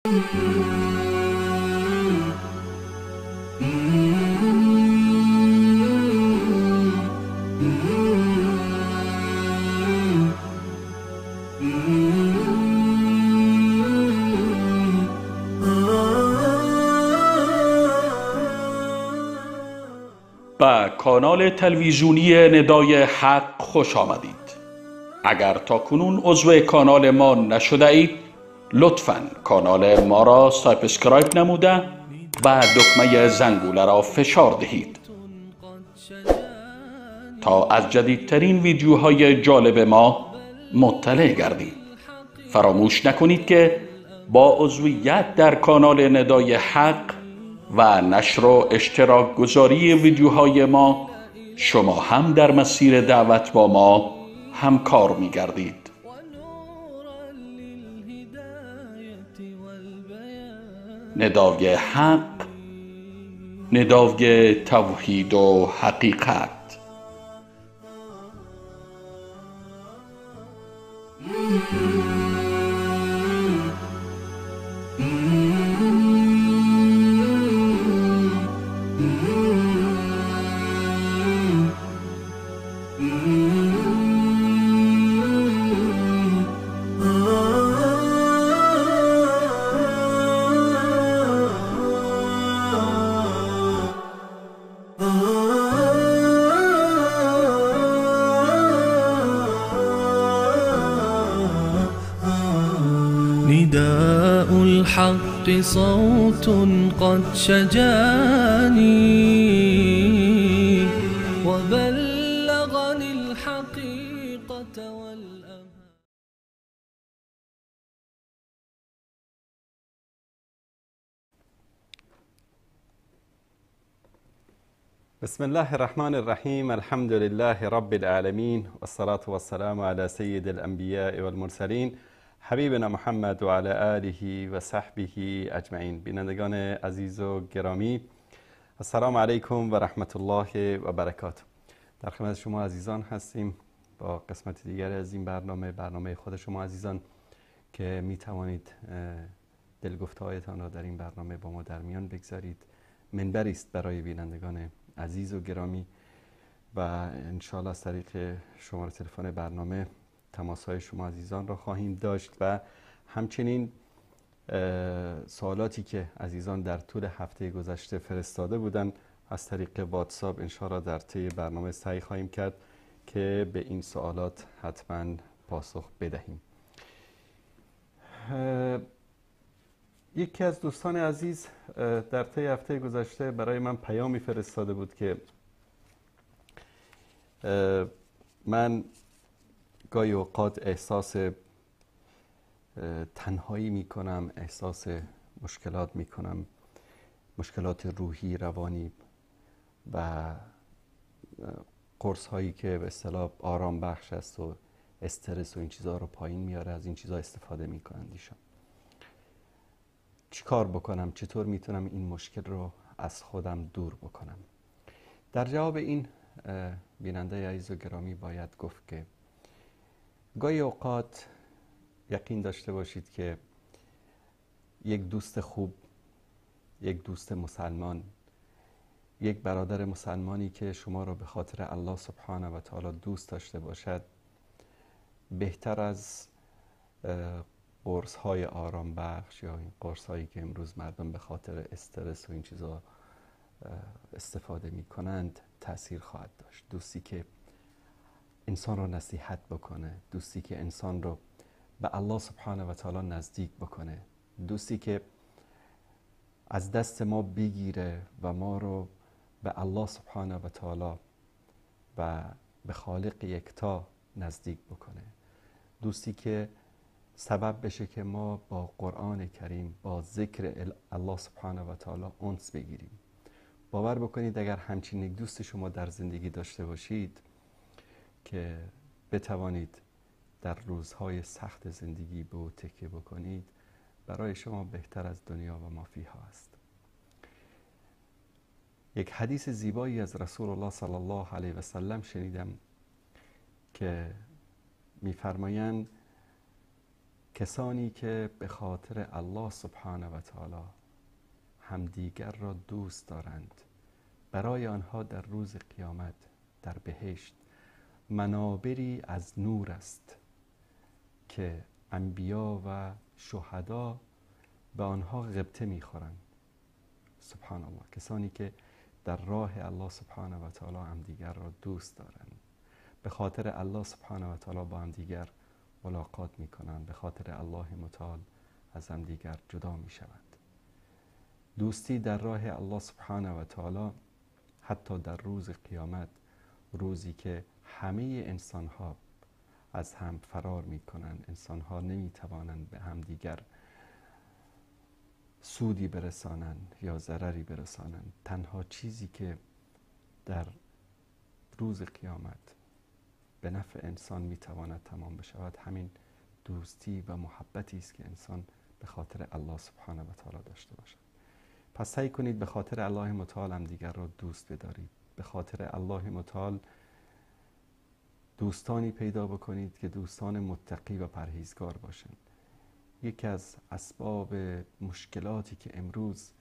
به کانال تلویزیونی ندای حق خوش آمدید. اگر تا کنون عضو کانال ما نشده اید، لطفاً کانال ما را subscribe نموده و دکمه زنگوله را فشار دهید تا از جدیدترین ویدیوهای جالب ما مطلع گردید. فراموش نکنید که با عضویت در کانال ندای حق و نشر و اشتراک گذاری ویدیوهای ما، شما هم در مسیر دعوت با ما همکار می گردید. ندای حق، ندای توحید و حقیقت. نداء الحق صوت قد شجاني وبلغني الحقيقة والأمان. بسم الله الرحمن الرحیم. الحمد لله رب العالمین والصلاة والسلام على سید الانبیاء والمرسلین حبیبنا محمد و علی آله و صحبه اجمعین. بینندگان عزیز و گرامی، السلام علیکم و رحمت الله و برکاته. در خدمت شما عزیزان هستیم با قسمت دیگر از این برنامه، برنامه خود شما عزیزان که می توانید دلگفته‌هایتان را در این برنامه با ما در میان بگذارید. منبری است برای بینندگان عزیز و گرامی و انشاءالله از طریق شماره تلفن برنامه تماس‌های شما عزیزان را خواهیم داشت و همچنین سوالاتی که عزیزان در طول هفته گذشته فرستاده بودند از طریق واتساپ انشاءالله در طی برنامه سعی خواهیم کرد که به این سوالات حتما پاسخ بدهیم. یکی از دوستان عزیز در طی هفته گذشته برای من پیامی فرستاده بود که من گاهی اوقات احساس تنهایی میکنم، احساس مشکلات میکنم، مشکلات روحی، روانی و قرص هایی که به اصطلاح آرام بخش است و استرس و این چیزها رو پایین میاره، از این چیزها استفاده میکنند ایشان. چیکار بکنم؟ چطور میتونم این مشکل رو از خودم دور بکنم؟ در جواب این بیننده عزیز و گرامی باید گفت که گاهی اوقات یقین داشته باشید که یک دوست خوب، یک دوست مسلمان، یک برادر مسلمانی که شما را به خاطر الله سبحانه و تعالی دوست داشته باشد، بهتر از قرص های آرام بخش یا این قرص هایی که امروز مردم به خاطر استرس و این چیزا استفاده می کنند تأثیر خواهد داشت. دوستی که انسان رو نصیحت بکنه، دوستی که انسان رو به الله سبحانه و تعالی نزدیک بکنه، دوستی که از دست ما بگیره و ما رو به الله سبحانه و تعالی و به خالق یکتا نزدیک بکنه، دوستی که سبب بشه که ما با قرآن کریم، با ذکر الله سبحانه و تعالی انس بگیریم. باور بکنید اگر همچین یک دوست شما در زندگی داشته باشید که بتوانید در روزهای سخت زندگی به او تکیه بکنید، برای شما بهتر از دنیا و مافیها است. یک حدیث زیبایی از رسول الله صلی الله علیه و سلم شنیدم که می‌فرمایند کسانی که به خاطر الله سبحانه و تعالی همدیگر را دوست دارند، برای آنها در روز قیامت در بهشت منابری از نور است که انبیا و شهدا به آنها غبطه میخورند. سبحان الله، کسانی که در راه الله سبحانه و تعالی همدیگر را دوست دارند، به خاطر الله سبحانه و تعالی با همدیگر ملاقات میکنند، به خاطر الله متعال از همدیگر جدا میشوند. دوستی در راه الله سبحانه و تعالی حتی در روز قیامت، روزی که همه انسانها از هم فرار میکنند، انسانها نمیتوانند به همدیگر سودی برسانند یا ضرری برسانند، تنها چیزی که در روز قیامت به نفع انسان میتواند تمام بشود همین دوستی و محبتی است که انسان به خاطر الله سبحانه و تعالی داشته باشد. پس سعی کنید به خاطر الله متعال هم دیگر را دوست بدارید، به خاطر الله متعال دوستانی پیدا بکنید که دوستان متقی و پرهیزگار باشند. یکی از اسباب مشکلاتی که امروز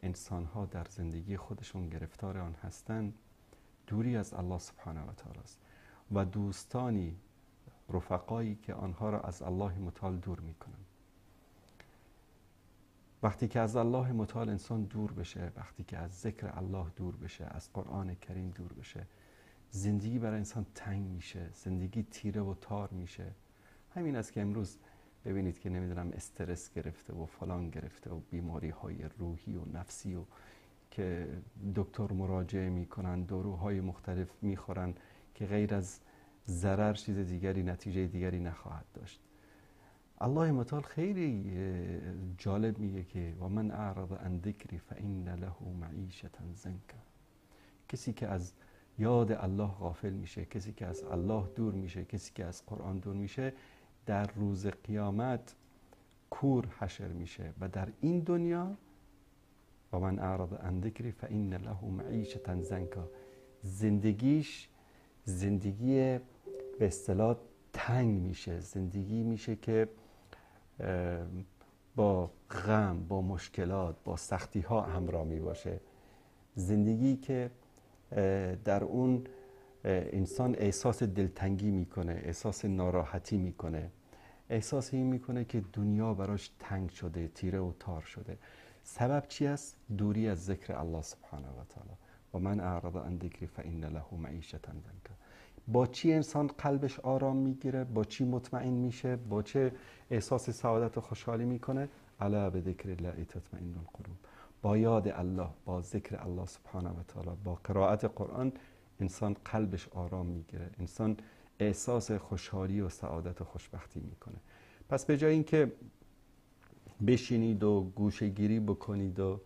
انسانها در زندگی خودشون گرفتار آن هستند دوری از الله سبحانه و تعالی است و دوستانی، رفقایی که آنها را از الله متعال دور میکنند. وقتی که از الله متعال انسان دور بشه، وقتی که از ذکر الله دور بشه، از قرآن کریم دور بشه، زندگی برای انسان تنگ میشه، زندگی تیره و تار میشه. همین است که امروز ببینید که نمیدونم استرس گرفته و فلان گرفته و بیماری های روحی و نفسی و که دکتر مراجعه میکنن، داروهای مختلف میخورن که غیر از ضرر چیز دیگری، نتیجه دیگری نخواهد داشت. الله متعال خیلی جالب میگه که و من اعرض عن ذکری فان له معیشة ضنکا. کسی که از یاد الله غافل میشه، کسی که از الله دور میشه، کسی که از قرآن دور میشه، در روز قیامت کور حشر میشه و در این دنیا و من اعرض عن ذکری فان له معیشة ضنکا، زندگیش زندگی به اصطلاح تنگ میشه، زندگی میشه که با غم، با مشکلات، با سختی ها همراه می باشه، زندگی که در اون انسان احساس دلتنگی میکنه، احساس ناراحتی میکنه، احساس این میکنه که دنیا براش تنگ شده، تیره و تار شده. سبب چی است؟ دوری از ذکر الله سبحانه و تعالی. و من اعرض عن ذکری فان له معیشة ضنکا. با چی انسان قلبش آرام میگیره؟ با چی مطمئن میشه؟ با چه احساس سعادت و خوشحالی میکنه؟ الا بذکر الله تطمئن القلوب. با یاد الله، با ذکر الله سبحانه و تعالی، با قرائت قرآن انسان قلبش آرام میگیره، انسان احساس خوشحالی و سعادت و خوشبختی میکنه. پس به جای اینکه بشینید و گوشه‌گیری بکنید و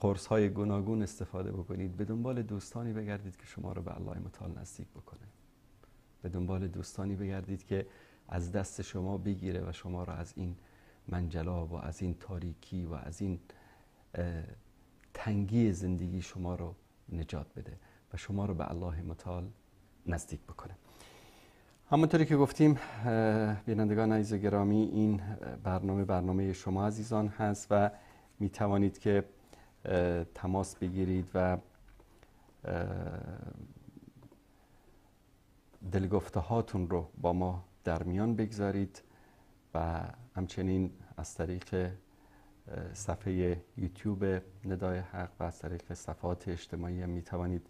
قرص‌های گوناگون استفاده بکنید، به دنبال دوستانی بگردید که شما رو به الله متعال نزدیک بکنه، به دنبال دوستانی بگردید که از دست شما بگیره و شما رو از این منجلاب و از این تاریکی و از این تنگی زندگی شما رو نجات بده و شما رو به الله متعال نزدیک بکنه. همونطوری که گفتیم بینندگان عزیز و گرامی، این برنامه برنامه شما عزیزان هست و می توانید که تماس بگیرید و دلگفته هاتون رو با ما در میان بگذارید و همچنین از طریق صفحه یوتیوب ندای حق و از طریق صفحات اجتماعی هم می توانید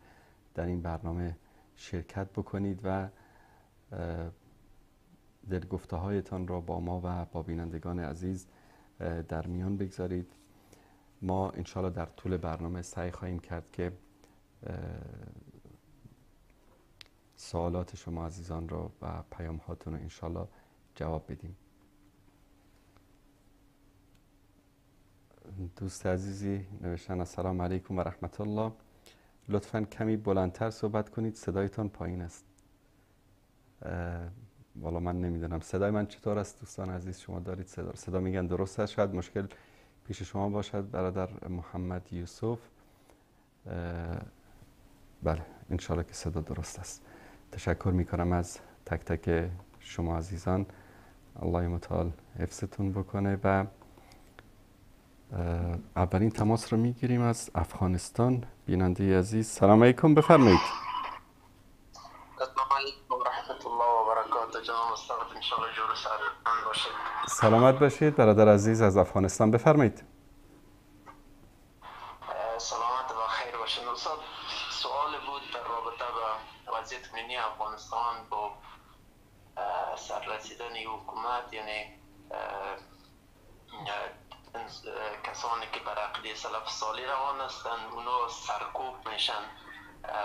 در این برنامه شرکت بکنید و دلگفته هایتان را با ما و با بینندگان عزیز در میان بگذارید. ما انشالله در طول برنامه سعی خواهیم کرد که سوالات شما عزیزان را و پیام هاتون رو انشالله جواب بدیم. دوست عزیزی نوشتن السلام علیکم و رحمت الله، لطفاً کمی بلندتر صحبت کنید، صدایتان پایین است. والا من نمیدونم صدای من چطور است دوستان عزیز، شما دارید صدا میگن درست است، شاید مشکل پیش شما باشد برادر محمد یوسف. بله انشالله که صدا درست است. تشکر میکنم از تک تک شما عزیزان. الله متعال حفظتون بکنه. و اولین تماس رو میگیریم از افغانستان. بیننده عزیز سلام علیکم، بفرمایید. السلام علیکم و رحمت الله و برکاته. جناب استاد ان شاء الله جور سلامت باشید. سلامت باشید برادر عزیز از افغانستان، بفرمایید. سلامت و خیر باشید. استاد سوال بود در رابطه با وضعیت کنونی افغانستان با سررسیدن حکومت، یعنی کسانی که بر عقیده سلف صالح روان هستند اونا سرکوب میشن،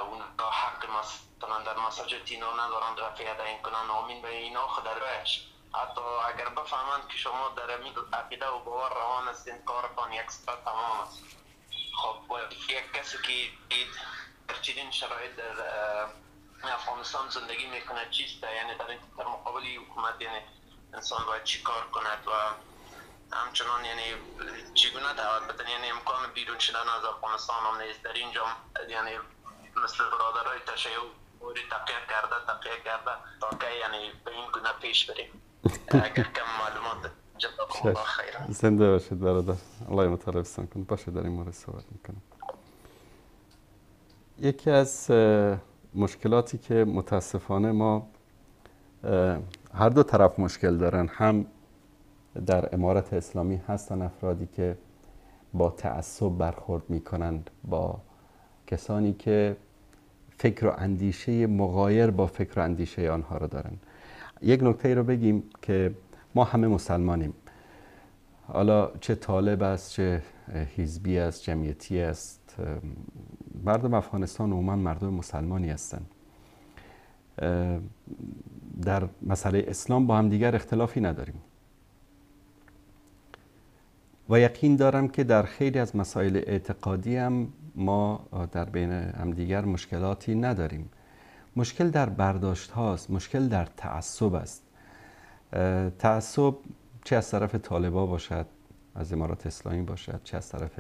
اونا حق مثلا در مساجد اینا ندارند رفع یدین کنن، آمین به اینا خود روش، حتی اگر بفهمند که شما در این عقیده و باور روان هستین کارتان یک سر تمام است. خب یک کسی که در چنین شرایط در افغانستان زندگی میکنه چیست؟ یعنی در مقابل حکومت یعنی انسان باید چی کار کند و همچنان یعنی چگونه دعوت بدن؟ یعنی امکان بیرون شدن از افغانستان هم نیست. در اینجا یعنی مثل برادرای تشیع تقیه کرده تا که یعنی به این گونه پیش بریم. اگر کم معلومات جزاکم الله خیرا. زنده باشید برادر، الله متعال حفظتان کنه. باشه در این مورد صحبت میکنم. یکی از مشکلاتی که متاسفانه ما هر دو طرف مشکل دارن، هم در امارت اسلامی هستن افرادی که با تعصب برخورد میکنند با کسانی که فکر و اندیشه مغایر با فکر و اندیشه آنها رو دارن. یک نکته رو بگیم که ما همه مسلمانیم، حالا چه طالب است، چه حزبی است، جمعیتی است، مردم افغانستان عموما مردم مسلمانی هستند. در مسئله اسلام با هم دیگر اختلافی نداریم و یقین دارم که در خیلی از مسائل اعتقادی هم ما در بین همدیگر مشکلاتی نداریم. مشکل در برداشت هاست، مشکل در تعصب است. تعصب چه از طرف طالبا باشد، از امارات اسلامی باشد، چه از طرف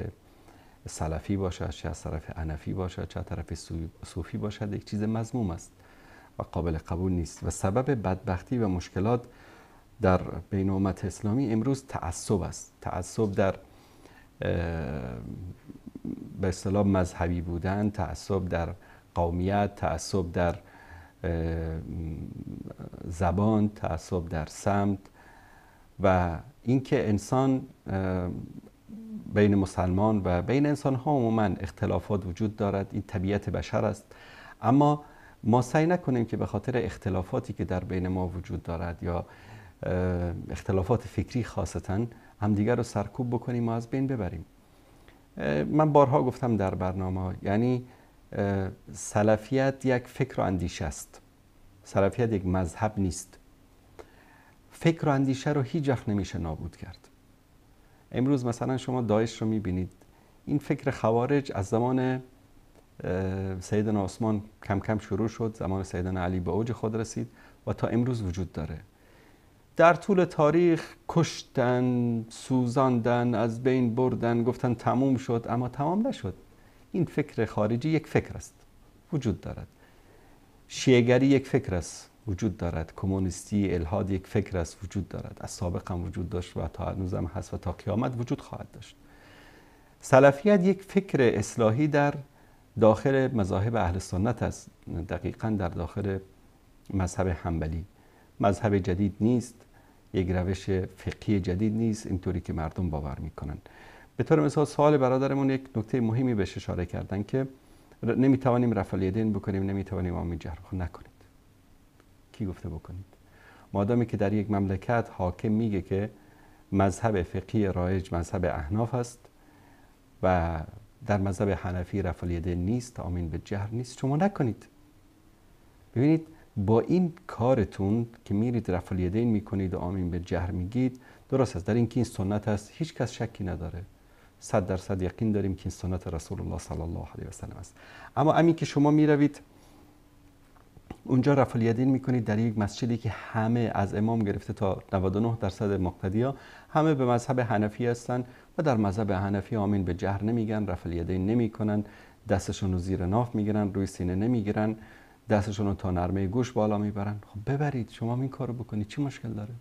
سلفی باشد، چه از طرف حنفی باشد، چه از طرف صوفی باشد، یک چیز مذموم است و قابل قبول نیست. و سبب بدبختی و مشکلات در بین امت اسلامی امروز تعصب است. تعصب در به اصطلاح مذهبی بودن، تعصب در قومیت، تعصب در زبان، تعصب در سمت و اینکه انسان بین مسلمان و بین انسان ها عموما اختلافات وجود دارد، این طبیعت بشر است. اما ما سعی نکنیم که به خاطر اختلافاتی که در بین ما وجود دارد یا اختلافات فکری خاصتا همدیگر رو سرکوب بکنیم و از بین ببریم. من بارها گفتم در برنامه، یعنی سلفیت یک فکر و اندیشه است، سلفیت یک مذهب نیست. فکر و اندیشه رو هیچ وقت نمیشه نابود کرد. امروز مثلا شما داعش رو میبینید، این فکر خوارج از زمان سیدنا عثمان کم کم شروع شد، زمان سیدنا علی به اوج خود رسید و تا امروز وجود داره. در طول تاریخ کشتن، سوزاندن، از بین بردن، گفتن تموم شد، اما تمام نشد. این فکر خارجی یک فکر است، وجود دارد. شیعه‌گری یک فکر است، وجود دارد. کمونیستی، الحاد یک فکر است، وجود دارد. از سابق هم وجود داشت و تا هنوز هم هست و تا قیامت وجود خواهد داشت. سلفیت یک فکر اصلاحی در داخل مذاهب اهل سنت است، دقیقاً در داخل مذهب حنبلی. مذهب جدید نیست، یک روش فقهی جدید نیست اینطوری که مردم باور میکنن. به طور مثال سوال برادرمون یک نکته مهمی بهش اشاره کردن که نمیتوانیم رفع الیدین بکنیم، نمیتوانیم آمین جهر نکنید. کی گفته بکنید؟ مادامی که در یک مملکت حاکم میگه که مذهب فقهی رایج مذهب احناف است و در مذهب حنفی رفع الیدین نیست، آمین به جهر نیست، شما نکنید. ببینید با این کارتون که میرید رفع الیدین میکنید و آمین به جهر میگید، درست است، در اینکه این سنت است هیچ کس شکی نداره، 100% یقین داریم که این سنت رسول الله صلی الله علیه و سلم است. اما همین که شما میروید اونجا رفع الیدین میکنید در یک مسجدی که همه از امام گرفته تا 99% مقتدیا همه به مذهب حنفی هستن و در مذهب حنفی آمین به جهر نمیگن، رفع الیدین نمیکنن، دستشون رو زیر ناف میگیرن، روی سینه نمیگیرن، دستشون رو تا نرمه گوش بالا میبرن. خب ببرید شما این کارو بکنید، چی مشکل داره؟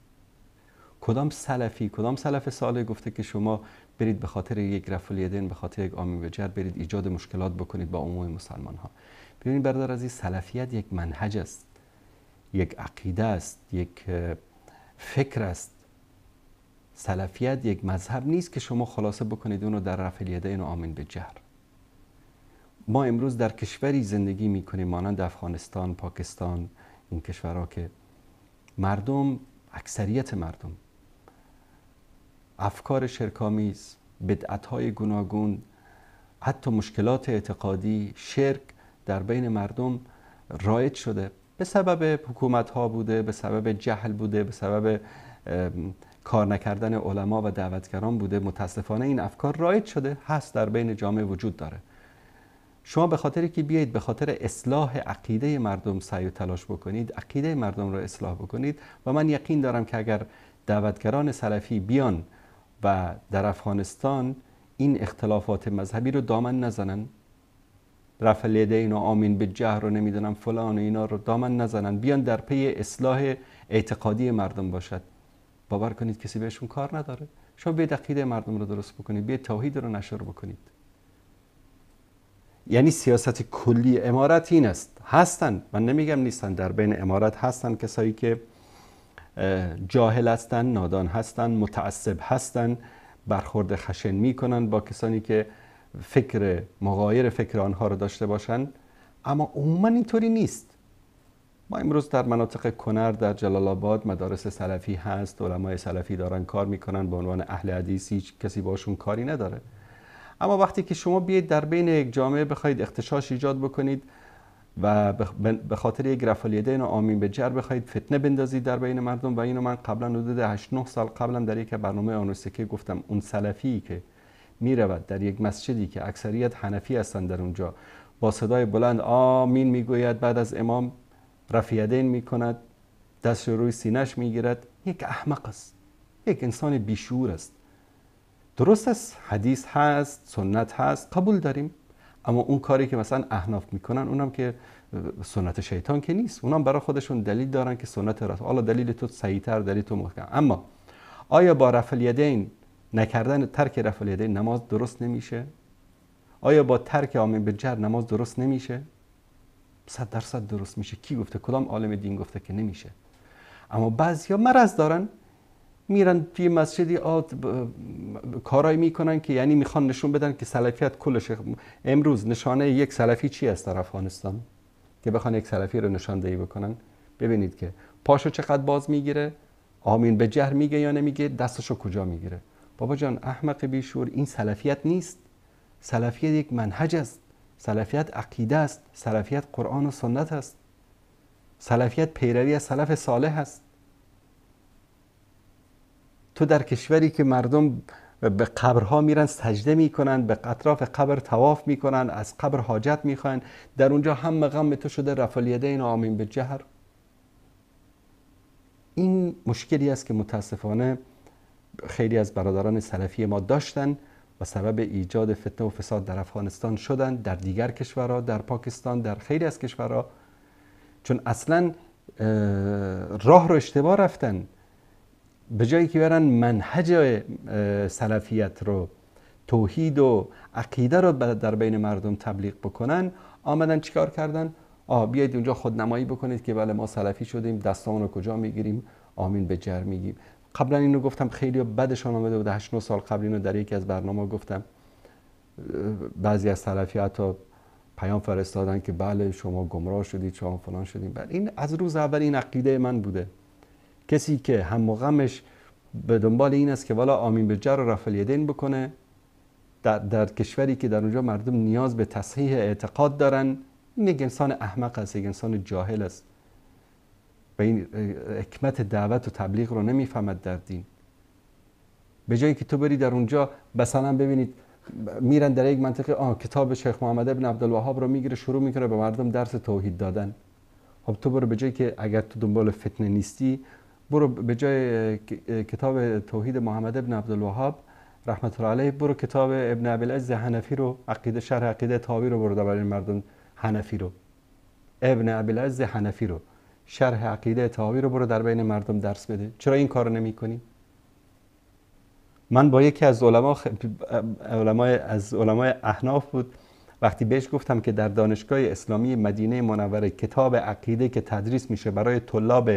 کدام سلفی، کدام سلف صالح گفته که شما برید به خاطر یک رفع الیدین، به خاطر یک آمین به جهر برید ایجاد مشکلات بکنید با عموم مسلمان ها؟ ببینید برادر عزیز، سلفیت یک منهج است، یک عقیده است، یک فکر است. سلفیت یک مذهب نیست که شما خلاصه بکنید اونو در رفع الیدین و آمین به جهر. ما امروز در کشوری زندگی میکنیم مانند افغانستان، پاکستان، این کشورها که مردم، اکثریت مردم افکار شرک‌آمیز، بدعت‌های گوناگون، حتی مشکلات اعتقادی، شرک در بین مردم رایج شده. به سبب حکومت‌ها بوده، به سبب جهل بوده، به سبب کار نکردن علما و دعوتگران بوده. متاسفانه این افکار رایج شده، هست، در بین جامعه وجود داره. شما به خاطری که بیایید به خاطر اصلاح عقیده مردم سعی و تلاش بکنید، عقیده مردم رو اصلاح بکنید، و من یقین دارم که اگر دعوتگران سلفی بیان و در افغانستان این اختلافات مذهبی رو دامن نزنن، رفع الیدین و آمین به جهر رو نمیدونم فلان و اینا رو دامن نزنن، بیان در پی اصلاح اعتقادی مردم باشد، باور کنید کسی بهشون کار نداره. شما بیاید عقیده مردم رو درست بکنید، بیاید توحید رو نشر بکنید. یعنی سیاست کلی امارت این است. هستن، من نمیگم نیستن، در بین امارت هستن کسایی که جاهل هستن، نادان هستن، متعصب هستن، برخورد خشن میکنن با کسانی که فکر مغایر فکر آنها رو داشته باشن، اما عموما اینطوری نیست. ما امروز در مناطق کنر، در جلال آباد مدارس سلفی هست، علمای سلفی دارن کار میکنن به عنوان اهل حدیث، هیچ کسی باشون کاری نداره. اما وقتی که شما بیاید در بین یک جامعه بخواید اغتشاش ایجاد بکنید و به خاطر یک رفع الیدین و آمین به جهر بخواید فتنه بندازید در بین مردم، و اینو من قبلا حدود 8-9 سال قبلا در یک برنامه آنوسکه گفتم، اون سلفی که میرود در یک مسجدی که اکثریت حنفی هستند در اونجا با صدای بلند آمین میگوید، بعد از امام رفع یدین میکند، دست روی سینه‌اش میگیرد، یک احمق است، یک انسان بیشعور است. درست است، حدیث هست، سنت هست، قبول داریم، اما اون کاری که مثلا احناف میکنن اونم که سنت شیطان که نیست، اونم برای خودشون دلیل دارن که سنت رسول. حالا دلیل تو صحیح‌تر، دلیل تو محکم. اما آیا با رفع الیدین نکردن، ترک رفع الیدین نماز درست نمیشه؟ آیا با ترک آمین به جهر نماز درست نمیشه؟ 100% درست میشه. کی گفته؟ کدام عالم دین گفته که نمیشه؟ اما بعضیا مرض دارن، میرن توی مسجدی کارایی میکنن که یعنی میخوان نشون بدن که سلفیت کلش. امروز نشانه یک سلفی چی است در افغانستان که بخوان یک سلفی رو نشان دهی بکنن؟ ببینید که پاشو چقدر باز میگیره، آمین به جهر میگه یا نمیگه، دستشو کجا میگیره. بابا جان، احمق بیشور، این سلفیت نیست. سلفیت یک منهج است، سلفیت عقیده است، سلفیت قرآن و سنت است، سلفیت پیروی از سلف صالح است. تو در کشوری که مردم به قبرها میرن سجده میکنن، به اطراف قبر طواف میکنن، از قبر حاجت میخوان، در اونجا هم غم تو شده رفع الیدین و آمین به جهر. این مشکلی است که متاسفانه خیلی از برادران سلفی ما داشتن و سبب ایجاد فتنه و فساد در افغانستان شدن، در دیگر کشورها، در پاکستان، در خیلی از کشورها، چون اصلا راه رو اشتباه رفتن. به جایی که برن منهج سلفیت رو، توحید و عقیده رو در بین مردم تبلیغ بکنن، آمدن چیکار کردن؟ بیایید اونجا خودنمایی بکنید که بله ما سلفی شدیم، دستامون رو کجا میگیریم، آمین به جر میگیم. قبلا اینو گفتم، خیلی بدشان آمده بود، 8-9 سال قبل اینو در یکی از برنامه‌ها گفتم. بعضی از سلفی حتی پیام فرستادن که بله شما گمراه شدید، شما فلان شدید. بله این از روز اول این عقیده من بوده. کسی که هم و غمش به دنبال این است که والا آمین به جر و رفع الیدین بکنه، در کشوری که در اونجا مردم نیاز به تصحیح اعتقاد دارن، این یک انسان احمق است، یک انسان جاهل است و این حکمت دعوت و تبلیغ رو نمیفهمد در دین. به جایی که تو بری در اونجا مثلا ببینید میرن در یک منطقه کتاب شیخ محمد ابن عبدالوهاب رو میگیره، شروع میکنه به مردم درس توحید دادن. خب تو برو به جایی که اگر تو دنبال فتنه نیستی، برو به جای کتاب توحید محمد ابن عبدالوهاب رحمت الله علیه، برو کتاب ابن ابی العز حنفی رو، عقیده، شرح عقیده طحاوی رو برو برای مردم حنفی رو، ابن ابی العز حنفی رو، شرح عقیده طحاوی رو برو در بین مردم درس بده. چرا این کارو نمی‌کنی؟ من با یکی از علمای احناف بود، وقتی بهش گفتم که در دانشگاه اسلامی مدینه منوره کتاب عقیده که تدریس میشه برای طلاب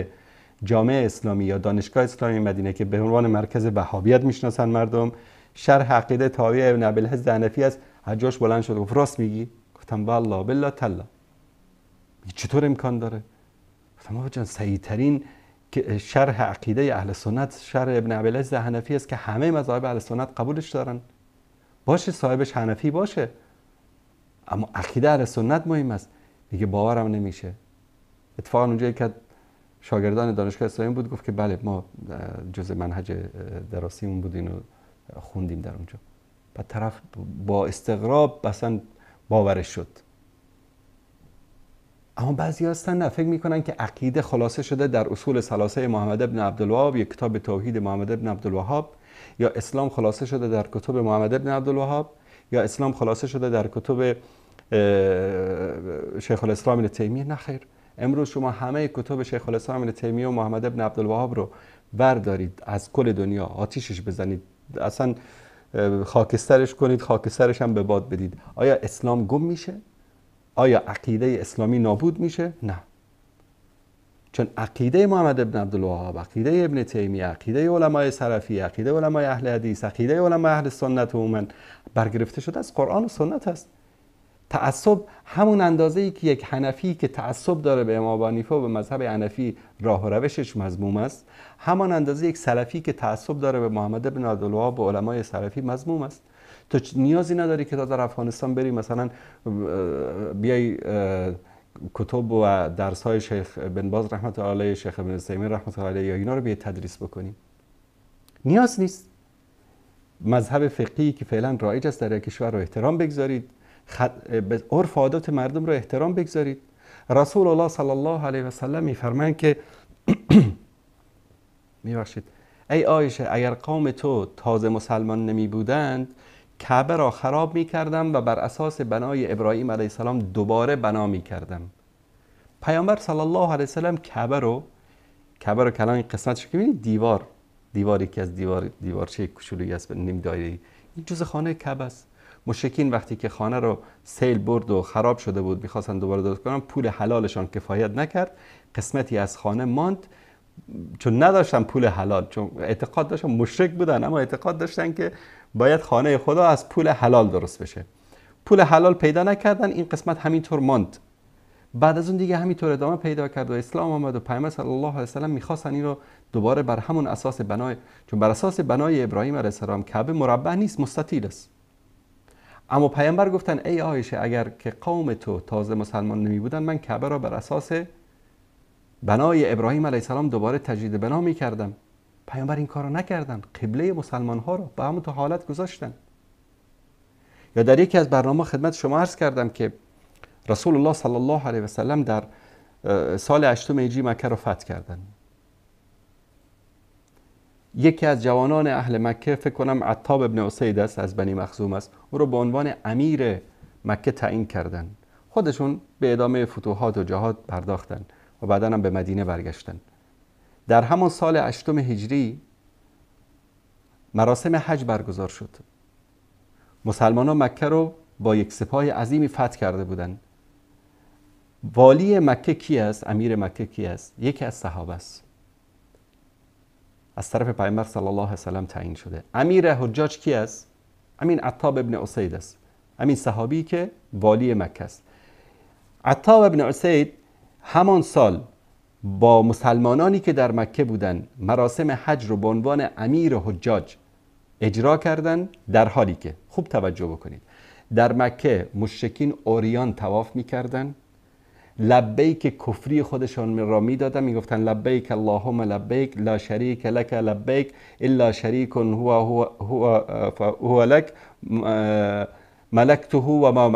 جامعه اسلامی یا دانشگاه اسلامی مدینه که به عنوان مرکز وهابیت میشناسن مردم، شرح عقیده طحاوی ابن ابی‌العز حنفی است، جاش بلند شد گفت راست میگی؟ گفتم والله بالله تلا. چطور امکان داره؟ گفتم آقا جان، صحیح ترین شرح عقیده اهل سنت شرح ابن ابی‌العز حنفی است که همه مذاهب اهل سنت قبولش دارن. باشه صاحبش حنفی باشه، اما عقیده اهل سنت مهم است. دیگه باورم نمیشه. اتفاقا اونجایی که شاگردان دانشگاه اسلامی بود گفت که بله ما جزء منهج دراسیمون بود، اینو خوندیم در اونجا. بعد طرف با استغراب اصلا باورش شد. اما بعضی هستن نه، فکر میکنن که عقیده خلاصه شده در اصول ثلاثه محمد ابن عبدالوهاب یا کتاب توحید محمد ابن عبدالوهاب، یا اسلام خلاصه شده در کتب محمد ابن عبدالوهاب، یا اسلام خلاصه شده در کتب شیخ الاسلام ابن تیمیه. نه خیر، امروز شما همه کتب شیخ الاسلام ابن تیمیه و محمد ابن عبدالوهاب رو بردارید از کل دنیا، آتیشش بزنید، اصلا خاکسترش کنید، خاکسترش هم به باد بدید، آیا اسلام گم میشه؟ آیا عقیده اسلامی نابود میشه؟ نه. چون عقیده محمد ابن عبدالوهاب، عقیده ابن تیمیه، عقیده علمای سلفی، عقیده علمای اهل حدیث، عقیده علمای اهل سنت عموما برگرفته شده از قرآن و سنت است. تعصب همون اندازه‌ای که یک حنفی که تعصب داره به امام ابوحنیفه و به مذهب حنفی راه و روشش مذموم است، همان اندازه یک سلفی که تعصب داره به محمد ابن عبدالوهاب و علمای سلفی مذموم است. تو نیازی نداری که تا در افغانستان بری مثلا بیای کتب و درس‌های شیخ بن باز رحمت الله علیه، شیخ ابن عثیمین رحمت الله علیه یا اینا رو بیای تدریس بکنی. نیاز نیست. مذهب فقهی که فعلا رایج است در کشور رو احترام بگذارید، به عرف عادات مردم رو احترام بگذارید. رسول الله صلی الله علیه و سلم میفرمایند که میبخشید، ای عایشه، اگر قوم تو تازه مسلمان نمی بودند کعبه را خراب می کردم و بر اساس بنای ابراهیم علیه السلام دوباره بنا می کردم. پیامبر صلی الله علیه وسلم کعبه رو کلان قسمتش که می‌بینید، دیواری که از دیوارچه کوچولویی است نیم دایره‌ای، این جزء خانه کعبه است. مشرکین وقتی که خانه رو سیل برد و خراب شده بود می‌خواستن دوباره درست کنن، پول حلالشان کفایت نکرد، قسمتی از خانه ماند، چون نداشتن پول حلال، چون اعتقاد داشتن، مشرک بودن اما اعتقاد داشتن که باید خانه خدا از پول حلال درست بشه. پول حلال پیدا نکردن، این قسمت همینطور ماند. بعد از اون دیگه همینطور ادامه پیدا کرد و اسلام آمد و پیامبر صلی الله علیه و سلم می‌خواستن این رو دوباره بر همون اساس بنای، چون بر اساس بنای ابراهیم علیه السلام کعبه مربع نیست، مستطیل است. اما پیامبر گفتن ای عایشه، اگر که قوم تو تازه مسلمان نمی بودن من کعبه را بر اساس بنای ابراهیم علیه السلام دوباره تجدید بنا می کردم. پیامبر این کارو نکردن، قبله مسلمان ها رو به همون تو حالت گذاشتن. یا در یکی از برنامه خدمت شما عرض کردم که رسول الله صلی الله علیه و سلم در سال 8 هجری مکه رو فتح کردن. یکی از جوانان اهل مکه، فکر کنم عتاب ابن اسید است، از بنی مخزوم است، او رو به عنوان امیر مکه تعیین کردن. خودشون به ادامه فتوحات و جهاد پرداختن و بعدا هم به مدینه برگشتن. در همان سال 8 هجری مراسم حج برگزار شد. مسلمانان مکه رو با یک سپاه عظیمی فتح کرده بودند. والی مکه کی است؟ امیر مکه کی است؟ یکی از صحابه است. از طرف پیامبر صلی الله علیه و سلم تعیین شده. امیر حجاج کی است؟ امین عتاب ابن اسید است. امین صحابی که والی مکه است. عتاب ابن اسید همان سال با مسلمانانی که در مکه بودند مراسم حج رو به عنوان امیر حجاج اجرا کردند، در حالی که خوب توجه بکنید در مکه مشرکین عریان طواف می‌کردند، لبیک کفری خودشان را میدادن، میگفتن لبیک اللهم لبیک لا شریک لک لبیک الا شریک هو هو هو هو لک ملکته و ما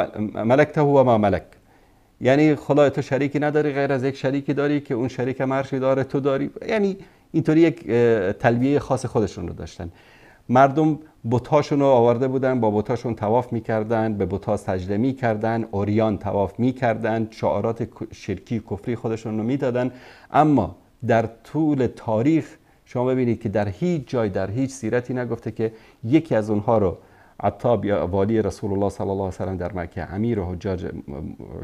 ملکته و ما ملک، یعنی خدای تو شریکی نداری غیر از یک شریکی داری که اون شریک هم هرچی داره تو داری، یعنی اینطوری یک تلبیه خاص خودشون رو داشتن. مردم بتاشون رو آورده بودن، با بتاشون طواف میکردن، به بتا سجده میکردن، عریان طواف میکردن، شعارات شرکی کفری خودشون رو میدادن. اما در طول تاریخ شما ببینید که در هیچ جای در هیچ سیرتی نگفته که یکی از اونها رو عتاب یا والی رسول الله صلی الله علیه و سلم در مکه، امیر حجاج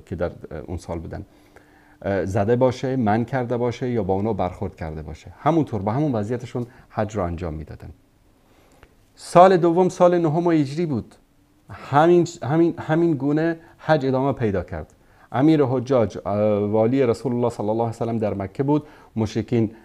که در اون سال بودن، زده باشه، من کرده باشه یا با اونا برخورد کرده باشه. همونطور با همون وضعیتشون حج رو انجام میدادن. سال دوم سال نهم هجری بود، همین گونه حج ادامه پیدا کرد. امیر حجاج والی رسول الله صلی الله علیه و سلم در مکه بود. مشرکین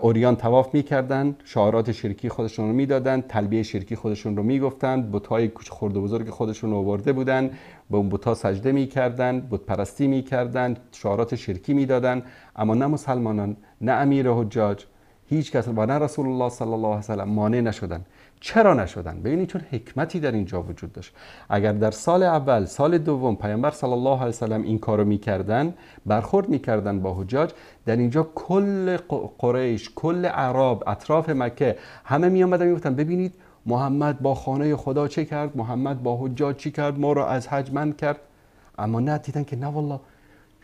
عریان طواف میکردن، شعارات شرکی خودشون رو میدادن، تلبیه شرکی خودشون رو میگفتن، بت‌های خرد و بزرگ خودشون رو آورده بودن، به اون بت‌ها سجده میکردن، بت پرستی میکردن، شعارات شرکی میدادن. اما نه مسلمانان، نه امیر حجاج، هیچ کس و نه رسول الله صلی الله علیه و سلم مانع نشدن. چرا نشدن؟ ببینید، چون حکمتی در اینجا وجود داشت. اگر در سال اول، سال دوم پیامبر صلی الله علیه و سلم این کارو میکردن، برخورد میکردن با حجاج، در اینجا کل قریش، کل عرب اطراف مکه همه میامدن میگفتن ببینید محمد با خانه خدا چه کرد، محمد با حجاج چی کرد، ما رو از حج منع کرد. اما نه، دیدن که نه والله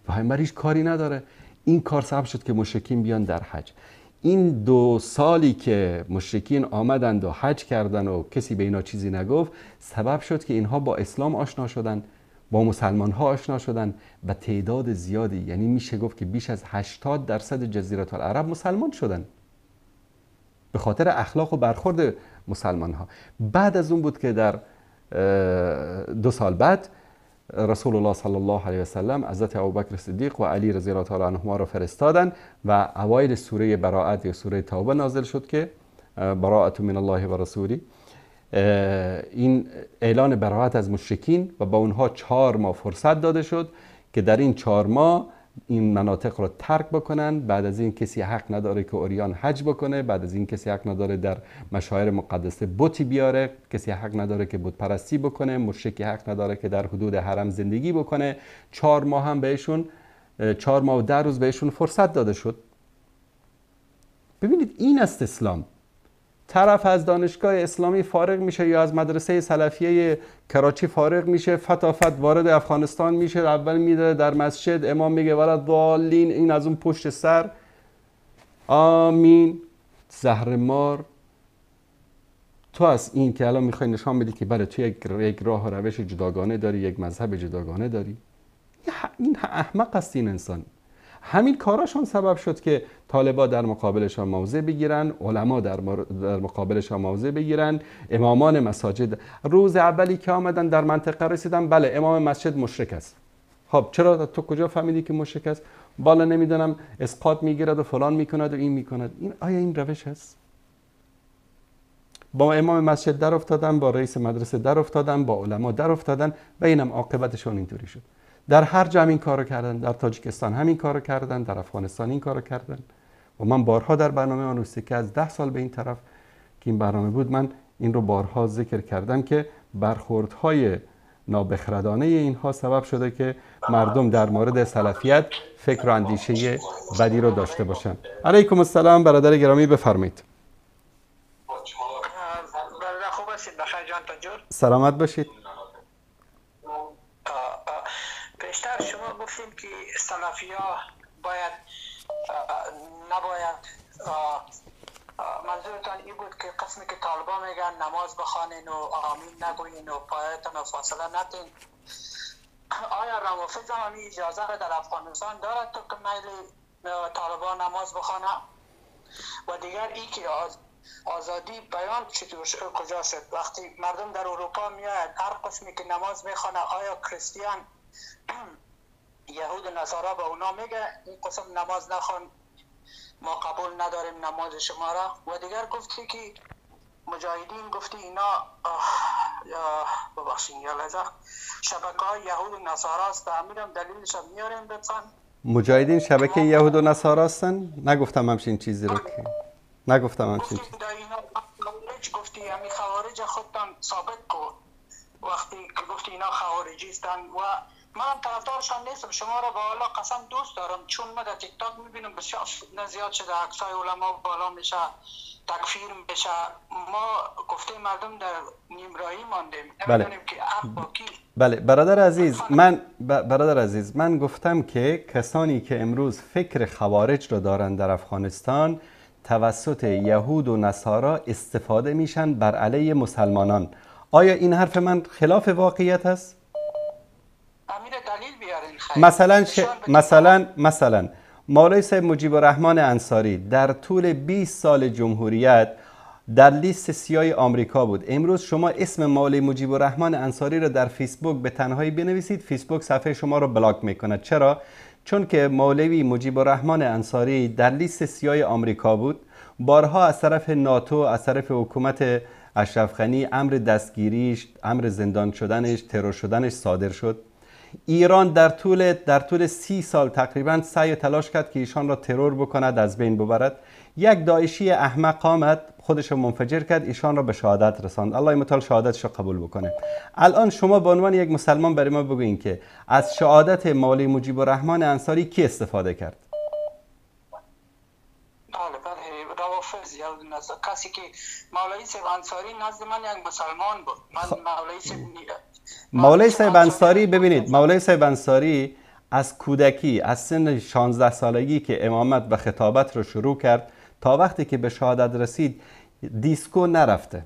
پیامبر هیچ کاری نداره. این کار سبب شد که مشرکین بیان در حج. این 2 سالی که مشرکین آمدند و حج کردند و کسی به اینا چیزی نگفت، سبب شد که اینها با اسلام آشنا شدن، با مسلمان ها آشنا شدن و تعداد زیادی، یعنی میشه گفت که بیش از 80% جزیره العرب مسلمان شدن به خاطر اخلاق و برخورد مسلمان ها. بعد از اون بود که در 2 سال بعد رسول الله صلی الله علیه و سلم حضرت ابوبکر صدیق و علی رضی الله تعالی عنهما را فرستادن و اوایل سوره براءت یا سوره توبه نازل شد که براءت من الله و رسولی، این اعلان براءت از مشرکین، و با اونها 4 ماه فرصت داده شد که در این 4 ماه این مناطق رو ترک بکنن. بعد از این کسی حق نداره که عریان حج بکنه، بعد از این کسی حق نداره در مشاعر مقدسه بتی بیاره، کسی حق نداره که بت پرستی بکنه، مشرکی حق نداره که در حدود حرم زندگی بکنه. 4 ماه هم بهشون، 4 ماه و 10 روز بهشون فرصت داده شد. ببینید این است اسلام. طرف از دانشگاه اسلامی فارغ میشه یا از مدرسه سلفیه کراچی فارغ میشه، فتافت وارد افغانستان میشه، اول میره در مسجد، امام میگه ولد ضالین، این از اون پشت سر آمین، زهر مار. تو از این که الان میخوای نشان بدی که بله تو یک راه و روش جداگانه داری، یک مذهب جداگانه داری، این احمق است این انسان. همین کاراشون سبب شد که طالبا در مقابلشان موضع بگیرن، علما در مقابلشان موضع بگیرن، امامان مساجد. روز اولی که آمدن در منطقه رسیدن، بله امام مسجد مشرک است. خب چرا تو کجا فهمیدی که مشرک است؟ بالا نمیدونم اسقاط میگیرد و فلان میکند و این میکند. این آیا این روش است؟ با امام مسجد در افتادن، با رئیس مدرسه در افتادن، با علما در افتادن و اینم عاقبتشون اینطوری شد. در هر جا همین کارو کردن، در تاجیکستان همین کارو کردن، در افغانستان این کارو کردن. و من بارها در برنامه آنوسته که از 10 سال به این طرف که این برنامه بود، من این رو بارها ذکر کردم که برخوردهای نابخردانه اینها سبب شده که مردم در مورد سلفیت فکر و اندیشه بدی رو داشته باشن. علیکم السلام برادر گرامی، بفرمایید. سلامت باشید. بیشتر شما گفتیم که سلفی ها باید نباید، منظورتان این بود که قسمی که طالبا میگن نماز بخوانین و آمین نگوین و پایتان و فاصله ندین، آیا روافض هم اجازه را در افغانستان دارد تا که میل طالبا نماز بخوانه؟ و دیگر ای که آزادی بیان چطور کجا شد؟ وقتی مردم در اروپا میآید هر قسمی که نماز میخوانه، آیا کریستیان یهود و نصارا به اونا میگه این قسم نماز نخوان، ما قبول نداریم نماز شما را؟ و دیگر گفتی که مجاهدین، گفتی اینا ببخشین یا لحظه، شبکه های یهود و نصارا است، امیرم دلیلش هم میاریم لطفا. مجاهدین شبکه یهود و نصارا هستن؟ نگفتم همچین چیزی رو که نگفتم همچین چیزی. گفتی همی خوارج خودتان ثابت کو وقتی که گفتی اینا خوارجی هستن و من طرفدارشان نیستم، شما را با الله قسم دوست دارم، چون من در تیک تاک میبینم بسیار زیاد شده، عکسای علما بالا میشه، تکفیر میشه، ما گفته مردم در نیمرایی ماندیم، نمیدونیم که حق با کی. بله برادر عزیز، من برادر عزیز، من گفتم که کسانی که امروز فکر خوارج را دارند در افغانستان توسط یهود و نصارا استفاده میشن بر علیه مسلمانان. آیا این حرف من خلاف واقعیت است؟ امیر دلیل بیارین. خیر. مثلا مولوی صاحب مجیب الرحمن انصاری در طول 20 سال جمهوریت در لیست سیاه آمریکا بود. امروز شما اسم مولوی مجیب الرحمن انصاری را در فیسبوک به تنهایی بنویسید، فیسبوک صفحه شما را بلاک میکند. چرا؟ چون که مولوی مجیب الرحمن انصاری در لیست سیاه آمریکا بود، بارها از طرف ناتو، از طرف حکومت اشرف غنی امر دستگیریش، امر زندان شدنش، ترور شدنش صادر شد. ایران در طول 30 سال تقریبا سعی و تلاش کرد که ایشان را ترور بکند، از بین ببرد. یک داعشی احمق آمد، خودش را منفجر کرد، ایشان را به شهادت رساند. الله متعال شهادتش را قبول بکنه. الان شما به عنوان یک مسلمان برای ما بگوین که از شهادت مولوی مجیب الرحمن انصاری کی استفاده کرد؟ بله بله، روافض یا کسی که مولوی صاحب انصاری نزد من یک مسلمان بود. من مولوی صاحب انصاری، ببینید مولوی صاحب انصاری از کودکی، از سن 16 سالگی که امامت و خطابت رو شروع کرد تا وقتی که به شهادت رسید، دیسکو نرفته،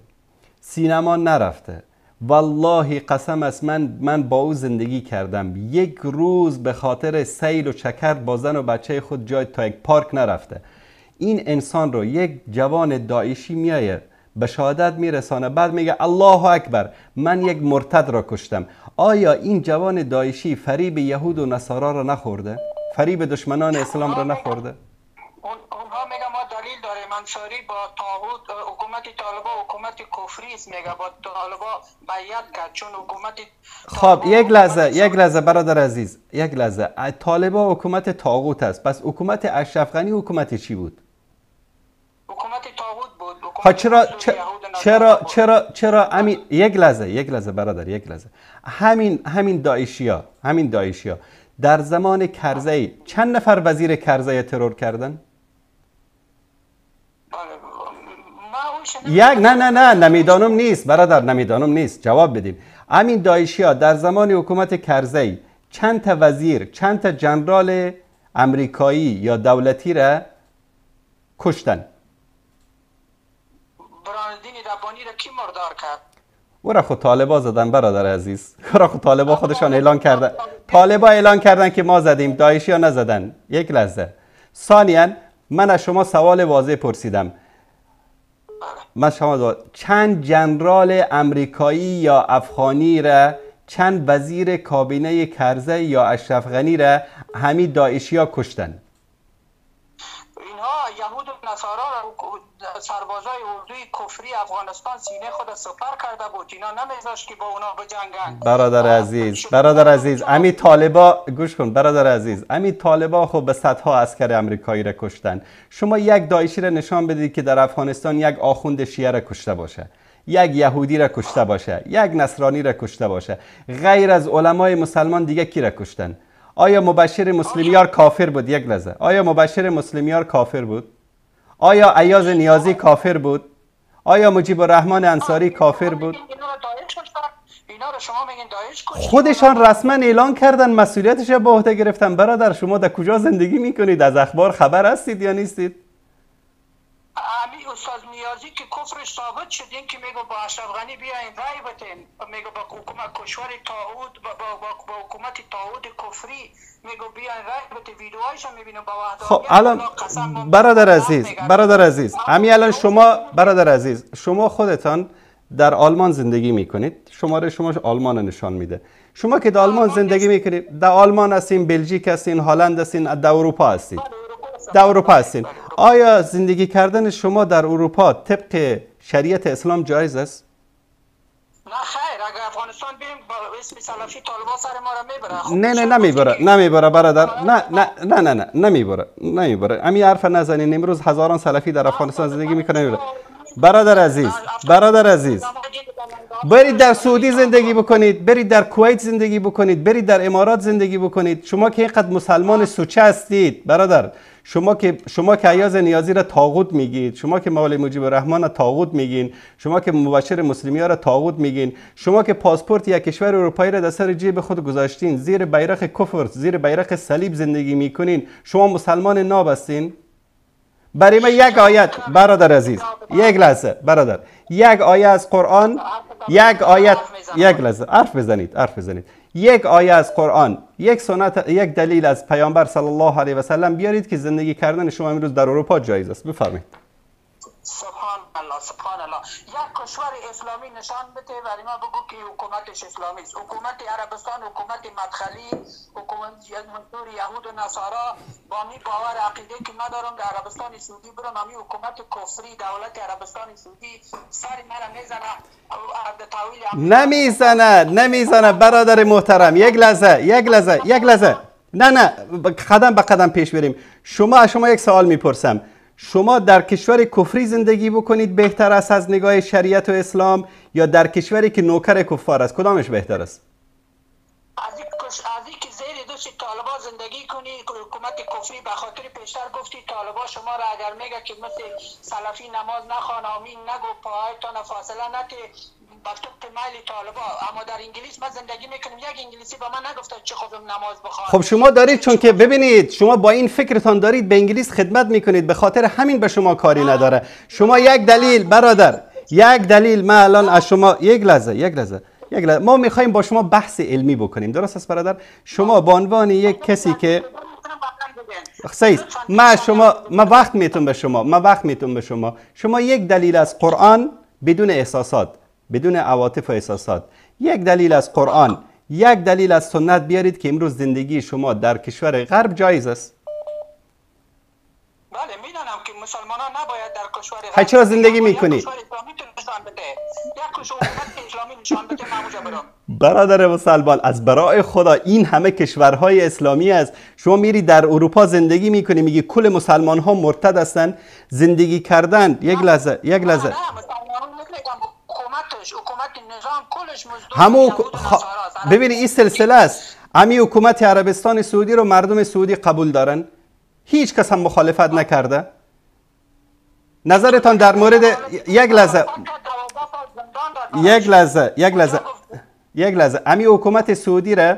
سینما نرفته. والله قسم است من با او زندگی کردم، یک روز به خاطر سیل و چکر با زن و بچه خود جای تا یک پارک نرفته. این انسان رو یک جوان داعشی میایه به شهادت میرسانه، بعد میگه الله اکبر من یک مرتد را کشتم. آیا این جوان داعشی فریب یهود و نصارا را نخورده؟ فریب دشمنان اسلام را نخورده؟ اونها میگه ما دلیل داریم، انصاری با طاغوت، حکومت طالبا حکومت کفری است، میگه با طالبا بیعت کرد چون حکومت. خب یک لحظه برادر عزیز، یک لحظه. طالبا حکومت طاغوت است، پس حکومت اشرف غنی حکومت چی بود؟ حکومت طاغوت بود. حکومت چرا همین یک لحظه برادر، یک لحظه. همین داعشیا در زمان کرزی چند نفر وزیر کرزی ترور کردن؟ یک نه نمیدانم نیست برادر، نمیدانم نیست، جواب بدیم. همین داعشیا در زمان حکومت کرزی چند تا وزیر، چند تا جنرال امریکایی یا دولتی را کشتن؟ برهان‌الدین ربانی را کی مردار کرد؟ او را خود طالبا زدن برادر عزیز. او را خود طالبا خودشان اعلان کردن. طالبا اعلان کردن که ما زدیم، داعشیا نزدن. یک لحظه. ثانیاً من از شما سوال واضح پرسیدم. من شما چند جنرال امریکایی یا افغانی را، چند وزیر کابینه کرزی یا اشرف غنی را همین داعشیا کشتن؟ اینها یهود و نصارا را، سربازای اردوی کفری افغانستان سینه خود سپر کرده بود، اینا نمیذاشت که با اونا بجنگن. برادر عزیز، امی طالبا، گوش کن برادر عزیز، امی طالبا خب به صدها عسکر امریکایی را کشتن. شما یک داعشی را نشان بدید که در افغانستان یک آخوند شیعه را کشته باشه، یک یهودی را کشته باشه، یک نصرانی را کشته باشه، غیر از علمای مسلمان دیگه کی را کشتن؟ آیا مبشر مسلمیار کافر بود؟ یک لحظه. آیا مبشر مسلمیار کافر بود؟ آیا ایاز نیازی کافر بود؟ آیا مجیب الرحمن انصاری کافر بود؟ خودشان رسما اعلان کردن، مسئولیتش را به عهده گرفتن. برادر شما در کجا زندگی میکنید؟ از اخبار خبر هستید یا نیستید؟ امی استاد نیازی که کفرش ثابت شد، این که میگه با اشرف غنی بیاین رای بدین، میگه با حکومت کشور طاغوت، با حکومت طاغوت کفری میگه بیاین رای بدین، ویدیوهایش میبینم با وحدت. خب الان برادر عزیز، همین الان شما برادر عزیز، شما خودتان در آلمان زندگی میکنید، شماره شما آلمان نشان میده. شما که در آلمان زندگی میکنید، در آلمان هستین، بلژیک هستین، هلند هستین، در اروپا هستین. در اروپا هستین. آیا زندگی کردن شما در اروپا طبق شریعت اسلام جایز است؟ نه خیر، اگر افغانستان بریم با اسم سلفی طالبان سر ما را میبره. نه نه نمیبره، نمیبره برادر، نه نه نه نه نه نمیبره، نمیبره. همین حرف نزنین. امروز هزاران سلفی در افغانستان زندگی میکنه. برادر عزیز، برادر عزیز، برید در سعودی زندگی بکنید، برید در کویت زندگی بکنید، برید در امارات زندگی بکنید. شما که اینقدر مسلمان سوچه هستید برادر، شما که ایاز نیازی را طاغوت میگید، شما که مولوی مجیب الرحمن را طاغوت میگین، شما که مبشر مسلمی ها را طاغوت میگین، شما که پاسپورت یک کشور اروپایی را در سر جیب خود گذاشتین، زیر بیرق کفر، زیر بیرق صلیب زندگی میکنین، شما مسلمان ناب هستین؟ برای من یک آیت برادر عزیز، یک لحظه برادر، یک آیه از قرآن، یک آیت، یک لحظه حرف بزنید، حرف بزنید. یک آیه از قرآن، یک سنت، یک دلیل از پیامبر صلی الله علیه و سلم بیارید که زندگی کردن شما امروز در اروپا جایز است. بفرمایید. سبحان الله، سبحان الله. یک کشور اسلامی نشان بده ولی ما بگو که حکومتش اسلامی است. حکومت عربستان حکومت مدخلی، حکومت منصور یهود و نصارا، با می باور عقیده که ما دارم در عربستان سعودی برم، همی حکومت کفری دولت عربستان سعودی سر مرا میزنه. نمیزنه، نمیزنه برادر محترم. یک لحظه، یک لحظه، یک لحظه. نه نه، قدم به قدم پیش بریم. شما یک سوال میپرسم. شما در کشور کفری زندگی بکنید بهتر است از نگاه شریعت و اسلام، یا در کشوری که نوکر کفار است؟ کدامش بهتر است؟ از اینکه زیر دست طالبا زندگی کنی، حکومت کفری، به خاطر پیشتر گفتی طالبا شما را اگر میگه که مثل سلفی نماز نخوان، آمین نگو، پاهایتان فاصله نده، با طبق میل طالبا. اما در انگلیس ما زندگی میکنیم، یک انگلیسی با من نگفته چه خودم نماز بخوان. خب شما دارید، چون که ببینید شما با این فکرتان دارید به انگلیس خدمت میکنید، به خاطر همین به شما کاری نداره. شما یک دلیل برادر، یک دلیل من الان از شما، یک لحظه، یک لحظه، یک لحظه، ما میخوایم با شما بحث علمی بکنیم، درست است برادر؟ شما به عنوان یک کسی که صحیح، ما وقت میتونم به شما، ما وقت میتونم به شما، شما یک دلیل از قرآن بدون احساسات، بدون عواطف و احساسات، یک دلیل از قرآن، یک دلیل از سنت بیارید که امروز زندگی شما در کشور غرب جایز است. بله میدانم که مسلمانان نباید در کشور غرب. چرا زندگی میکنی؟ برادر مسلمان، از برای خدا این همه کشورهای اسلامی است، شما میری در اروپا زندگی میکنی، میگی کل مسلمان ها مرتد هستن. زندگی کردن، یک لحظه، یک لحظه، همو ببینید این سلسله است. همی حکومت عربستان سعودی رو مردم سعودی قبول دارن، هیچ کس هم مخالفت نکرده. نظرتان در مورد، یک لحظه، یک لحظه، یک لحظه، یک لحظه، همی حکومت سعودی را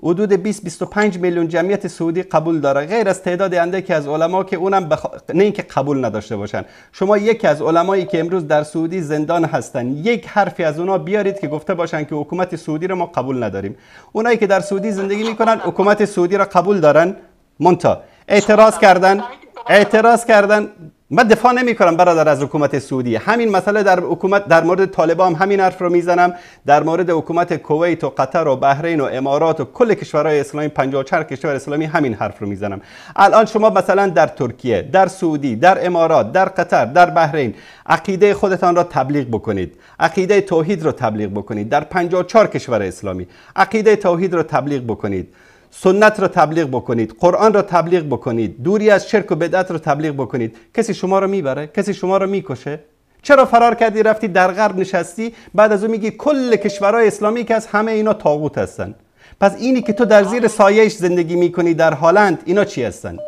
حدود 20-25 میلیون جمعیت سعودی قبول داره، غیر از تعداد اندکی از علما که اونم نه اینکه قبول نداشته باشن. شما یکی از علمایی که امروز در سعودی زندان هستن، یک حرفی از اونا بیارید که گفته باشن که حکومت سعودی رو ما قبول نداریم. اونایی که در سعودی زندگی میکنن حکومت سعودی رو قبول دارن، منتها اعتراض کردن، اعتراض کردن. من دفاع نمی کنم برادر از حکومت سعودی. همین مسئله در حکومت، در مورد طالبان هم همین حرف رو میزنم، در مورد حکومت کویت و قطر و بحرین و امارات و کل کشورهای اسلامی، 54 کشور اسلامی همین حرف رو میزنم. الان شما مثلا در ترکیه، در سعودی، در امارات، در قطر، در بحرین عقیده خودتان را تبلیغ بکنید، عقیده توحید رو تبلیغ بکنید. در 54 کشور اسلامی عقیده توحید رو تبلیغ بکنید، سنت را تبلیغ بکنید، قرآن را تبلیغ بکنید، دوری از شرک و بدعت را تبلیغ بکنید. کسی شما را میبره؟ کسی شما را میکشه؟ چرا فرار کردی رفتی در غرب نشستی؟ بعد از اون میگی کل کشورهای اسلامی که از همه اینا طاغوت هستن. پس اینی که تو در زیر سایه‌اش زندگی میکنی در هالند، اینا چی هستن؟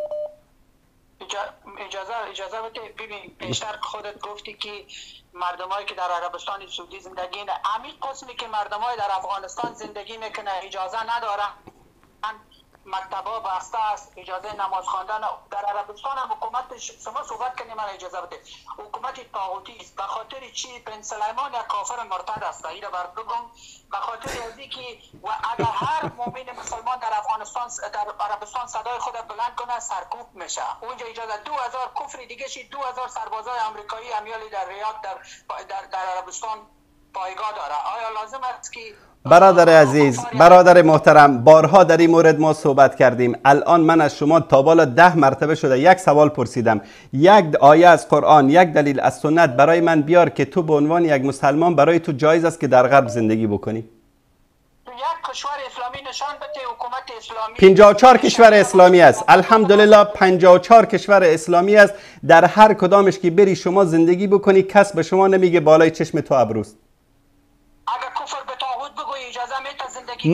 اجازه بده. ببین بیشتر خودت گفتی که مردمایی که در عربستان سعودی زندگی، همین قسمی که مردمای در افغانستان زندگی میکنه اجازه ندارن، مکتبا بسته است، اجازه نماز خواندن در عربستان هم حکومت، شما صحبت کنیم من اجازه بده، حکومت طاغوتی است. به خاطر چی؟ بن سلیمان یک کافر مرتد است، اینو بر بگم. به خاطر از اینکه و اگر هر مؤمن مسلمان در افغانستان در عربستان صدای خود بلند کنه سرکوب میشه. اونجا اجازه 2000 کفر دیگه شی، 2000 سربازای آمریکایی امیالی در ریاض در عربستان پایگاه داره. آیا لازم است که برادر عزیز، برادر محترم، بارها در این مورد ما صحبت کردیم. الان من از شما تا بالا 10 مرتبه شده یک سوال پرسیدم. یک آیه از قرآن، یک دلیل از سنت برای من بیار که تو به عنوان یک مسلمان برای تو جایز است که در غرب زندگی بکنی. یک کشور اسلامی نشان بده، حکومت اسلامی. 54 کشور اسلامی است، الحمدلله 54 کشور اسلامی است. در هر کدامش که بری شما زندگی بکنی کس به شما نمیگه بالای چشم تو ابروست. اگر کفر به طاغوت بگویی اجازه میته زندگی.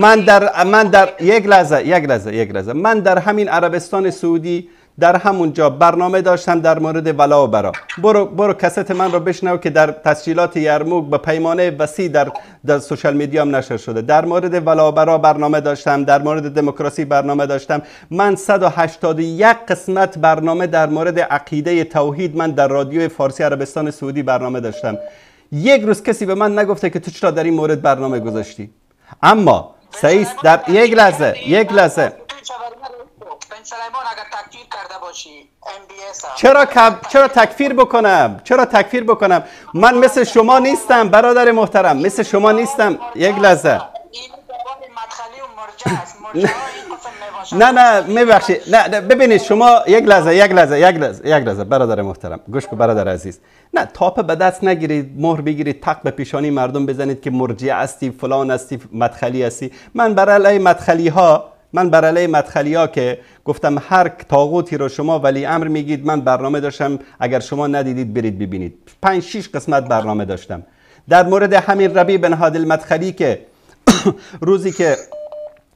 من در یک لحظه، یک لحظه، یک لحظه، من در همین عربستان سعودی در همونجا برنامه داشتم در مورد ولا و برا. برو کست من رو بشنو که در تسجیلات یرموک به پیمانه وسیع در social media هم نشر شده. در مورد ولا و برا برنامه داشتم، در مورد دموکراسی برنامه داشتم. من 181 قسمت برنامه در مورد عقیده توحید من در رادیو فارسی عربستان سعودی برنامه داشتم. یک روز کسی به من نگفته که تو چرا در این مورد برنامه گذاشتی. اما سعید در یک لحظه، یک لحظه، سلیمان اگر تکفیر کرده باشی MBS، چرا تکفیر بکنم؟ چرا تکفیر بکنم؟ من مثل شما نیستم برادر محترم، مثل شما نیستم. یک لحظه. نه نه میبخشید، نه ببینید شما یک لحظه، یک لحظه، یک لحظه، یک لحظه برادر محترم، گوش کن برادر عزیز. نه تاپه به دست نگیرید، مهر بگیرید، تق به پیشانی مردم بزنید که مرجع هستی، فلان هستی، مدخلی هستی. من بر علیه مدخلی ها، من بر علیه مدخلی ها که گفتم هر طاغوتی رو شما ولی امر میگید، من برنامه داشتم، اگر شما ندیدید برید ببینید. 5-6 قسمت برنامه داشتم در مورد همین ربیع بن هادی المدخلی که روزی که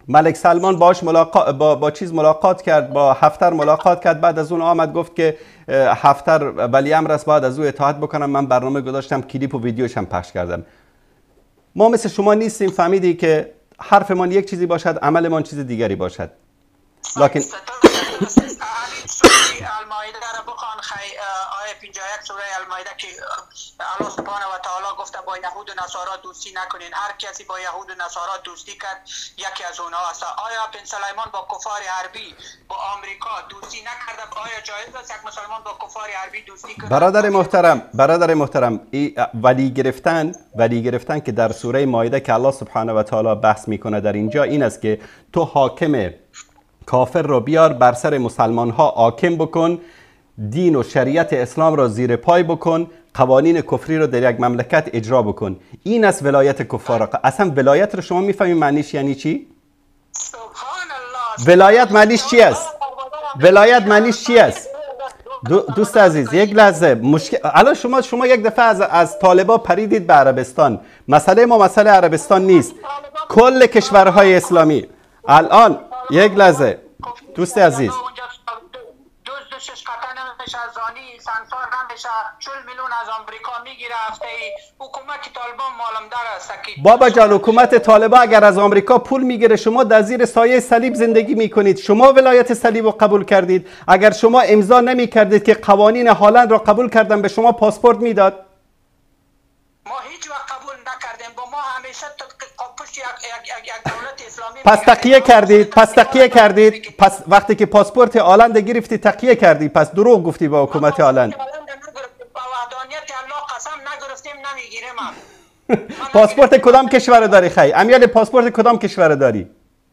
ملک سلمان باش ملاقات با چیز ملاقات کرد، با هفتر ملاقات کرد، بعد از اون آمد گفت که هفتر ولی امر است، باید از او اطاعت بکنم. من برنامه گذاشتم، کلیپ و ویدیوش هم پخش کردم. ما مثل شما نیستیم، فهمیدی که حرفمان یک چیزی باشد، عملمان چیز دیگری باشد. لکن المائده را بخوان، آیه 51 سوره المائده که الله سبحانه و تعالی گفته با یهود و نصارا دوستی نکنین، هر کسی با یهود و نصارا دوستی کرد یکی از اونها است. آیا بن سلیمان با کفار حربی با آمریکا دوستی نکرده؟ آیا جایز است یک مسلمان با کفار حربی دوستی کنه؟ برادر محترم، برادر محترم، ولی گرفتن، ولی گرفتن که در سوره مائده که الله سبحانه و تعالی بحث میکنه در اینجا این است که تو حاکم کافر را بیار بر سر مسلمان ها حاکم بکن، دین و شریعت اسلام را زیر پای بکن، قوانین کفری را در یک مملکت اجرا بکن. این است ولایت کفار. اصلا ولایت رو شما میفهمی معنیش یعنی چی؟ سبحان الله. ولایت معنیش چی است؟ ولایت معنیش چی است؟ دوست عزیز یک لحظه، مشکل الان شما یک دفعه از طالبا پریدید به عربستان. مسئله ما مسئله عربستان نیست، کل کشورهای اسلامی الان. یک لحظه دوست عزیز، بابا جان، حکومت طالبان اگر از آمریکا پول میگیره، شما در زیر سایه صلیب زندگی میکنید. شما ولایت صلیب رو قبول کردید. اگر شما امضا نمیکردید که قوانین هالند را قبول کردن، به شما پاسپورت میداد. ما هیچ وقت قبول نکردیم. با ما همیشه پشت یک دولت اسلامی. پس تقیه کردید، پس تقیه کردید، پس وقتی که پاسپورت هالند گرفتی تقیه کردی، پس دروغ گفتی با حکومت هالند. با وحدانیت الله قسم نگرفتیم، نمیگیریم. پاسپورت کدام کشور داری خی؟ امیال پاسپورت کدام کشور داری؟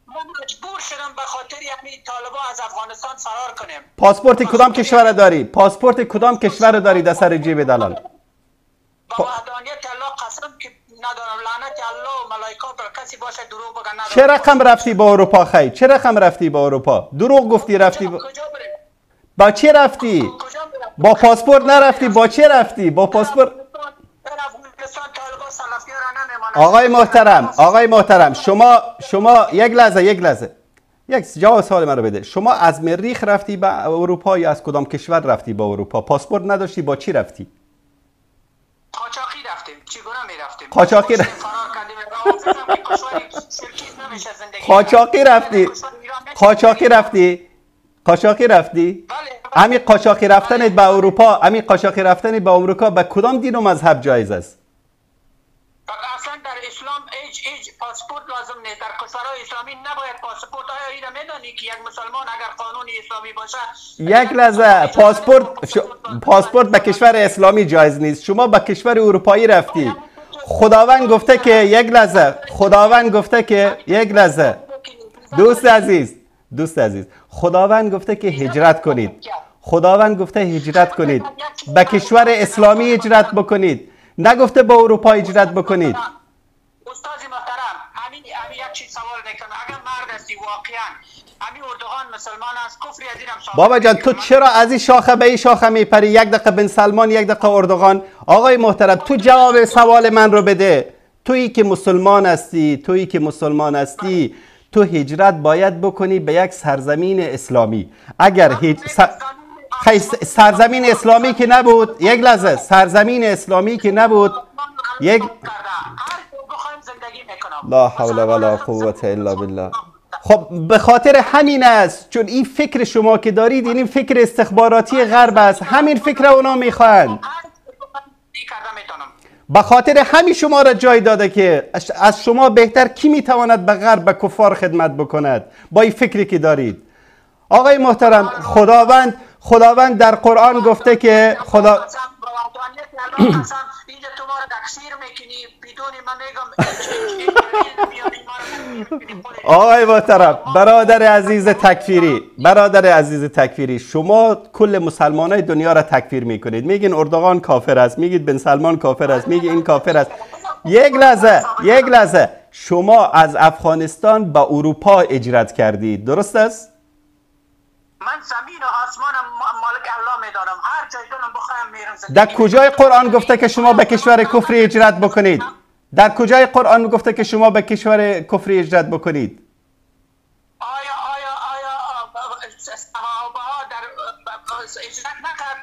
ما مجبور شدم به خاطر یعنی طالبان از افغانستان فرار کنیم. پاسپورت کدام کشور داری؟ پاسپورت کدام کشور داری در سر جیب دلال؟ با وحدانیت الله قسم که ندارم، لعنت الله و ملائکه بر کسی باشه دروغ بگه ندارم. چه رقم رفتی با اروپا خی؟ چه رقم رفتی با اروپا؟ دروغ گفتی رفتی با چه رفتی؟ با پاسپورت نرفتی، با چه رفتی؟ با پاسپورت. آقای محترم، آقای محترم، شما یک لحظه، یک لحظه، یک جواب سوال من رو بده. شما از مریخ رفتی به اروپا یا از کدام کشور رفتی با اروپا؟ پاسپورت نداشتی، با چی رفتی؟ قاچاقی رفتیم. چگونه میرفتیم؟ قاچاقی رفتیم. قاچاقی رفتی. قاچاقی رفتی. قاچاقی رفتی؟ همین قاچاقی رفتنت به اروپا، همین قاچاقی رفتنت به آمریکا به کدام دین و مذهب جایز است؟ اصلا در اسلام هیچ پاسپورت لازم نیست. در کشورهای اسلامی نباید پاسپورت. آیا اینو میدانی که یک مسلمان اگر قانون اسلامی باشه؟ یک لحظه، پاسپورت به کشور اسلامی جایز نیست. شما به کشور اروپایی رفتی. خداوند گفته که یک لحظه، خداوند گفته که یک لحظه، دوست عزیز، دوست عزیز، خداوند گفته که هجرت کنید. خداوند گفته هجرت کنید، به کشور اسلامی هجرت بکنید، نگفته با اروپا هجرت بکنید. استاد محترم، همین یک چیز سوال میکنم. اگر مرد هستی واقعا، همین اردوغان مسلمان است، کفری از اینم ثابت. بابا جان، تو چرا از این شاخه به این شاخه میپری؟ یک دقیقه بن سلمان، یک دقیقه اردوغان. آقای محترم، تو جواب سوال من رو بده. تویی که مسلمان هستی، تویی که مسلمان هستی، تو هجرت باید بکنی به یک سرزمین اسلامی. اگر سرزمین اسلامی که نبود، یک لحظه، سرزمین اسلامی که نبود، یک لا حول ولا قوت الا بالله. خب به خاطر همین است، چون این فکر شما که دارید این فکر استخباراتی غرب است، همین فکر اونا میخواهند. به خاطر همین شما را جای داده که از شما بهتر کی میتواند به غرب، به کفار خدمت بکند با این فکری که دارید. آقای محترم، خداوند در قرآن گفته که خدا آقای محترم، برادر عزیز تکفیری، برادر عزیز تکفیری، شما کل مسلمانای دنیا را تکفیر میکنید. میگین اردوغان کافر است، میگید بن سلمان کافر است، میگی این کافر است. یک لحظه، یک لحظه، شما از افغانستان به اروپا هجرت کردید، درست است؟ من زمین و آسمانم مالک الله میدانم، هر جای دلم بخوایم میرم. در کجای قرآن گفته که شما به کشور کفری هجرت بکنید؟ در کجای قرآن گفته که شما به کشور کفری هجرت بکنید؟ آیا آیا آیا صحابه ها در هجرت نکرد؟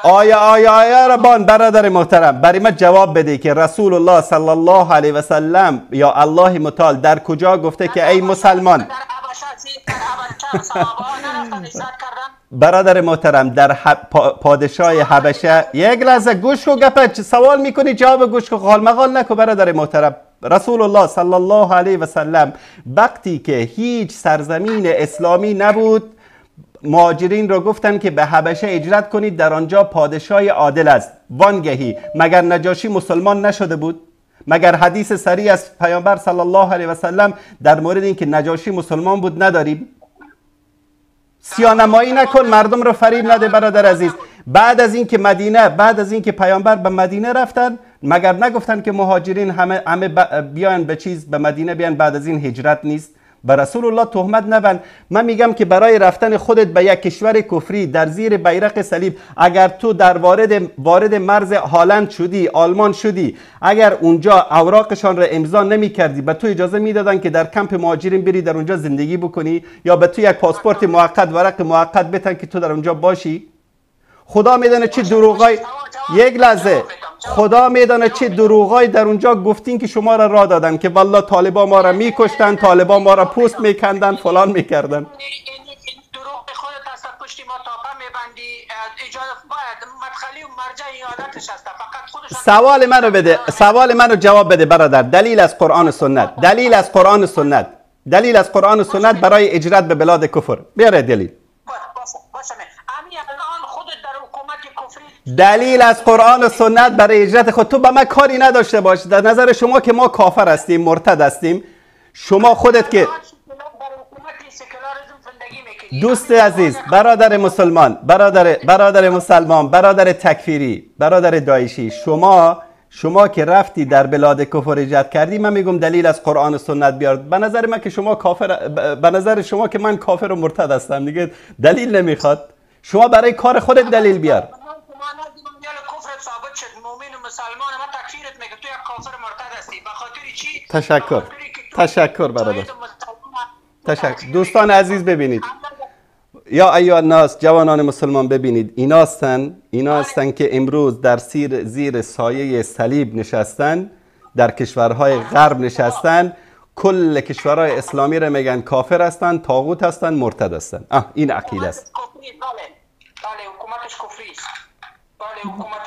آیا آیا آیا ربان، برادر محترم، برای من جواب بده که رسول الله صلی الله علیه و سلم یا الله متعال در کجا گفته که ای مسلمان؟ برادر محترم، در پادشاه حبشه، یک لحظه گوش کو، گپ سوال میکنی جواب گوش کو، غال مغال نکو برادر محترم. رسول الله صلی الله علیه و سلم وقتی که هیچ سرزمین اسلامی نبود، مهاجرین را گفتن که به حبشه هجرت کنید، در آنجا پادشاه عادل است. وانگهی مگر نجاشی مسلمان نشده بود؟ مگر حدیث صریح از پیامبر صلی الله علیه و سلم در مورد اینکه نجاشی مسلمان بود نداریم؟ سیانمایی نکن، مردم رو فریب نده برادر عزیز. بعد از اینکه مدینه، بعد از اینکه پیامبر به مدینه رفتن، مگر نگفتن که مهاجرین همه بیان به چیز، به مدینه بیان، بعد از این هجرت نیست؟ به رسول الله تهمت نبند. من میگم که برای رفتن خودت به یک کشور کفری در زیر بیرق صلیب، اگر تو در وارد مرز هالند شدی، آلمان شدی، اگر اونجا اوراقشان را امضا نمی کردی، به تو اجازه میدادن که در کمپ مهاجرین بری در اونجا زندگی بکنی، یا به تو یک پاسپورت موقت، ورق موقت بتن که تو در اونجا باشی؟ خدا میدانه چه دروغای، یک لحظه، خدا میدانه چه دروغای در اونجا گفتین که شما را راه دادن که والله طالبا ما را میکشتن، طالبا ما را پوست میکندن، فلان میکردن. این دروغ خودت هست، پشتی ما تاپه میبندی، اجازه باید مدخلی و مرجع عادتش هست، فقط خودش. سوال منو بده، سوال منو جواب بده برادر. دلیل از قرآن و سنت، دلیل از قرآن و سنت، دلیل از قرآن و سنت برای اجرت به بلاد کفر. بیاره دلیل. دلیل از قرآن و سنت برای هجرت خود. تو با من کاری نداشته باش. در نظر شما که ما کافر هستیم، مرتد هستیم، شما خودت که دوست عزیز، برادر مسلمان، برادر مسلمان، برادر تکفیری، برادر داعشی، شما که رفتی در بلاد کفر هجرت کردی، من میگم دلیل از قرآن و سنت بیار. به نظر من که شما کافر، به نظر شما که من کافر و مرتد هستم دیگه، دلیل نمیخواد. شما برای کار خودت دلیل بیار. تشکر، تشکر برادر، تشکر. دوستان عزیز ببینید، یا ایها الناس، جوانان مسلمان ببینید، اینا هستن که امروز در زیر سایه صلیب نشستن، در کشورهای غرب نشستن، کل کشورهای اسلامی را میگن کافر هستن، طاغوت هستن، مرتد هستن. این عقیده است. بله، حکومتش کفری است. بله، حکومت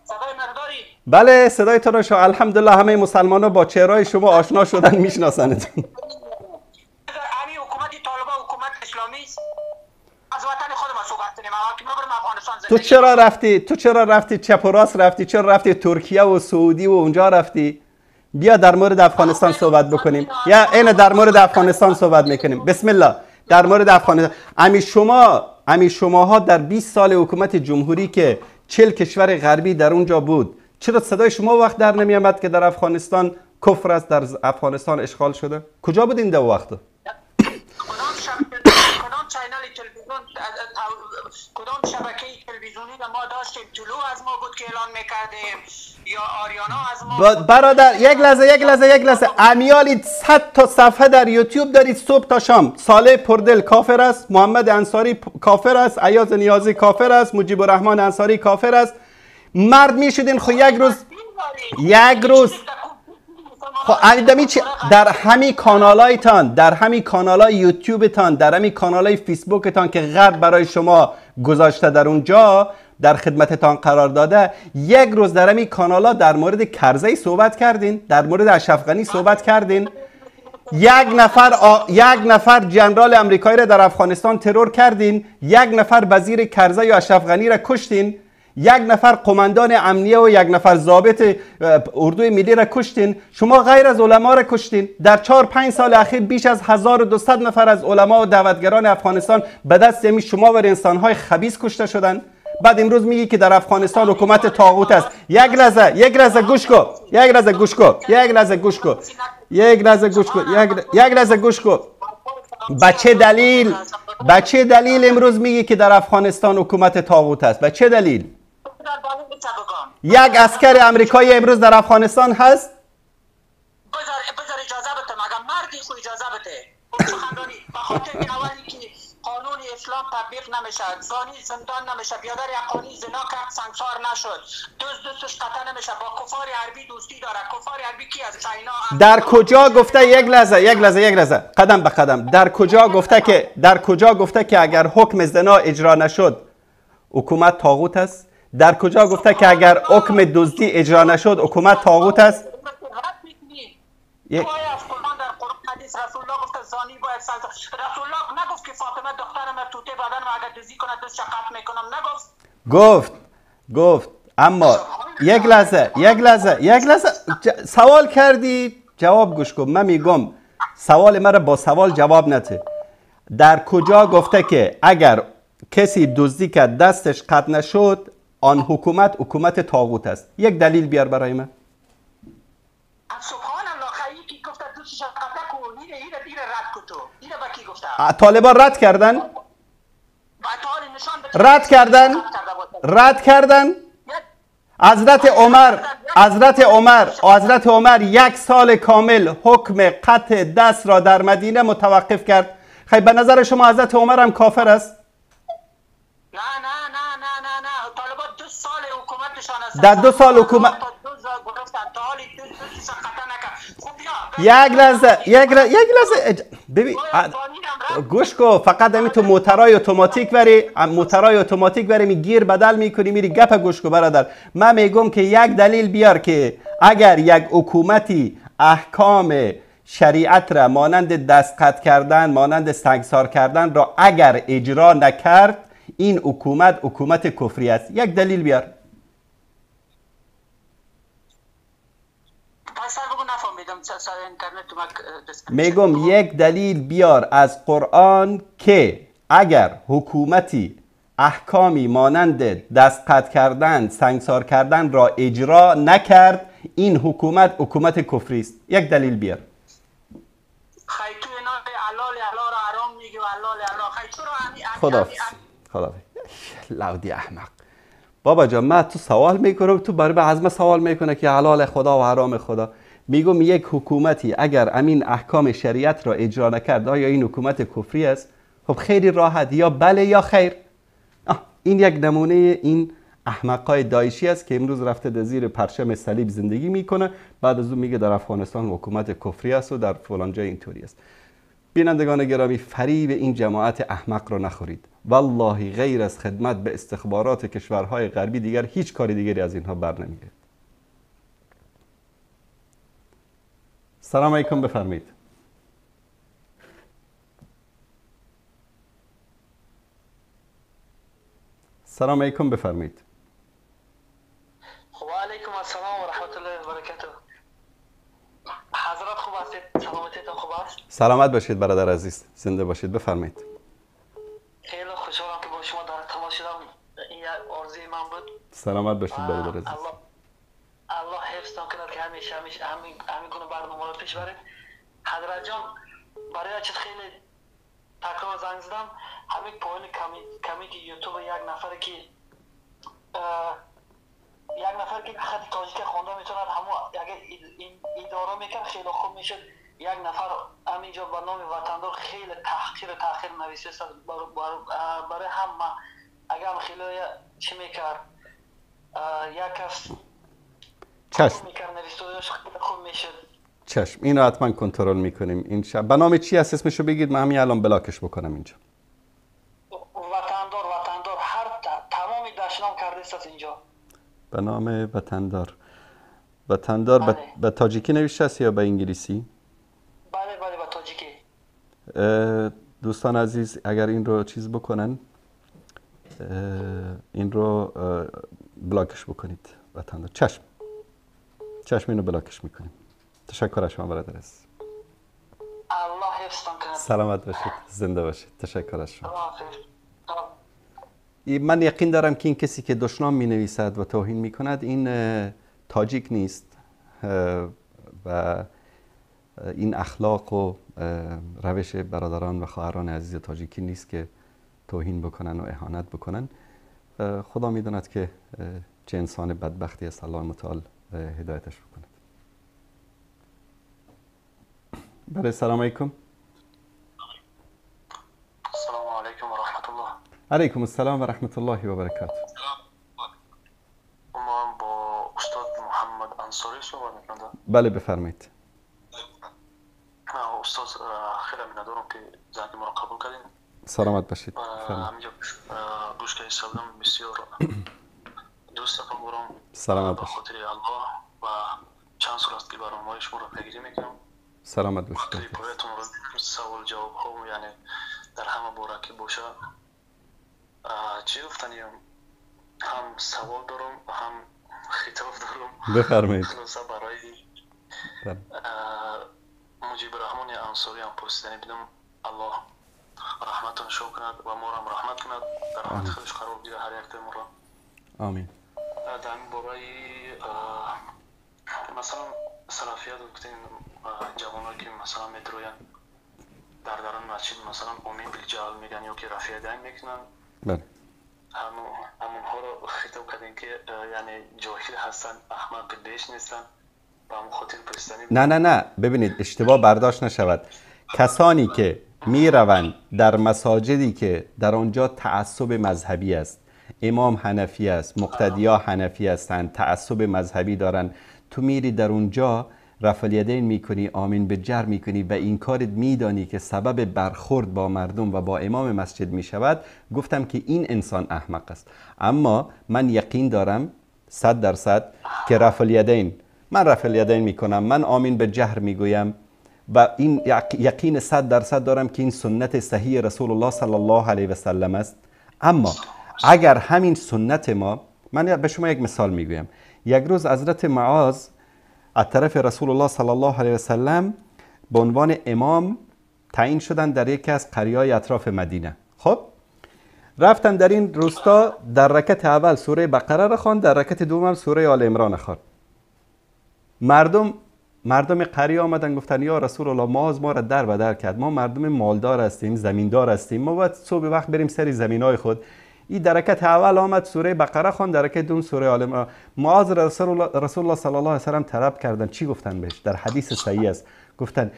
صدای من داری؟ بله، صدای تو رو الحمدلله همه مسلمان‌ها با چهرهای شما آشنا شدن، میشناسنتون. همین حکومت طالبان حکومت اسلامی است. از وطن خود ما صحبت کنیم. ما برم افغانستان زندگی. تو چرا رفتی؟ تو چرا رفتی چپ و راست رفتی؟ چرا رفتی ترکیه و سعودی و اونجا رفتی؟ بیا در مورد افغانستان صحبت بکنیم. یا عین در مورد افغانستان صحبت میکنیم. بسم الله. در مورد افغانستان، امی شماها در 20 سال حکومت جمهوری که 40 کشور غربی در اونجا بود، چرا صدای شما وقت در نمی آمد که در افغانستان کفر است، در افغانستان اشغال شده؟ کجا بودین در وقت؟ کدام channel تلویزیون، کدام شبکه تلویزیونی ما داشتیم؟ طلوع از ما بود که اعلان میکردیم یا آریانا از ما؟ برادر یک لحظه یک لحظه یک لحظه. امیالی 100 تا صفحه در یوتیوب دارید صبح تا شام. صالح پردل کافر است، محمد انصاری کافر است، ایاز نیازی کافر است، مجیب الرحمن انصاری کافر است. مرد میشدین خو یک روز، یک روز خب در همین کانالایتان، در همین کانالای یوتیوبتان، در همین کانالای فیسبوکتان که غرب برای شما گذاشته در اونجا در خدمتتان قرار داده، یک روز در همین کانالا در مورد کرزی صحبت کردین؟ در مورد اشرف غنی صحبت کردین؟ یک نفر جنرال امریکایی را در افغانستان ترور کردین؟ یک نفر وزیر کرزی و اشرف غنی را کشتین؟ یک نفر قماندان امنیه و یک نفر ضابط اردوی ملی را کشتین؟ شما غیر از علما را کشتین. در 4-5 سال اخیر بیش از 1200 نفر از علما و دعوتگران افغانستان به دست یمی شما و انسانهای خبیث کشته شدن. بعد امروز میگی که در افغانستان حکومت طاغوت است. یک لحظه، یک لحظه گوش کن، یک لحظه گوش کن، یک لحظه گوش کن، یک لحظه گوش کن، یک لحظه گوش کن. به چه دلیل، به چه دلیل امروز میگی که در افغانستان حکومت طاغوت است؟ به چه دلیل؟ یک عسکر امریکایی امروز در افغانستان هست؟ بذار اجازه بده، مگر مردی خو اجازه بده. سخنرانی به خاطر اولی که قانون اسلام تطبیق نمیشه، زانی زندان نمیشه، بیادر حقانی زنا کرد سنگسار نشد، دوست دوستش قطع نمیشه، با کفار عربی دوستی داره. کفار عربی کی از چاینا؟ در کجا گفته؟ یک لحظه یک لحظه یک لحظه، قدم به قدم. در کجا گفته که، در کجا گفته که اگر حکم زنا اجرا نشد حکومت طاغوت است؟ در کجا گفته که اگر حکم دزدی اجرا نشد حکومت طاغوت است؟ یک حدیث رسول الله گفته زانی باید سنگسار. رسول الله نگفت که فاطمه دخترم توته بدنم اگر دزدی کنه دستش قطع میکنم، نگفت. گفت گفت. اما یک لحظه یک لحظه یک لحظه، سوال کردی جواب گوش کن. من میگم سوال مرا با سوال جواب نده. در کجا گفته که اگر کسی دزدی کرد دستش قطع نشد آن حکومت حکومت طاغوت است؟ یک دلیل بیار برای من. طالبان رد کردن؟ رد کردن؟ رد کردن؟ حضرت عمر، حضرت عمر، حضرت عمر یک سال کامل حکم قطع دست را در مدینه متوقف کرد. خیلی به نظر شما حضرت عمر هم کافر است؟ نه نه نه نه نه نه، طالبان 2 سال حکومتشان است. در 2 سال حکومت یک لحظه یک لحظه ببین گوش کن. فقط همین تو موترای اتوماتیک بری، موترای اتوماتیک بری می گیر بدل میکنی میری. گپ گوش کن برادر. من میگم که یک دلیل بیار که اگر یک حکومتی احکام شریعت را مانند دست قطع کردن، مانند سنگسار کردن را اگر اجرا نکرد، این حکومت حکومت کفری است. یک دلیل بیار. میگم یک دلیل بیار از قرآن که اگر حکومتی احکامی مانند دست قطع کردن، سنگسار کردن را اجرا نکرد، این حکومت حکومت کفری است. یک دلیل بیار. خداحافظ. خداحافظ. لودی احمق. بابا جان من تو سوال میکنم، تو برای به عزم سوال میکنه که حلال خدا و حرام خدا. میگم یک حکومتی اگر امین احکام شریعت را اجرا نکرد آیا این حکومت کفری است؟ خب خیلی راحت، یا بله یا خیر. این یک نمونه این احمقای داعشی است که امروز رفته در زیر پرچم صلیب زندگی میکنه، بعد از اون میگه در افغانستان حکومت کفری است و در فلان جای اینطوری است. بینندگان گرامی، فریب این جماعت احمق را نخورید. والله غیر از خدمت به استخبارات کشورهای غربی دیگر هیچ کاری دیگری از اینها بر نمیاد. سلام علیکم، بفرمایید. سلام علیکم، بفرمایید. و علیکم السلام و رحمت الله و برکاته. حضرت خوب هستید؟ سلامتیتان خوب است؟ سلامت باشید برادر عزیز، زنده باشید، بفرمایید. خیلی خوشحالم که با شما در تماس شدم، این یک آرزوی من بود. سلامت باشید برادر عزیز. الله حفظتان کند که همیشه همیشه همین گونه برنامه رو پیش برید. حضرت جان، برای چیز خیلی تکرار زنگ زدم، همین پایین کمیت یوتیوب یک نفر که خط تاجیک خونده میتونه همون اگه اداره میکرد خیلی خوب میشد. یک نفر همینجا به نام وطندار خیلی تحقیر نوشته است برای همه. اگه هم خیلی چی میکرد یک کس چشم میکرد نوشته خوب میشد. چشم، اینو حتما کنترل میکنیم. این شب به نام چی هست اسمشو بگید، من همین الان بلاکش بکنم اینجا. وطندار هر تمام دشنام کرده است اینجا. به نام وطندار. وطندار بله. به تاجیکی نوشته است یا به انگلیسی؟ بله به تاجیکی. دوستان عزیز اگر این رو چیز بکنن، این رو بلاکش بکنید. وطندار. چشم اینو بلاکش میکنیم. تشکر از شما برادر عزیز. الله حفظتان کنه. سلامت باشید، زنده باشید. تشکر از شما. من یقین دارم که این کسی که دشنام می نویسد و توهین می کند این تاجیک نیست و این اخلاق و روش برادران و خواهران عزیز تاجیکی نیست که توهین بکنن و اهانت بکنن. خدا می داند که چه انسان بدبختی است. الله متعال هدایتش بکند. بله، سلام علیکم. السلام علیکم و رحمت الله. علیکم السلام و رحمت الله و برکاته. ما با استاد محمد انصاری صحبت میکنم. بله بفرمایید. استاد خیلی ممنونم که زنگ ما رو قبول کردین. سلامت باشید. همینجا گوش که ایستادم بسیار دوست دارم. سلامت باشید. به خاطر الله و چند سال است که برنامه‌های شما رو پیگیری میکنم. سلامت باشید. سوال جواب ها یعنی در همه باره که باشه چی گفتنیم، هم سوال دارم و هم خطاب دارم. بفرمایید. خلاصه برای مجیب الرحمن انصاری هم پرسیدنی بدم. الله رحمتان شو کند و ما را هم رحمت کند، در رحمت خودش قرار بده هر یک ما را. آمین. در این باره مثلا سلفیت گفتین جوانایی که مثلا میدروین در درون مسجد مثلا امین بالجهل میگن یا که رفع یدین میکنن. بله. همونها رو خطاب کردین که یعنی جاهل هستن، احمق بیش نیستن، به همون خاطر پرستنی. نه ببینید اشتباه برداشت نشود. کسانی که میروند در مساجدی که در آنجا تعصب مذهبی است، امام حنفی است، مقتدیا حنفی هستند، تعصب مذهبی دارند، تو میری در اونجا رفع الیدین میکنی، آمین به جر میکنی و این کارت میدانی که سبب برخورد با مردم و با امام مسجد میشود، گفتم که این انسان احمق است. اما من یقین دارم 100% که رفع الیدین، من رفع الیدین میکنم، من آمین به جهر میگویم و این یقین 100% دارم که این سنت صحیح رسول الله صلی الله علیه و سلم است. اما اگر همین سنت ما، من به شما یک مثال میگویم. یک روز حضرت معاذ از طرف رسول الله صلی الله علیه و سلم به عنوان امام تعیین شدن در یکی از قریه‌های اطراف مدینه. خب رفتن در این روستا، در رکعت اول سوره بقره را خواند، در رکعت دوم سوره آل عمران خواند. مردم قریه آمدن گفتن یا رسول الله، معاذ ما را در بدر کرد، ما مردم مالدار هستیم، زمیندار هستیم، ما باید صبح وقت بریم سر زمینای خود. این در رکعت اول آمد سوره بقره خواند، در رکعت دوم سوره آل عمران. معاذ رسول الله صلی الله علیه و سلم طلب کردن. چی گفتن بهش؟ در حدیث صحیح است، گفتن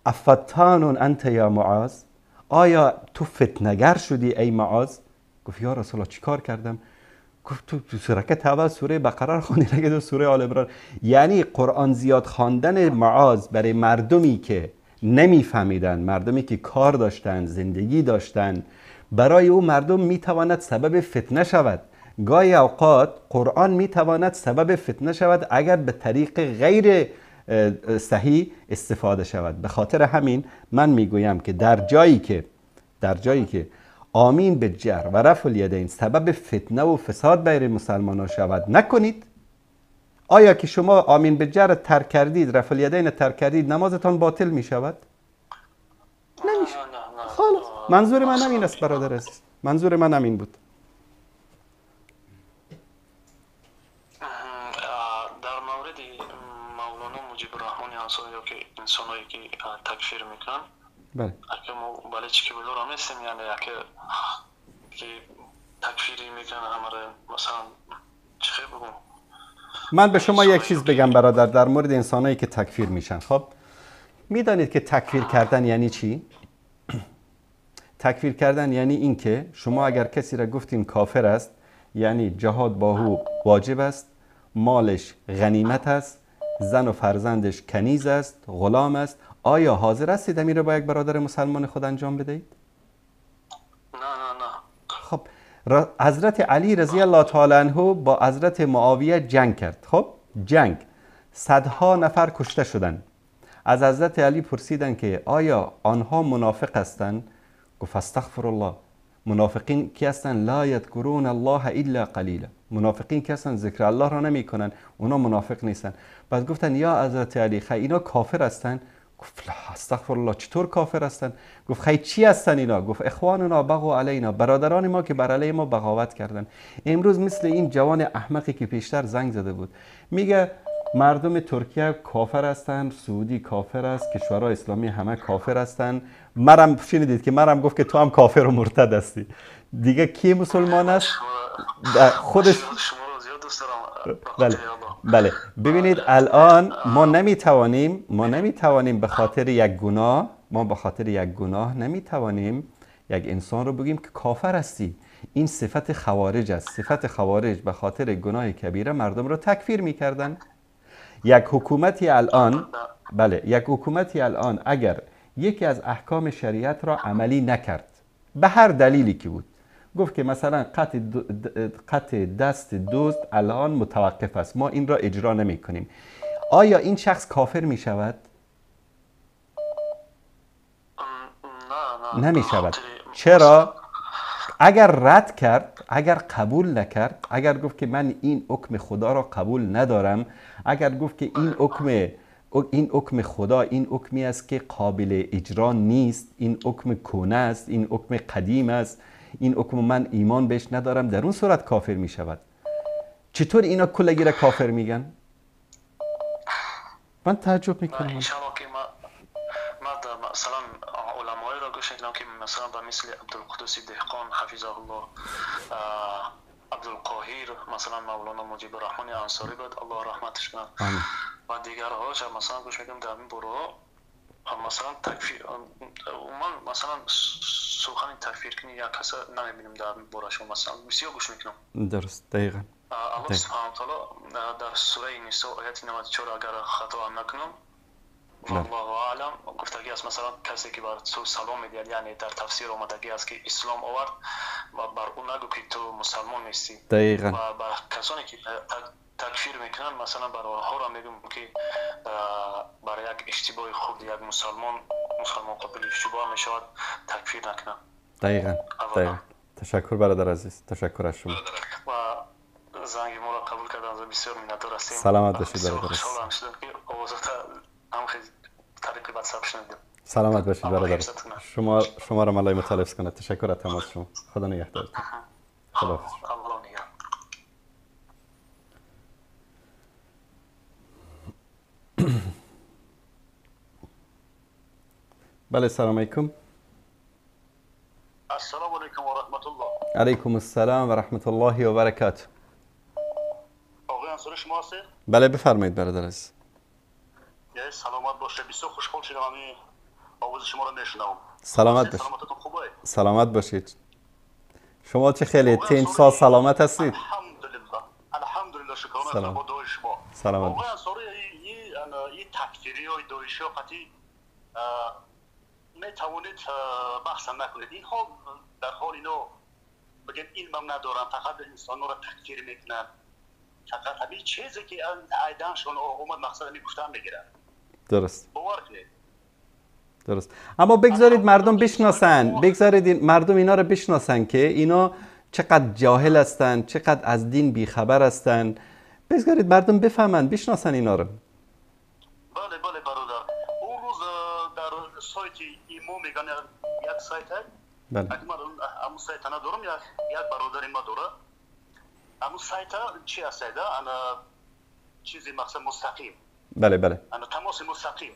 افتان انت یا معاذ، آیا تو فتنه‌گر شدی ای معاذ؟ گفت یا رسول الله چیکار کردم؟ گفت تو رکعت اول سوره بقره خواندی، رکعت دوم سوره آل عمران. یعنی قرآن زیاد خواندن معاذ برای مردمی که نمیفهمیدن، مردمی که کار داشتن، زندگی داشتن، برای او مردم میتواند سبب فتنه شود. گاهی اوقات قرآن میتواند سبب فتنه شود اگر به طریق غیر صحیح استفاده شود. به خاطر همین من میگویم که در جایی که آمین به جر و رفع الیدین سبب فتنه و فساد بین مسلمان شود نکنید. آیا که شما آمین به جر ترک کردید، رفع الیدین ترک کردید، نمازتان باطل می شود؟ نمیشه. خلاص، منظور من همین است برادر عزیز، منظور من همین بود. در مورد مولانا مجیب الرحمن انصاری یا که انسانایی که تکفیر میکنن، بله. اگه ما بله چی که بلورم نیستیم، یعنی اگه که تکفیری میکنن همه مثلا چه بگم. من به شما یک چیز بگم برادر در مورد انسانایی که تکفیر میشن. خب میدانید که تکفیر کردن یعنی چی؟ تکفیر کردن یعنی این که شما اگر کسی را گفتین کافر است، یعنی جهاد با او واجب است، مالش غنیمت است، زن و فرزندش کنیز است، غلام است. آیا حاضر هستید این را با یک برادر مسلمان خود انجام بدهید؟ نه نه نه. خب حضرت علی رضی الله تعالی عنه با حضرت معاویه جنگ کرد. خب جنگ، صدها نفر کشته شدند. از حضرت علی پرسیدند که آیا آنها منافق هستند؟ گفت استغفر الله. منافقین کی هستند؟ لا یذکرون الله الا قلیلا. منافقین کی هستند؟ ذکر الله را نمی کنن، اونا منافق نیستن. بعد گفتن یا حضرت علی خی اینا کافر هستند؟ گفت لا استغفر الله، چطور کافر هستند؟ گفت خی چی هستن اینا؟ گفت اخواننا بغوا علینا، برادران ما که بر علیه ما بغاوت کردن. امروز مثل این جوان احمقی که پیشتر زنگ زده بود، میگه مردم ترکیه کافر هستند، سعودی کافر است، کشورهای اسلامی همه کافر هستند. مرم شنیدید که مرم گفت که تو هم کافر و مرتد هستی. دیگه کی مسلمان است؟ خودش. بله بله. ببینید الان ما نمیتوانیم به خاطر یک گناه، ما به خاطر یک گناه نمیتوانیم یک انسان رو بگیم که کافر هستی. این صفت خوارج است. صفت خوارج به خاطر گناه کبیره مردم رو تکفیر میکردن. یک حکومتی الان، بله، یک حکومتی الان اگر یکی از احکام شریعت را عملی نکرد به هر دلیلی که بود، گفت که مثلا قطع دست دزد الان متوقف است، ما این را اجرا نمی کنیم، آیا این شخص کافر می شود؟ نه نه، نمی شود. چرا؟ اگر رد کرد، اگر قبول نکرد، اگر گفت که من این حکم خدا را قبول ندارم، اگر گفت که این حکم خدا این حکمی است که قابل اجرا نیست، این حکم کهنه است، این حکم قدیم است، این حکم من ایمان بهش ندارم، در اون صورت کافر می شود. چطور اینا کلگی را کافر میگن؟ من تعجب میکنم. مثلا علمای را گوش میدم که مثلا به مثل عبدالقدوس دهقان حفظه الله، عبدالقاهر، مثلا مولانا مجیب الرحمن انصاری بود الله رحمتش کنه، و دیگرها مثلا گوش میدم در این باره مثلا تکفیر، من مثلا سخن تکفیر کنی یا کس نمیبینم در این بارهشون، مثلا بسیار گوش میکنم. درست، دقیقاً. الله سبحانه و تعالی در سوره نساء آیت 94 اگر خطا نکنم والله اعلم گفتگی است، مثلا کسی که بر تو سلام میدهد، یعنی در تفسیر آمدگی است که اسلام آورد و بر او نگو که تو مسلمان نیستی. دقیقاً. و بر کسانی که تکفیر میکنن مثلا بر آنها را میگم که برای یک اشتباه خود یک مسلمان قابل اشتباه میشود تکفیر نکنن. دقیقاً. دقیقاً. تشکر برادر عزیز، تشکر از شما. و زنگ ما را قبول کردن بسیار منتظر هستیم. سلامت باشید برادر عزیز. خوشحال شدم که آوازت هم خیلی طریق واتساپ شنیدم. سلامت باشید برادر. شما را ملای متعلف کنه. تشکر از تماس شما. خدا نگهدارتون. خداحافظ. الله نگهدار. بله، سلام علیکم. السلام علیکم و رحمت الله. علیکم السلام و رحمت الله و برکاته. آقای انصاری شما هستید؟ بله بفرمایید برادر عزیز. سلامت باشه، بسیار خوشحال شدم همین آواز شما رو میشنوم. سلامت باشید. سلامتتون خوبه؟ سلامت باشید. شما چه خیلی تین سال سلامت هستید؟ الحمدلله، الحمدلله، شکرانه با دعای شما. سلامت. آقای انصاری این تکفیری های داعشی ها قطعی میتوانید بحث نکنید. اینها در حال اینا بگن علم ندارن، فقط انسان را تکفیر میکنن، فقط همین چیزی که ایدانشون اومد مقصد میگفتن میگیرن. درست. باور کنید. درست. اما بگذارید مردم بشناسن، بگذارید مردم اینا رو بشناسن که اینا چقدر جاهل هستن، چقدر از دین بیخبر هستن. بگذارید مردم بفهمن، بشناسن اینا رو. بله بله برادر. اون روز در سایت ایمو میگن یک سایت هست. بله. اگه من اون سایت ندارم، یک برادر ما داره. اون سایت چی هست؟ انا چیزی مقصد مستقیم. بله بله. انا تماس مستقیم.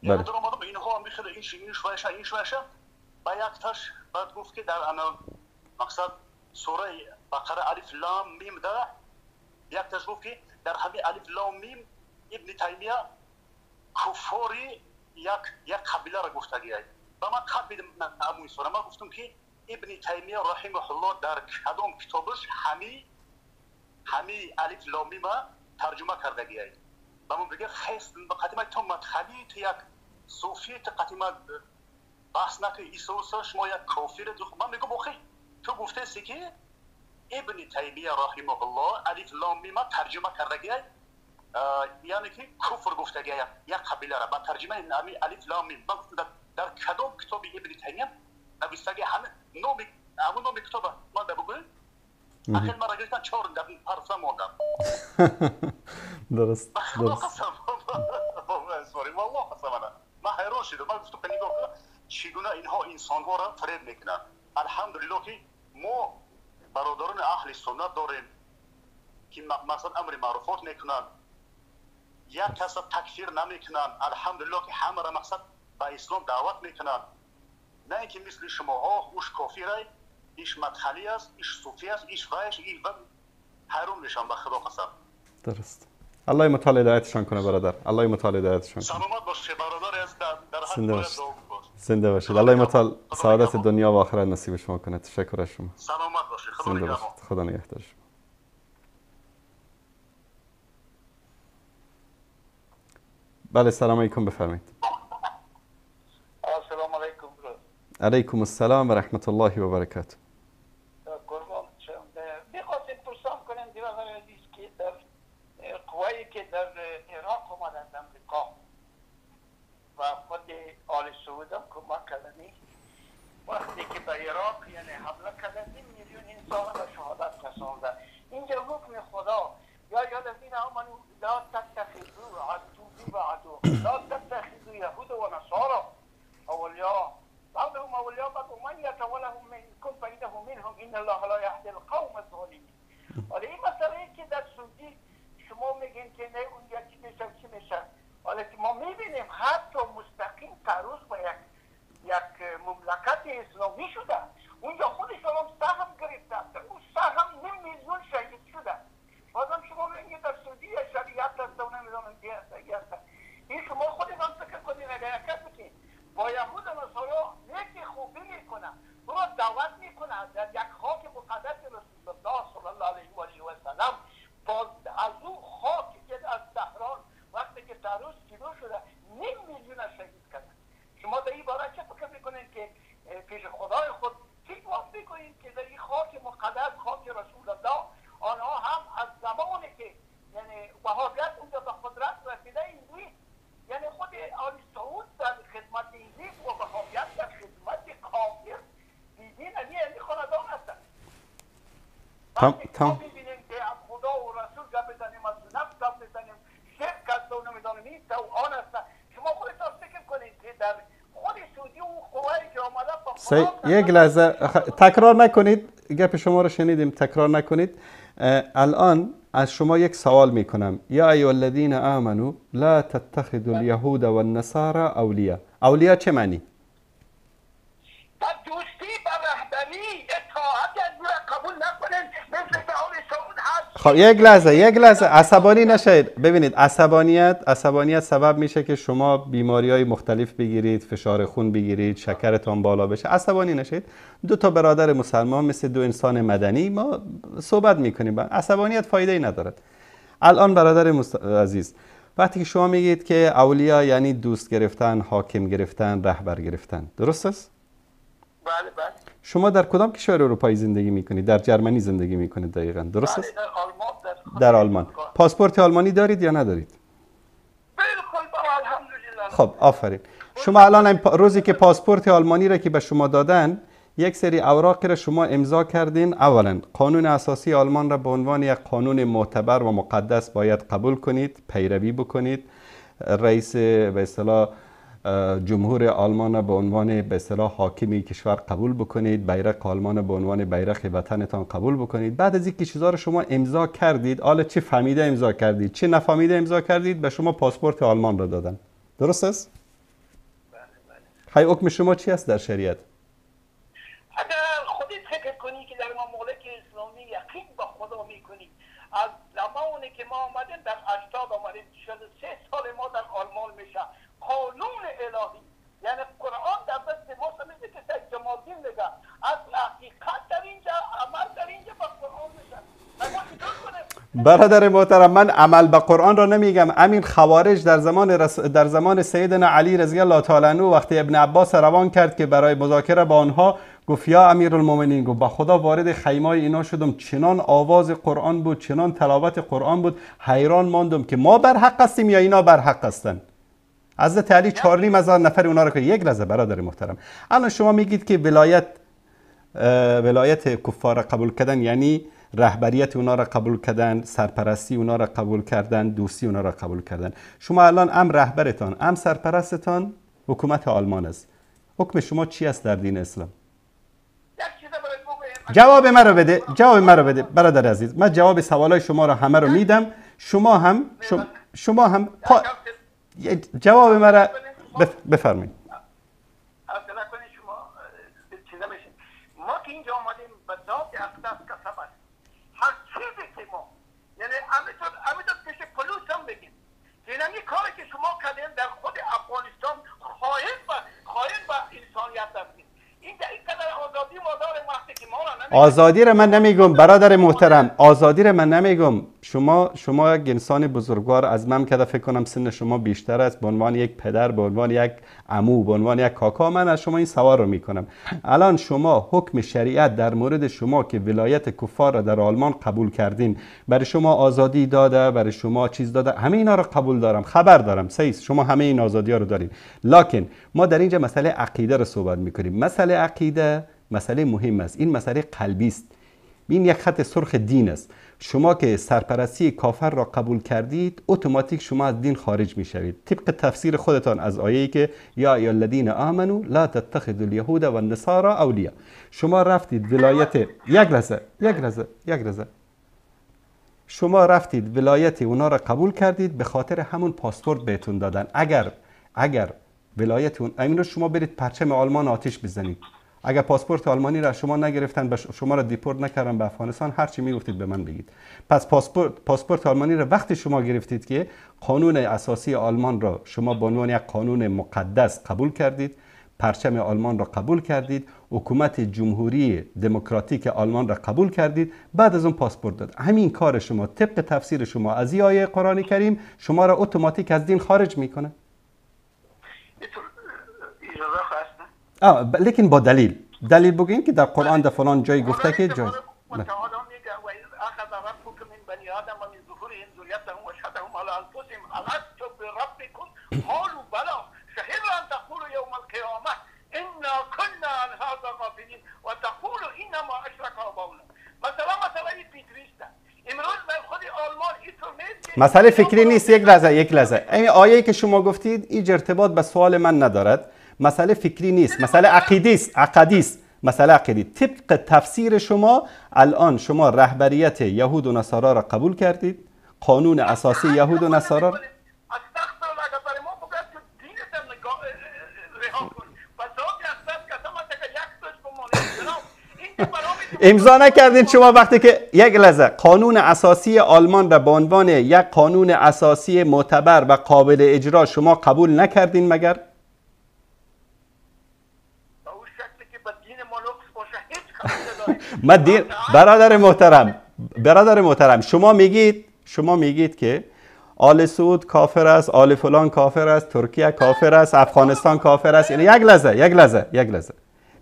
بله. در آمدم اینها هم خیلی این شویشه این شویشه با یک تاش بعد گفت که در انا مقصد سوره بقره الف لام میم ده یک تاش گفت که در همین الف لام میم ابن تیمیه کفاری یک قبیله را گفتگی و من قبیل همون سوره ما گفتم که ابن تیمیه رحمه الله در کدام کتابش همی الف لام میم ترجمه کردگی و من بگه خیس قدیمه تو مدخلی تو یک صوفی تو قدیمه بحث نکنی ایسا شما یک کافر. من میگم آخه تو گفته سی که ابن تیمیه رحمه الله الف لام میم ترجمه کردگی یعنی که کفر گفتگی یک قبیله را با ترجمه الف لام میم. من گفتم در کدام کتاب ابن تیمیه نوشته همه نام همون نام کتاب من ده بگویم اخیر من را گرفتن 4 در پرسه ماندم. درست درست. والله قسم من حیران شدم. من گفتم که نگاه کن چگونه اینها انسانها را فریب میکنند. الحمدلله که ما برادران اهل سنت داریم که مثلا امر معروفات میکنند، یک کس تکفیر نمیکنند. الحمدلله که همه را مقصد به اسلام دعوت میکنند، نه اینکه مثل شماها اوش کافره، ایش مدخلی است، ایش صوفی است، ایش وایش، ایش حیران میشم به خدا قسم. درست. الله متعال هدایتشان کنه برادر. الله متعال هدایتشان کنه. سلامت باشی برادر از در حق زنده باشید. الله متعال سعادت دنیا و آخرت نصیب شما کنه. تشکر از شما. سلامت باشید. خدا نگهدار. خدا نگهدار شما. بله سلام علیکم، بفرمایید. السلام علیکم. علیکم السلام و رحمت الله و برکاته. قربان شم. می‌خواستیم پرسان کنیم برادر عزیز که در قوایی که در عراق آمدند امریکا و خود آل سعود هم کمک کردنی، وقتی که به عراق یعنی حمله کردن 1 میلیون انسان به شهادت رسانده. اینجا حکم خدا یا الذین آمنوا لا تتخذوا عدوی و عدو لا تتخذوا یهود و نصارا اولیاء بعضهم اولیاء بعض ومن یتولهم منکم فانه منهم ان الله لا یهدی القوم الظالمین. حالا این مسئله که در سعودی شما میگین که نه اونجا چی میشه چی میشه، حالا که ما میبینیم حتی مستقیم تعرض به یک مملکت اسلامی شده، اونجا خودشون هم سهم گرفتن، در اون سهم 0.5 میلیون شهید شده. بازم شما میگین در سعودی شریعت هست و نمیدونم چی هست. این شما خودتان فکر کنین اگر کسی با یهود و نصارا یکی خوبی میکنه، او را دعوت میکنه در یک خاک مقدس رسول الله صلی الله علیه و آله و سلم، باز از او خاک که از تهران وقتی که تعرض شروع شده 0.5 میلیون شهید کردن. شما در این باره چه فکر میکنین که پیش خدای خود چی جواب میکنین که در این خاک مقدس خاک رسول الله آنها هم از زمانی که یعنی وهابیت اونجا به قدرت رسیده انگلیس، یعنی خود آل سعود در خدمت انگلیس و وهابیت در خدمت کافر بیدین یعنی خاندان هستند. وقتی ما میبینیم که از خدا و رسول گپ بزنیم، از نفس گپ بزنیم، شرک است و نمیدانم این و آن است، شما خودتان فکر کنید که در خود سعودی و قوایی که آمده با یک لحظه تکرار نکنید، گپ شما رو شنیدیم، تکرار نکنید. الان از شما یک سوال میکنم. یا ایها الذین آمنوا لا تتخذوا اليهود والنصارى اولیا. اولیا چه معنی؟ دوستی و رهبری اطاعت از قبول نکنید مثل آل سعود هست. خب یک لحظه یک لحظه عصبانی نشید. ببینید عصبانیت سبب میشه که شما بیماری های مختلف بگیرید، فشار خون بگیرید، شکرتان بالا بشه. عصبانی نشید. دو تا برادر مسلمان مثل دو انسان مدنی ما صحبت میکنیم. عصبانیت فایده ای ندارد. الان برادر عزیز، وقتی که شما میگید که اولیا یعنی دوست گرفتن، حاکم گرفتن، رهبر گرفتن، درست است؟ بله بله. شما در کدام کشور اروپایی زندگی میکنید؟ در جرمنی زندگی میکنید دقیقاً، درست است؟ در آلمان. در آلمان. پاسپورت آلمانی دارید یا ندارید؟ بالکل الحمدلله. خب آفرین. شما الان روزی که پاسپورت آلمانی را که به شما دادن، یک سری اوراقی را شما امضا کردین. اولا قانون اساسی آلمان را به عنوان یک قانون معتبر و مقدس باید قبول کنید، پیروی بکنید. رئیس به اصطلاح جمهور آلمان را به عنوان به اصطلاح حاکم کشور قبول بکنید، بیرق آلمان به عنوان بیرق وطنتان قبول بکنید. بعد از اینکه چیزا رو شما امضا کردید، حالا چه فهمیده امضا کردید چه نفهمیده امضا کردید، به شما پاسپورت آلمان را دادن، درست است؟ های حکم شما چی است در شریعت؟ اگر خودت فکر کنی که در ممالک اسلامی یقین به خدا میکنی، از زمانی که ما آمدیم در 80 آمدیم، 43 سال ما در آلمان میشه، قانون الهی یعنی قرآن در دست ما سمیده که سید جمالدین میگه از حقیقت در اینجا، عمل در اینجا با قرآن میشه. برادر محترم، من عمل به قرآن را نمیگم. امین خوارج در زمان سیدنا علی رضی الله تعالی عنه وقتی ابن عباس روان کرد که برای مذاکره با آنها، گفت یا امیرالمومنین، گفت با خدا وارد خیمای اینا شدم، چنان آواز قرآن بود، چنان تلاوت قرآن بود، حیران ماندم که ما بر حق هستیم یا اینا بر حق هستند. حضرت علی 4,500 نفر اونا رو که یک لحظه برادر محترم، الان شما میگید که ولایت کفار قبول کردن یعنی رهبریت اونا را قبول کردن، سرپرستی اونا را قبول کردن، دوستی اونا را قبول کردن. شما الان ام رهبرتان ام سرپرستتان حکومت آلمان است. حکم شما چی است در دین اسلام؟ جواب مرا بده، جواب مرا بده برادر عزیز. من جواب سوالای شما را همه رو میدم، شما هم شما هم جواب مرا بفرمایید. ما که اینجا آمدیم به ذات اقدس قسم است، هر چیزی که ما یعنی همینطور پیش پلیس هم بگیم که این همین کاری که شما کردین در خود افغانستان خائن به انسانیت هستید. اینقدر آزادی ما داریم وقتی که ما را آزادی را من نمیگم برادر محترم، آزادی را من نمیگم. شما یک انسان بزرگوار از من که فکر کنم سن شما بیشتر است، به عنوان یک پدر، به عنوان یک عمو، به عنوان یک کاکا، من از شما این سوال رو میکنم. الان شما حکم شریعت در مورد شما که ولایت کفار را در آلمان قبول کردین، برای شما آزادی داده، برای شما چیز داده، همه اینا رو قبول دارم، خبر دارم، صحیح، شما همه این آزادی ها رو دارین. لکن ما در اینجا مسئله عقیده رو صحبت میکنیم. مسئله عقیده مسئله مهم است، این مسئله قلبی است، این یک خط سرخ دین است. شما که سرپرستی کافر را قبول کردید، اتوماتیک شما از دین خارج می شوید. طبق تفسیر خودتان از آیه‌ای که یا ایها الذین آمنوا لا تتخذوا اليهود والنصارى اولیا. شما رفتید ولایت، یک لحظه یک لحظه یک لحظه، شما رفتید ولایت اونا را قبول کردید، به خاطر همون پاسپورت بهتون دادن. اگر ولایت اون، اینو شما برید پرچم آلمان آتش بزنید، اگر پاسپورت آلمانی را شما نگرفتن، شما را دیپورت نکردن به افغانستان، هر چی میگفتید به من بگید. پس پاسپورت آلمانی را وقتی شما گرفتید که قانون اساسی آلمان را شما به عنوان یک قانون مقدس قبول کردید، پرچم آلمان را قبول کردید، حکومت جمهوری دموکراتیک آلمان را قبول کردید، بعد از اون پاسپورت داد. همین کار شما طبق تفسیر شما از این آیه قرآن کریم شما را اتوماتیک از دین خارج میکنه. لیکن با دلیل، دلیل بگین که در قرآن در فلان جای گفته که جای مسئله فکری نیست. یک لحظه یک لحظه، این آیه‌ای که شما گفتید هیچ ارتباط به سوال من ندارد. مسئله فکری نیست، مسئله عقیدی است، عقدی است، مسئله عقیدی. طبق تفسیر شما الان شما رهبریت یهود و نصارا را قبول کردید، قانون اساسی یهود و نصارا. امضا نکردین شما وقتی که یک لحظه قانون اساسی آلمان را به عنوان یک قانون اساسی معتبر و قابل اجرا شما قبول نکردین مگر؟ من دین برادر محترم، برادر محترم، شما میگید که آل سعود کافر است، آل فلان کافر است، ترکیه کافر است، افغانستان کافر است. یعنی یک لحظه یک لحظه یک لحظه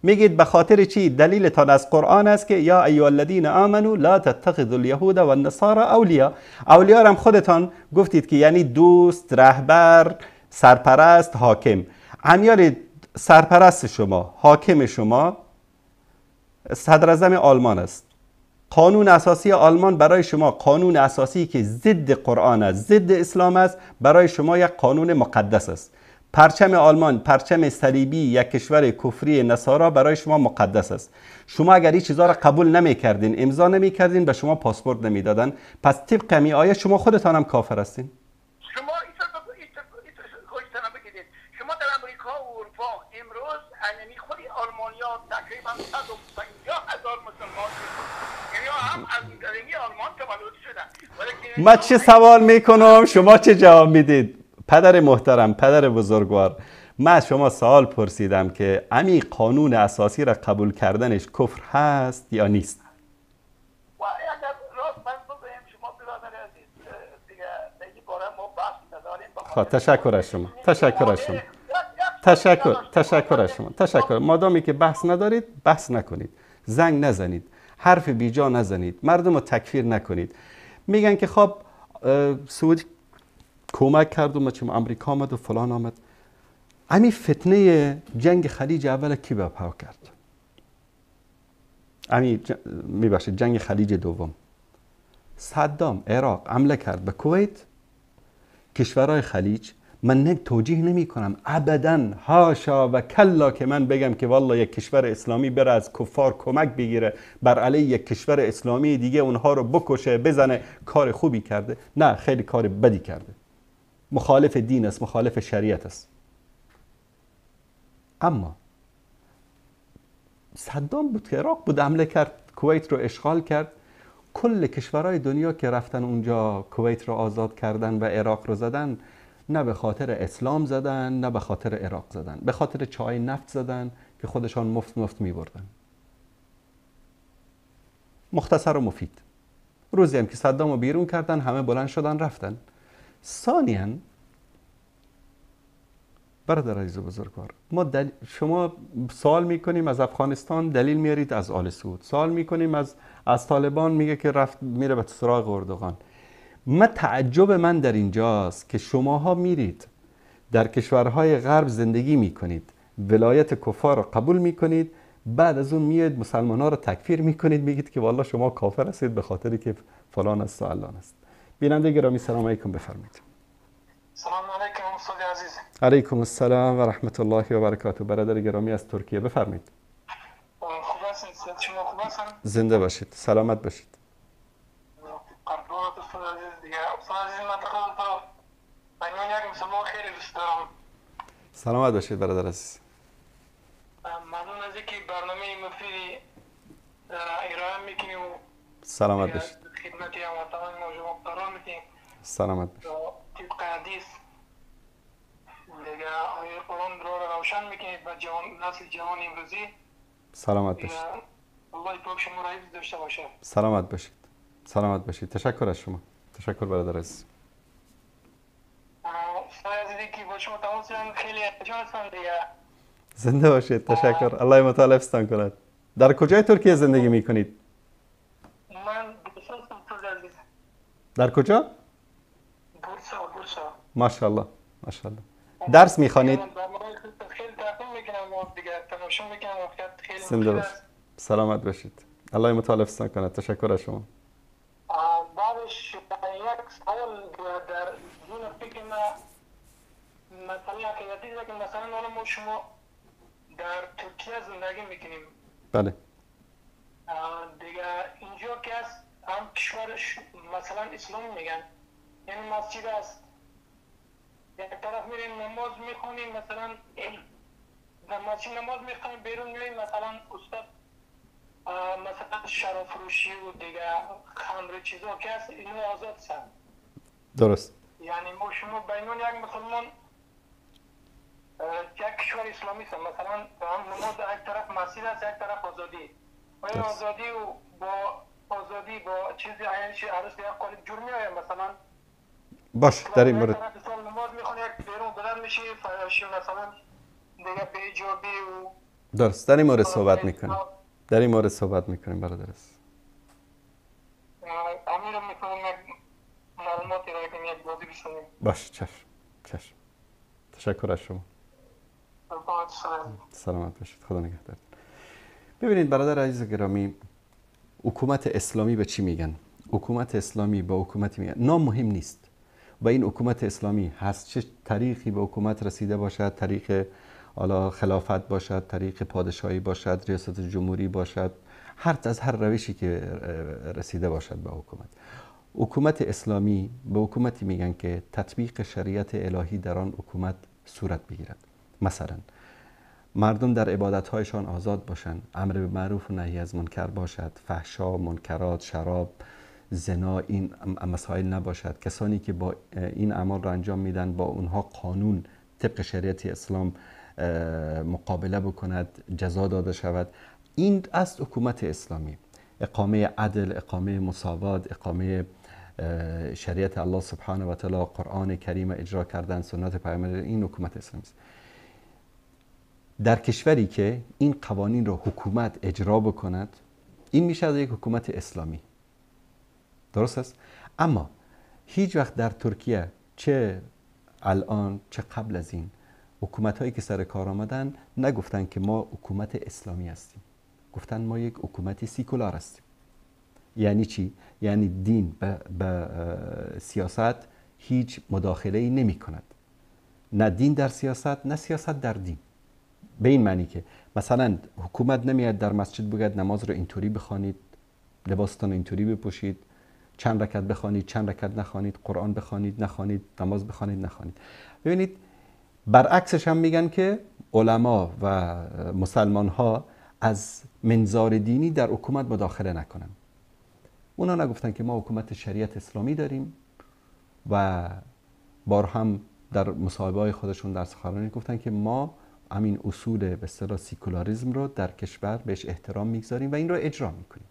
میگید به خاطر چی؟ دلیلتان از قرآن است که یا ایها الذین آمنوا لا تتخذوا اليهود والنصارى اولیا. اولیا هم خودتان گفتید که یعنی دوست، رهبر، سرپرست، حاکم. همیار سرپرست شما، حاکم شما صدر اعظم آلمان است. قانون اساسی آلمان برای شما قانون اساسی که ضد قرآن است، ضد اسلام است، برای شما یک قانون مقدس است. پرچم آلمان، پرچم صلیبی یک کشور کفری نصارا برای شما مقدس است. شما اگر این چیزا را قبول نمی کردین، امضا نمی کردین، به شما پاسپورت نمی دادن. پس طبق این آیه شما خودتان هم کافر هستین. شما شما در امریکا و اروپا امروز من چه سوال میکنم شما چه جواب میدید؟ پدر محترم، پدر بزرگوار، من از شما سوال پرسیدم که امی قانون اساسی را قبول کردنش کفر هست یا نیست؟ و اگر راست من بگویم شما برادر عزیز، دیگه در این باره ما بحث نداریم. خب تشکر از شما، تشکر از شما، تشکر از شما، تشکر. مادامی که بحث ندارید بحث نکنید، زنگ نزنید، حرف بیجا نزنید، مردم رو تکفیر نکنید. میگن که خب سعودی کمک کرد و چون امریکا آمد و فلان آمد. امی فتنه جنگ خلیج اول کی به پا کرد؟ امی میبخشید جنگ خلیج دوم، صدام عراق حمله کرد به کویت، کشورهای خلیج. من نه توجیه نمی کنم ابدا، هاشا و کلا که من بگم که والله یک کشور اسلامی بره از کفار کمک بگیره بر علیه یک کشور اسلامی دیگه اونها رو بکشه بزنه، کار خوبی کرده. نه، خیلی کار بدی کرده، مخالف دین است، مخالف شریعت است. اما صدام بود که عراق بود، حمله کرد، کویت رو اشغال کرد. کل کشورهای دنیا که رفتن اونجا کویت رو آزاد کردن و عراق رو زدن، نه به خاطر اسلام زدن، نه به خاطر عراق زدن، به خاطر چای نفت زدن که خودشان مفت مفت می بردن. مختصر و مفید. روزی هم که صدام رو بیرون کردن، همه بلند شدن رفتن. ثانیاً برادر عزیز و بزرگوار، ما شما سوال میکنیم از افغانستان، دلیل میارید از آل سعود، سوال میکنیم از طالبان، میگه که رفت میره به سراغ اردوغان. من تعجب من در اینجاست که شماها میرید در کشورهای غرب زندگی میکنید، ولایت کفار رو قبول میکنید، بعد از اون میاد مسلمان ها رو تکفیر میکنید، میگید که والله شما کافر هستید به خاطری که فلان است و علان است. بیننده گرامی سلام علیکم، بفرمایید. سلام علیکم استاد عزیز. علیکم السلام و رحمت الله و برکاته. برادر گرامی از ترکیه بفرمایید. خوب هستید؟ شما خوب هستید؟ زنده باشید، سلامت باشید. قربانت استاد عزیز. دیگه استاد عزیز من خودم من یک مسلمان خیلی دوست دارم. سلامت باشید برادر عزیز. ممنون از اینکه برنامه مفیدی ارائه میکنی و سلامت باشید. خدمت هموطنان ما شما قرار میدیم. سلامت باشید. طبق حدیث دیگه آیه قرآن رو روشن میکنید به جوان، نسل جوان امروزی. سلامت باشید. الله پاک شما را حفظ داشته باشه. سلامت باشید. سلامت باشید. تشکر از شما. تشکر برادر عزیز. عزیزی که با شما تماس خیلی هستم دیگه. زنده باشید. تشکر. الله متعال حفظتان کند. در کجای ترکیه زندگی میکنید؟ من بورسا هستم عزیز. در کجا؟ بورسا. بورسا. ماشاءالله. ماشاءالله. درس میخوانید؟ خیلی تعقیب میکنم دیگه، تماشا میکنم. خیلی زنده باشید. سلامت باشید. الله متعال حفظتان کند. تشکر از شما. بعدش یک سوال در دون فکر ما مسئله عقیدتی که مثلا حالا ما شما در ترکیه زندگی میکنیم. بله. دیگه اینجا که از هم کشورش مثلا اسلامی میگن، یعنی مسجد است، یک طرف میریم نماز میخونیم، مثلا در مسجد نماز میخونیم، بیرون میریم مثلا استاد مثلا شراب فروشی و دیگه خمر چیزا که هست اینو آزاد هستن. درست. یعنی ما شما به عنوان یک مسلمان یک کشور اسلامی هستن، مثلا هم نماز یک طرف مسجد است، یک طرف آزادی. و این آزادی و با آزادی با چیزی عینش عروس یک قالب جور میآید مثلا. باش در این مورد نماز میخونه، یک بیرون بلند میشه فحاشی مثلا دیگه بی‌حجابی و درست. در این مورد صحبت میکنیم. در این مورد صحبت میکنیم برادر عزیز. امیر میکنم یک معلوماتی را یک بازی بشنیم. باش، چشم چشم. تشکر از شما. سلامت باشید. خدا نگهدار. ببینید برادر عزیز گرامی، حکومت اسلامی به چی میگن؟ حکومت اسلامی به حکومت میگن، نام مهم نیست. و این حکومت اسلامی هست چه طریقی به حکومت رسیده باشد، طریق حالا خلافت باشد، طریق پادشاهی باشد، ریاست جمهوری باشد، هر از هر روشی که رسیده باشد به حکومت. حکومت اسلامی به حکومتی میگن که تطبیق شریعت الهی در آن حکومت صورت بگیرد. مثلا مردم در عبادتهایشان آزاد باشند، امر به معروف و نهی از منکر باشد، فحشا، منکرات، شراب، زنا این مسائل نباشد. کسانی که با این اعمال را انجام میدن با اونها قانون طبق شریعت اسلام مقابله بکند، جزا داده شود. این است حکومت اسلامی، اقامه عدل، اقامه مساوات، اقامه شریعت الله سبحانه و تعالی، قرآن کریم اجرا کردن، سنت پیامبر. این حکومت اسلامی است. در کشوری که این قوانین رو حکومت اجرا بکند، این میشه یک حکومت اسلامی، درست است؟ اما هیچ وقت در ترکیه، چه الان چه قبل از این، حکومت هایی که سر کار آمدن نگفتن که ما حکومت اسلامی هستیم، گفتن ما یک حکومت سیکولار هستیم. یعنی چی؟ یعنی دین به سیاست هیچ مداخله‌ای نمی کند، نه دین در سیاست نه سیاست در دین. به این معنی که مثلا حکومت نمیاد در مسجد بگه نماز رو اینطوری بخوانید، لباستان اینطوری بپوشید، چند رکعت بخوانید چند رکعت نخوانید، قرآن بخوانید نخوانید، نماز بخوانید نخوانید. ببینید برعکسش هم میگن که علما و مسلمان ها از منظار دینی در حکومت مداخله نکنن. اونا نگفتن که ما حکومت شریعت اسلامی داریم و بار هم در مصاحبه های خودشون در سخنرانی گفتن که ما همین اصول به اصطلاح سیکولاریسم رو در کشور بهش احترام میگذاریم و این رو اجرا میکنیم.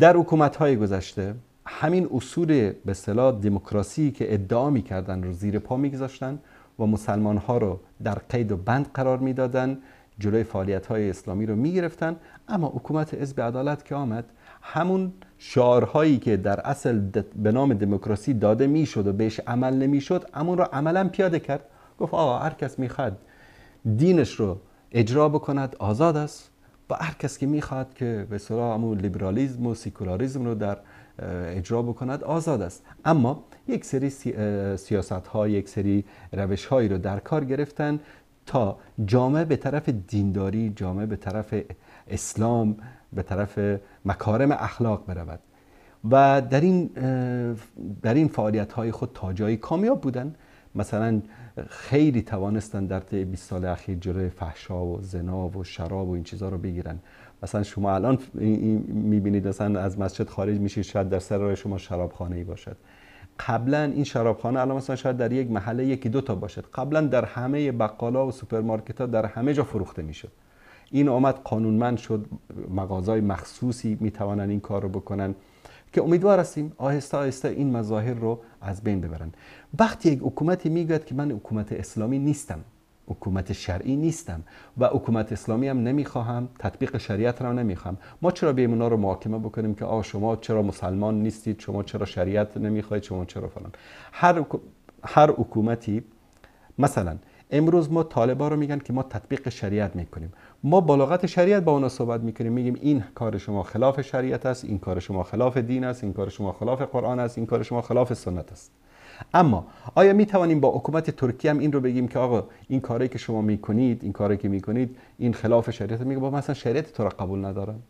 در حکومت های گذشته همین اصول به اصطلاح دموکراسی که ادعا میکردن رو زیر پا میگذاشتن و مسلمان ها رو در قید و بند قرار میدادن، جلوی فعالیت های اسلامی رو میگرفتن. اما حکومت حزب عدالت که آمد، همون شعارهایی که در اصل به نام دموکراسی داده میشد و بهش عمل نمیشد، همون رو عملا پیاده کرد. گفت آقا هر کس میخواد دینش رو اجرا بکند آزاد است، با هر کس که میخواد که به اصطلاح همون لیبرالیسم و سیکولاریسم رو در اجرا بکند آزاد است. اما یک سری سیاست ها، یک سری روش هایی رو در کار گرفتن تا جامعه به طرف دینداری، جامعه به طرف اسلام، به طرف مکارم اخلاق برود و در این فعالیت های خود تا جایی کامیاب بودن. مثلا خیلی توانستن در طی 20 سال اخیر جلوی فحشا و زنا و شراب و این چیزها رو بگیرن. مثلا شما الان میبینید مثلا از مسجد خارج میشید، شاید در سر راه شما شرابخانه ای باشد. قبلا این شرابخانه الان مثلا شاید در یک محله یکی دو تا باشد، قبلا در همه بقالا و سوپرمارکت ها در همه جا فروخته میشد. این آمد قانونمند شد، مغازهای مخصوصی میتوانن این کار رو بکنن که امیدوار هستیم آهسته آهسته این مظاهر رو از بین ببرن. وقتی یک حکومتی میگوید که من حکومت اسلامی نیستم، حکومت شرعی نیستم و حکومت اسلامی هم نمیخواهم، تطبیق شریعت رو نمیخواهم، ما چرا بیایم اونا رو محاکمه بکنیم که آ شما چرا مسلمان نیستید، شما چرا شریعت نمیخواهید، شما چرا فلان. هر حکومتی، مثلا امروز ما طالبا رو میگن که ما تطبیق شریعت میکنیم، ما با لغت شریعت با اونا صحبت میکنیم، میگیم این کار شما خلاف شریعت است، این کار شما خلاف دین است، این کار شما خلاف قرآن است، این کار شما خلاف سنت است. اما آیا میتوانیم با حکومت ترکیه هم این رو بگیم که آقا این کاری که شما میکنید، این کاری که میکنید این خلاف شریعت؟ میگه با مثلا شریعت تو را قبول ندارم،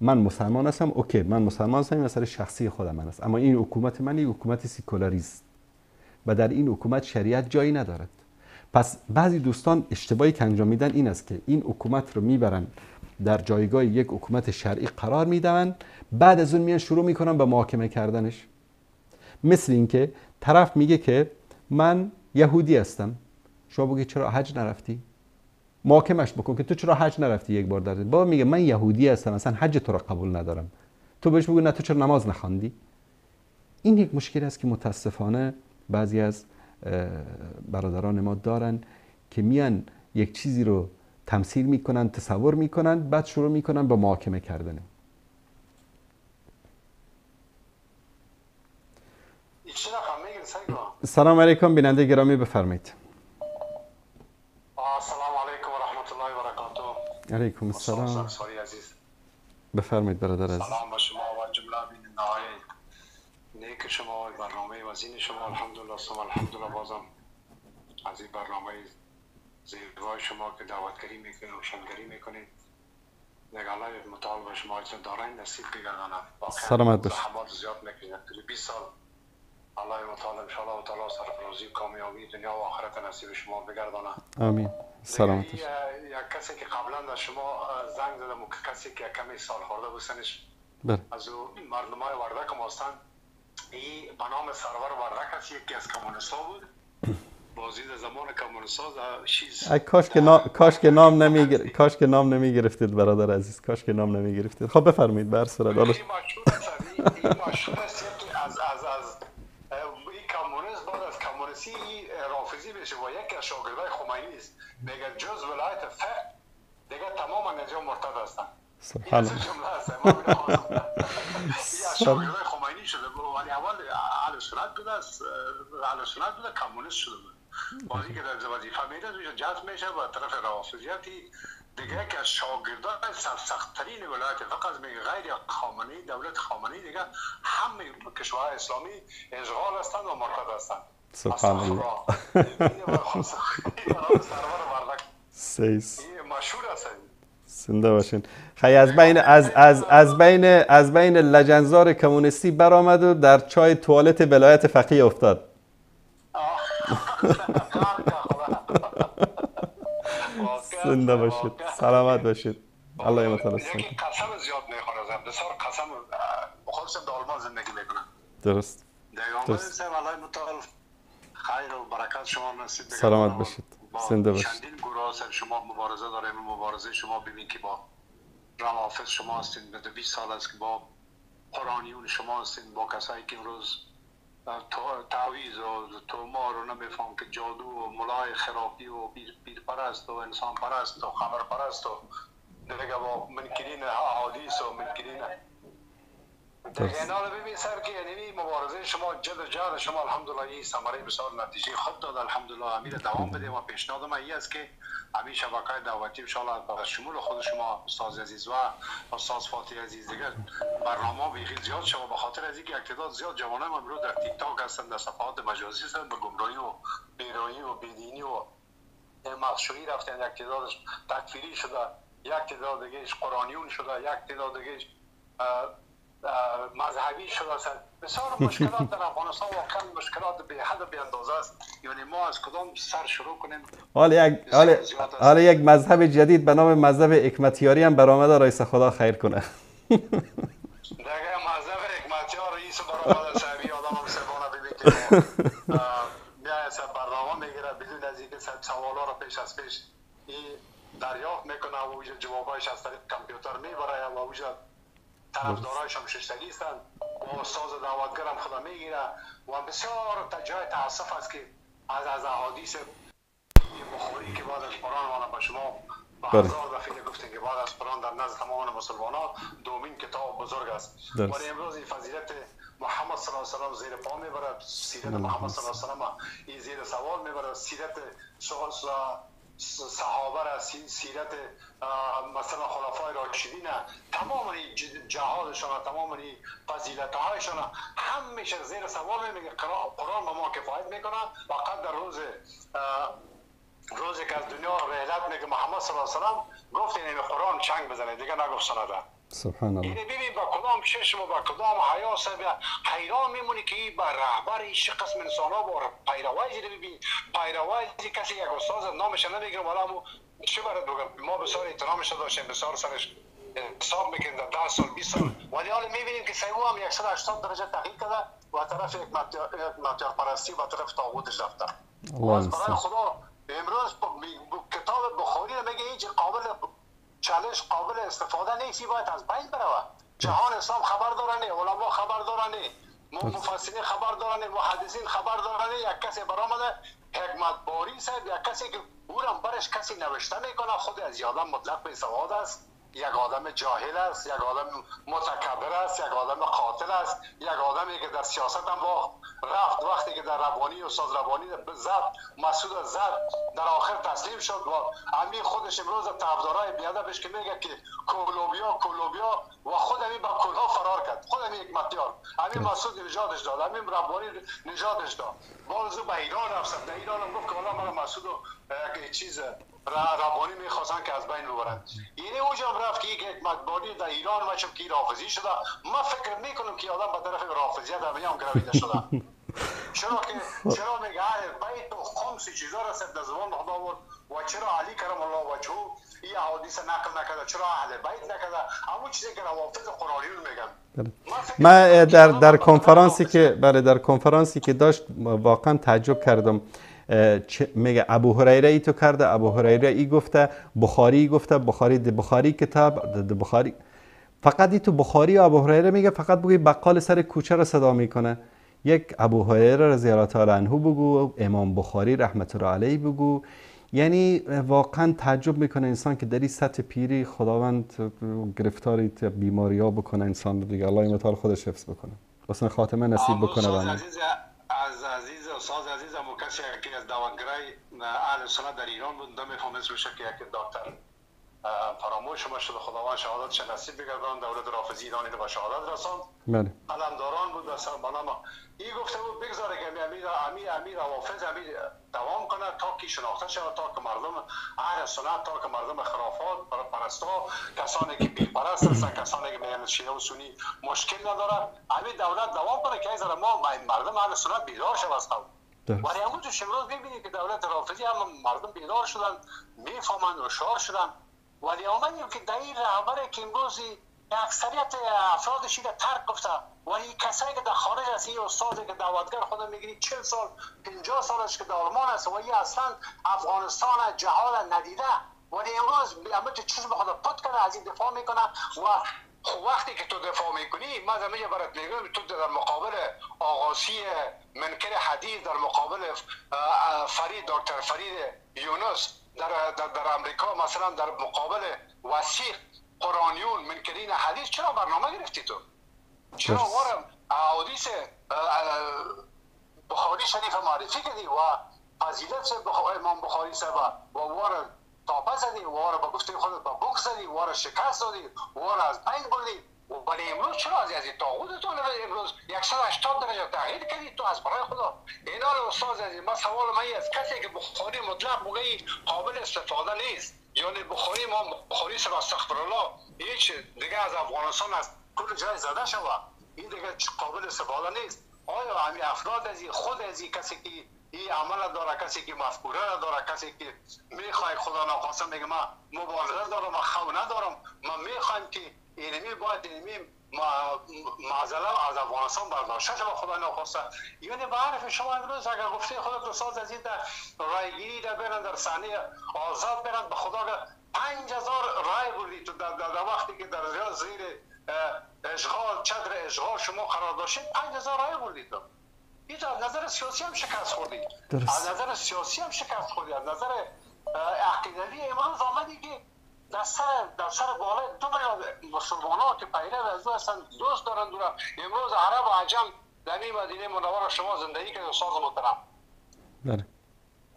من مسلمان هستم، okay من مسلمان هستم، این مسئله شخصی خود من است، اما این حکومت من یک حکومت سیکولاریست و در این حکومت شریعت جایی ندارد. پس بعضی دوستان اشتباهی که انجام میدن این است که این حکومت رو میبرن در جایگاه یک حکومت شرعی قرار میدن، بعد از اون میان شروع میکنن به محاکمه کردنش. مثل اینکه طرف میگه که من یهودی هستم، شما بگید چرا حج نرفتی؟ محاکمش بکن که تو چرا حج نرفتی یک بار در بابا میگه من یهودی هستم، اصلا حج تو را قبول ندارم. تو بهش بگو نه تو چرا نماز نخواندی؟ این یک مشکل است که متاسفانه بعضی از برادران ما دارن که میان یک چیزی رو تمثیل میکنن، تصور میکنن، بعد شروع میکنن به محاکمه کردن. سلام علیکم بیننده گرامی، بفرمایید. سلام علیکم و رحمت الله و برکاته. علیکم السلام. بفرمایید برادر عزیز. سلام به شما و جمله بیننده های نیک شما و برنامه وزین شما. الحمدلله ثم الحمدلله بازم از این برنامه زیبای شما که دعوتگری میکنید، روشنگری میکنید، نگالای متعال به شما دارین نصیب بگرداند. سلامت باشید. زحمات زیاد میکنید، 20 سال الله متعال ان شاء الله تعالی سرفرازی و کامیابی دنیا و آخرت نصیب شما بگرداند. آمین. سلامت باشید. یک کسی که قبلا در شما زنگ زدم و کسی که کمی سال خورده بود سنش، از مردمای وردک هم هستند. این به نام سرور وردک است، یکی از کمونیست‌ها بود. بازی در زمان کمونیست‌ها چیز. کاش که نام نمیگرفتید برادر عزیز، کاش که نام نمیگرفتید. خب بفرمایید به هر صورت. این مشهور است که از از از این کمونیست بعد از کمونیستی رافضی بشه و یکی از شاگردای خمینی است. میگه جز ولایت فقه دیگه تمام نظام مرتد هستند. سبحان الله. شاگردای خمینی شده بود، ولی اول اهل سنت بوده، اهل سنت بوده، کمونیست شده بود. بازی که در وظیفه میره جذب میشه و طرف روافضیتی دیگه که از شاگردان سرسخت‌ترین ولایت فقه از میگه غیر خامنه‌ای، دولت خامنه‌ای دیگه همه کشورهای اسلامی اشغال هستند و مرتد هستند. سبحان الله. سیس مشهور است. زنده باشین. خیلی از بین از از از بین از بین لجنزار کمونیستی برآمد و در چای توالت ولایت فقیه افتاد. زنده باشید، سلامت باشید. الله یمتعال. یکی قسم زیاد میخوره، بسیار قسم. خودشم در آلمان زندگی میکنه. درست. درست. الله متعال خیر و برکت شما نصیب بگرداند. سلامت باشید، زنده باشید. چندین گروه سر شما مبارزه داریم، مبارزه شما ببین که با روافض شما هستین، به 20 سال است که با قرآنیون شما هستین، با کسایی که امروز تعویذ و تومار و نمیفهم که جادو و ملای خرافی و پیرپرست و انسان پرست و خبر پرست و دیگه با منکرین احادیث و منکرین دیگه اینا رو ببین سر که یعنی مبارزه شما جد و جهد شما الحمدلله این ثمره بسیار نتیجه خوب داد. الحمدلله امیر دوام بده و پیشنهاد من این است که همین شبکه‌های دعوتی ان شاء الله شمول خود شما استاد عزیز و استاد فاطی عزیز دیگر برنامه‌ها بیخی زیاد شما، به خاطر از اینکه یک تعداد زیاد جوانان ما امروز در تیک تاک هستند، در صفحات مجازی هستند، به گمراهی و بیرایی و بیدینی و مغشوشی رفتن، یک تعدادش تکفیری شده، یک تعداد دیگهش قرآنیون شده، یک تعداد دیگهش مذهبی شده است. بسیار مشکلات در افغانستان واقعا مشکلات به حد و به اندازه است. یعنی ما از کدام سر شروع کنیم؟ حالا یک مذهب جدید به نام مذهب حکمتیاری هم برآمده، رئیس خدا خیر کنه. دیگه مذهب حکمتیار رئیس برآمده، صاحبی آدم هم سبانه ببین که بیا سر برنامه میگیره بدون از اینکه سوالا رو پیش از پیش دریافت میکنه و اوج جوابایش از طریق کامپیوتر میبره و اوج طرفدارایش هم ششتگی هستند و استاد دعوتگر هم خدا میگیره و بسیار جای تاسف است که از احادیث بخاری که بعد از قرآن والا به شما به هزار دفعه گفتیم که بعد از قرآن در نزد تمام مسلمانان دومین کتاب بزرگ است، ولی امروز این فضیلت محمد صلی الله علیه و سلم زیر پا میبرد، سیرت محمد صلی الله علیه و سلم این زیر سوال میبرد، سیرت صحابه را، سیرت مثلا خلفای راشدین، تمام جهادشان، تمام فضیلت هایشان همیشه زیر سوال میگه. قرآن به ما کفایت میکنه، فقط در روزی که از دنیا رحلت میگه محمد صلی الله علیه و سلم گفت این قرآن چنگ بزنه، دیگه نگفت سنده. سبحان الله. اینه ببین با کدام چشم و با کدام حیا حیران میمونی که این با رهبر این چه قسم انسان ها با پیروای زیر ببین، پیروای کسی یک استاد نامش نمیگیرم، حالا مو چه برات بگم، ما بسیار احترامش داشتیم، بسیار سرش حساب میکنیم در 10 سال 20 سال، ولی حالا میبینیم که سیو هم 180 درجه تغییر کرده و طرف یک متیار پرستی و طرف طاغوتش رفته. برای خدا امروز کتاب بخاری میگه هیچ قابل چالش، قابل استفاده نیست، باید از بین بروه. جهان اسلام خبر دارن، علما خبر دارن، مفسرین خبر دارن، محدثین خبر دارن. یک کسی برآمده حکمت باری صاحب، یک کسی که اورم برش کسی نوشته میکنه، خود از آدم مطلق بی سواد است، یک آدم جاهل است، یک آدم متکبر است، یک آدم قاتل است، یک آدمی که در سیاست هم رفت، وقتی که در ربانی استاد ربانی زد، مسعود زد، در آخر تسلیم شد و امین خودش امروز طرفدارای بیادبش که میگه که کولوبیا کولوبیا و خود امین با کولها فرار کرد، خود امین حکمتیار، امین مسعود نجاتش داد، امین ربانی نجاتش داد، باز به ایران رفت، در ایران هم گفت که حالا من مسعود چیز ربانی میخواستن که از بین ببرند. یعنی اوج هم رفت که یک حکمتباری در ایران و چون که رافضی شده، من فکر میکنم که آدم به طرف رافضیت هم گرویده شده. چرا میگه اهل بیت و خمس چیزا را سر زبان خدا آورد و چرا علی کرم الله وجهه این احادیث نقل نکرده، چرا اهل بیت نکرده، همون چیزی که روافض قرآنیون میگن. من در کنفرانسی که بله در کنفرانسی که داشت واقعا تعجب کردم. میگه ابو هریره ای تو کرده، ابو هریره ای گفته، بخاری گفته، بخاری ده بخاری کتاب ده بخاری، فقط ای تو بخاری و ابو هریره میگه، فقط بگوی بقال سر کوچه را صدا میکنه. یک ابو هریره رضی الله تعالی عنه بگو، امام بخاری رحمت الله علیه بگو. یعنی واقعا تعجب میکنه انسان که در این سطح پیری خداوند گرفتاری بیماری ها بکنه انسان رو دیگه. الله متعال خودش حفظ بکنه، حسن خاتمه نصیب بکنه. از عزیز استاد عزیزم و کسی که از دعوتگرای اهل سنت در ایران بود، نمیفهم اسمش که یک دکتر فراموش ما شد، خداوند شهادتش نصیب بگردان، دولت رافضی ایرانی رو به شهادت رساند. بله. قلمداران بود در بنام این گفته بود بگذاره که امیر روافض امیر دوام کنه تا کی شناخته شود، تا که مردم اهل سنت، تا که مردم خرافات پرستا، کسانی که بی پرست هستن، کسانی که میگن شیعه و سنی مشکل نداره، امیر دولت دوام کنه که از ما مردم اهل سنت بیدار شود از قبل. ولی همون تو امروز می‌بینید که دولت رافضی هم مردم بیدار شدن، میفهمند و شعار شدن. ولی آمدیم که در این رهبر که امروز اکثریت افرادش را ترک گفته، ولی کسایی که در خارج است، این استادی که دعوتگر خود میگیری 40 سال 50 سالش که در آلمان است و این اصلا افغانستان جهاد ندیده، ولی امروز همه چشم خود پت کرده از این دفاع میکنه. و وقتی که تو دفاع میکنی، من زمینه برات میگم، تو در مقابل آغاسی منکر حدیث، در مقابل فرید دکتر فرید یونس در امریکا مثلا، در مقابل وثیق قرآنیون منکرین حدیث، چرا برنامه گرفتی تو؟ چرا وارم احادیث بخاری شریف معرفی کردی و فضیلت امام بخاری صاحب و وارم تاپه زدی، وارم به گفته خودت به بوک زدی، وارم شکست دادی، وارم از بین بردی. ولی امروز چرا از این طاغوتتون امروز 180 درجه تغییر کردی تو از برای خدا؟ اینا رو استاد عزیز، من سوال من از کسی که بخاری مطلق بگه قابل استفاده نیست، یعنی بخاری ما بخاری سر استغفر الله هیچ دیگه از افغانستان از کل جای زده شوه، این دیگه قابل استفاده نیست. آیا همین افراد از خود از کسی که این عمل داره، کسی که مفکوره داره، کسی که میخواد خدا ناخواسته میگه من مبارزه دارم، من خو ندارم، من میخوایم که اینمی باید اینمی معضله از افغانستان برداشته شود خدا ناخواسته. یعنی به حرف شما امروز اگر گفته خودت استاد عزیز در رایگیری در برن در صحنه آزاد برن، به خدا 5000 رای بردی تو در وقتی که در زیر اشغال چتر اشغال شما قرار داشتید 5000 رای بردی تو. هیچ از نظر سیاسی هم شکست خوردی، از نظر سیاسی هم شکست خوردی، از نظر عقیدوی امروز آمدی که در سر بالای 2 میلیون مسلمان ها که پیرو از او هستند دوست دارند. امروز عرب و عجم در این مدینه منوره شما زندگی که استاد محترم، بله،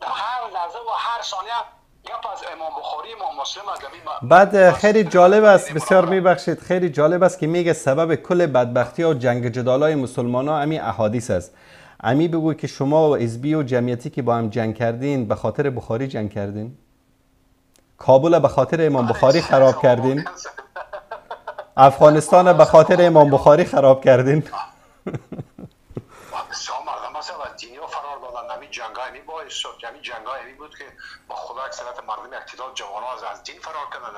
در هر لحظه و هر ثانیه گپ از امام بخاری، امام مسلم از بعد خیلی جالب است، بسیار میبخشید، خیلی جالب است که میگه سبب کل بدبختی و جنگ جدالای مسلمان ها امی احادیث است. امی بگو که شما و حزبی و جمعیتی که با هم جنگ کردین به خاطر بخاری جنگ کردین، کابل به خاطر امام بخاری خراب کردین، افغانستان به خاطر امام بخاری خراب کردین. بسیار مردم مثلا از دینی ها فرار دادن، همین جنگ های باعث شد، همین جنگ های بود که با خدا اکثریت مردم اقتدار جوان ها از دین فرار کردن،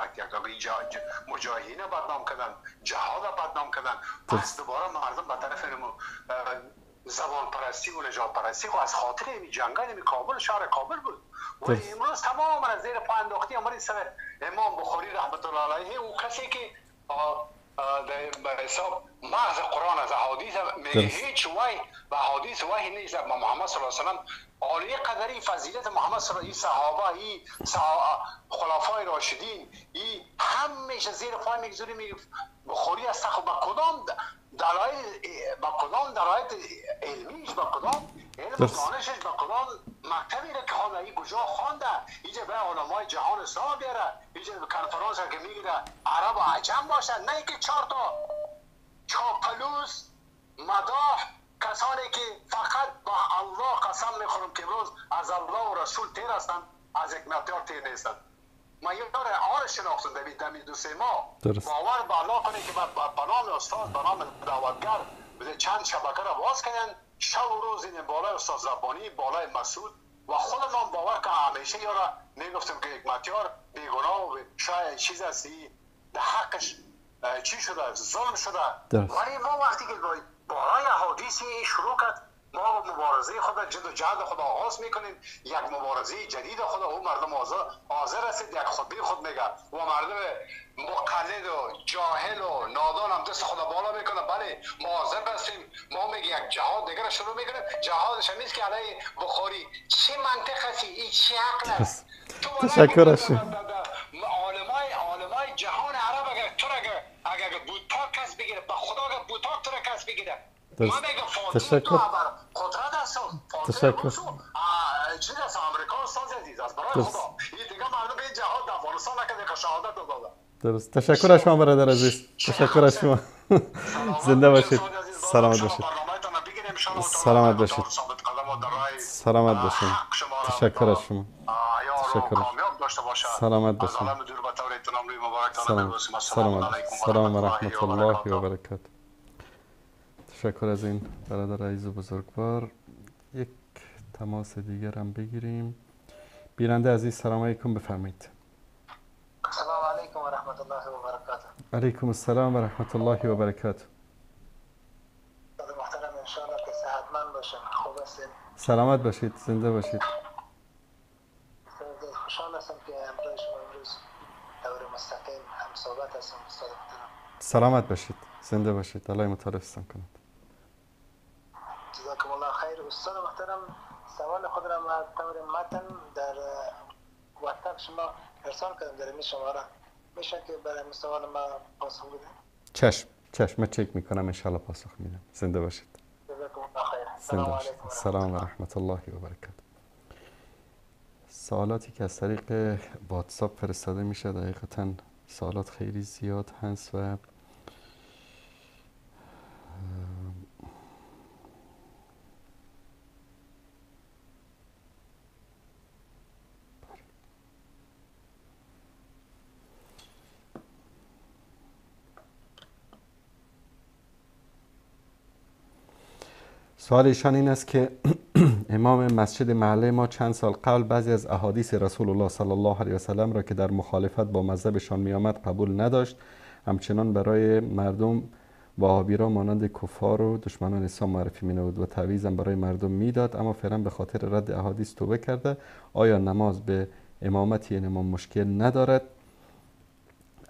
مجاهدین بدنام کردن، جهاد بدنام کردن. پس دوباره مردم به طرف زبان پرستی و نژاد پرستی خب از خاطر این جنگ های کابل، شهر کابل بود. ولی امروز تمام از زیر پا انداختی امروز سر امام بخاری رحمت الله علیه، او کسی که به حساب مغز قرآن از احادیث میگه هیچ وحی و احادیث وحی نیست. محمد صلی الله علیه و سلم عالی قدری فضیلت محمد صلی الله علیه صحابه، ای خلفای راشدین، ای همیشه زیر پای میگذاری میگه بخاری است. خب با کدام دلایل، با کدام دلایل علمیش، با کدام علم دانشش، با کدام مکتبی را که خوانده، ای کجا خوانده، اینجا به علمای جهان اسلام بیاره، اینجا به کنفرانس که میگیره عرب و عجم باشن، نه اینکه 4 تا چاپلوس مداح کسانی که فقط با الله قسم میخورم که امروز از الله و رسول تیر هستند، از یک مقدار تیر نیستند. من یه داره آر شناختم دمی 2-3 ماه باور به الله کنه که به نام استاد، به نام دعوتگر چند شبکه را باز کردن، شب و روز این بالای استاد ربانی، بالای مسعود و خودمان باور که همیشه یارا میگفتم که حکمتیار بیگناه و شاید چیز است، در حقش چی شده، ظلم شده. ولی ما وقتی که بالای حادیثی شروع کرد، ما مبارزه خود، جد و جهد خود آغاز میکنیم، یک مبارزه جدید خود، او مردم حاضر هستید یک خطبه خود میگه و مردم مقلد و جاهل و نادان هم دست خود بالا میکنه. بله ما حاضر هستیم، ما میگه یک جهاد دیگر شروع میکنیم. جهادش هم نیست که علیه بخاری. چه منطق هستی؟ این چه عقل است؟ تشکر از عالمای جهان عرب اگر تو اگر بوتاک کس بگیره، به خدا اگر بوتاک تو را کس بگیره، تشکر. تشکر. چیز از آمریکا ساز عزیز است برای خدا. این دیگه مردم به جهاد افغانستان نکرده که شهادت داده. درست. تشکر از شما برادر عزیز. تشکر از شما. زنده باشید. سلامت باشید. سلامت باشید. سلامت باشید. تشکر از شما. تشکر. سلامت باشید. سلام. سلام و رحمت الله و برکاته. تشکر از این برادر عزیز و بزرگوار. یک تماس دیگر هم بگیریم. بیننده عزیز سلام علیکم، بفرمایید. السلام علیکم و رحمت الله و برکاته. علیکم السلام و رحمت الله و برکاته. محترم ان شاء الله که صحتمند باشین، خوب هستین؟ سلامت باشید، زنده باشید. خوشحال هستم که همراه شما امروز دور مستقیم هم صحبت هستم استاد محترم. سلامت باشید، زنده باشید، الله متعال حفظتان کند. جزاکم الله خیر. استاد محترم سوال خود را من طور متن در واتساپ شما ارسال کردم در این شماره، میشه که برای سوال ما پاسخ بدید؟ چشم چشم، من چک میکنم انشالله پاسخ میدم. زنده باشید. جزاکم الله خیر. زنده باشید. سلام و رحمت الله و برکاته. سوالاتی که از طریق واتساپ فرستاده میشه دقیقاً سوالات خیلی زیاد هست و سوال ایشان این است که امام مسجد محله ما چند سال قبل بعضی از احادیث رسول الله صلی الله علیه و سلم را که در مخالفت با مذهبشان می آمد قبول نداشت. همچنان برای مردم وهابی را مانند کفار و دشمنان اسلام معرفی می نمود و تعویض هم برای مردم میداد، اما فعلا به خاطر رد احادیث توبه کرده. آیا نماز به امامت این امام مشکل ندارد؟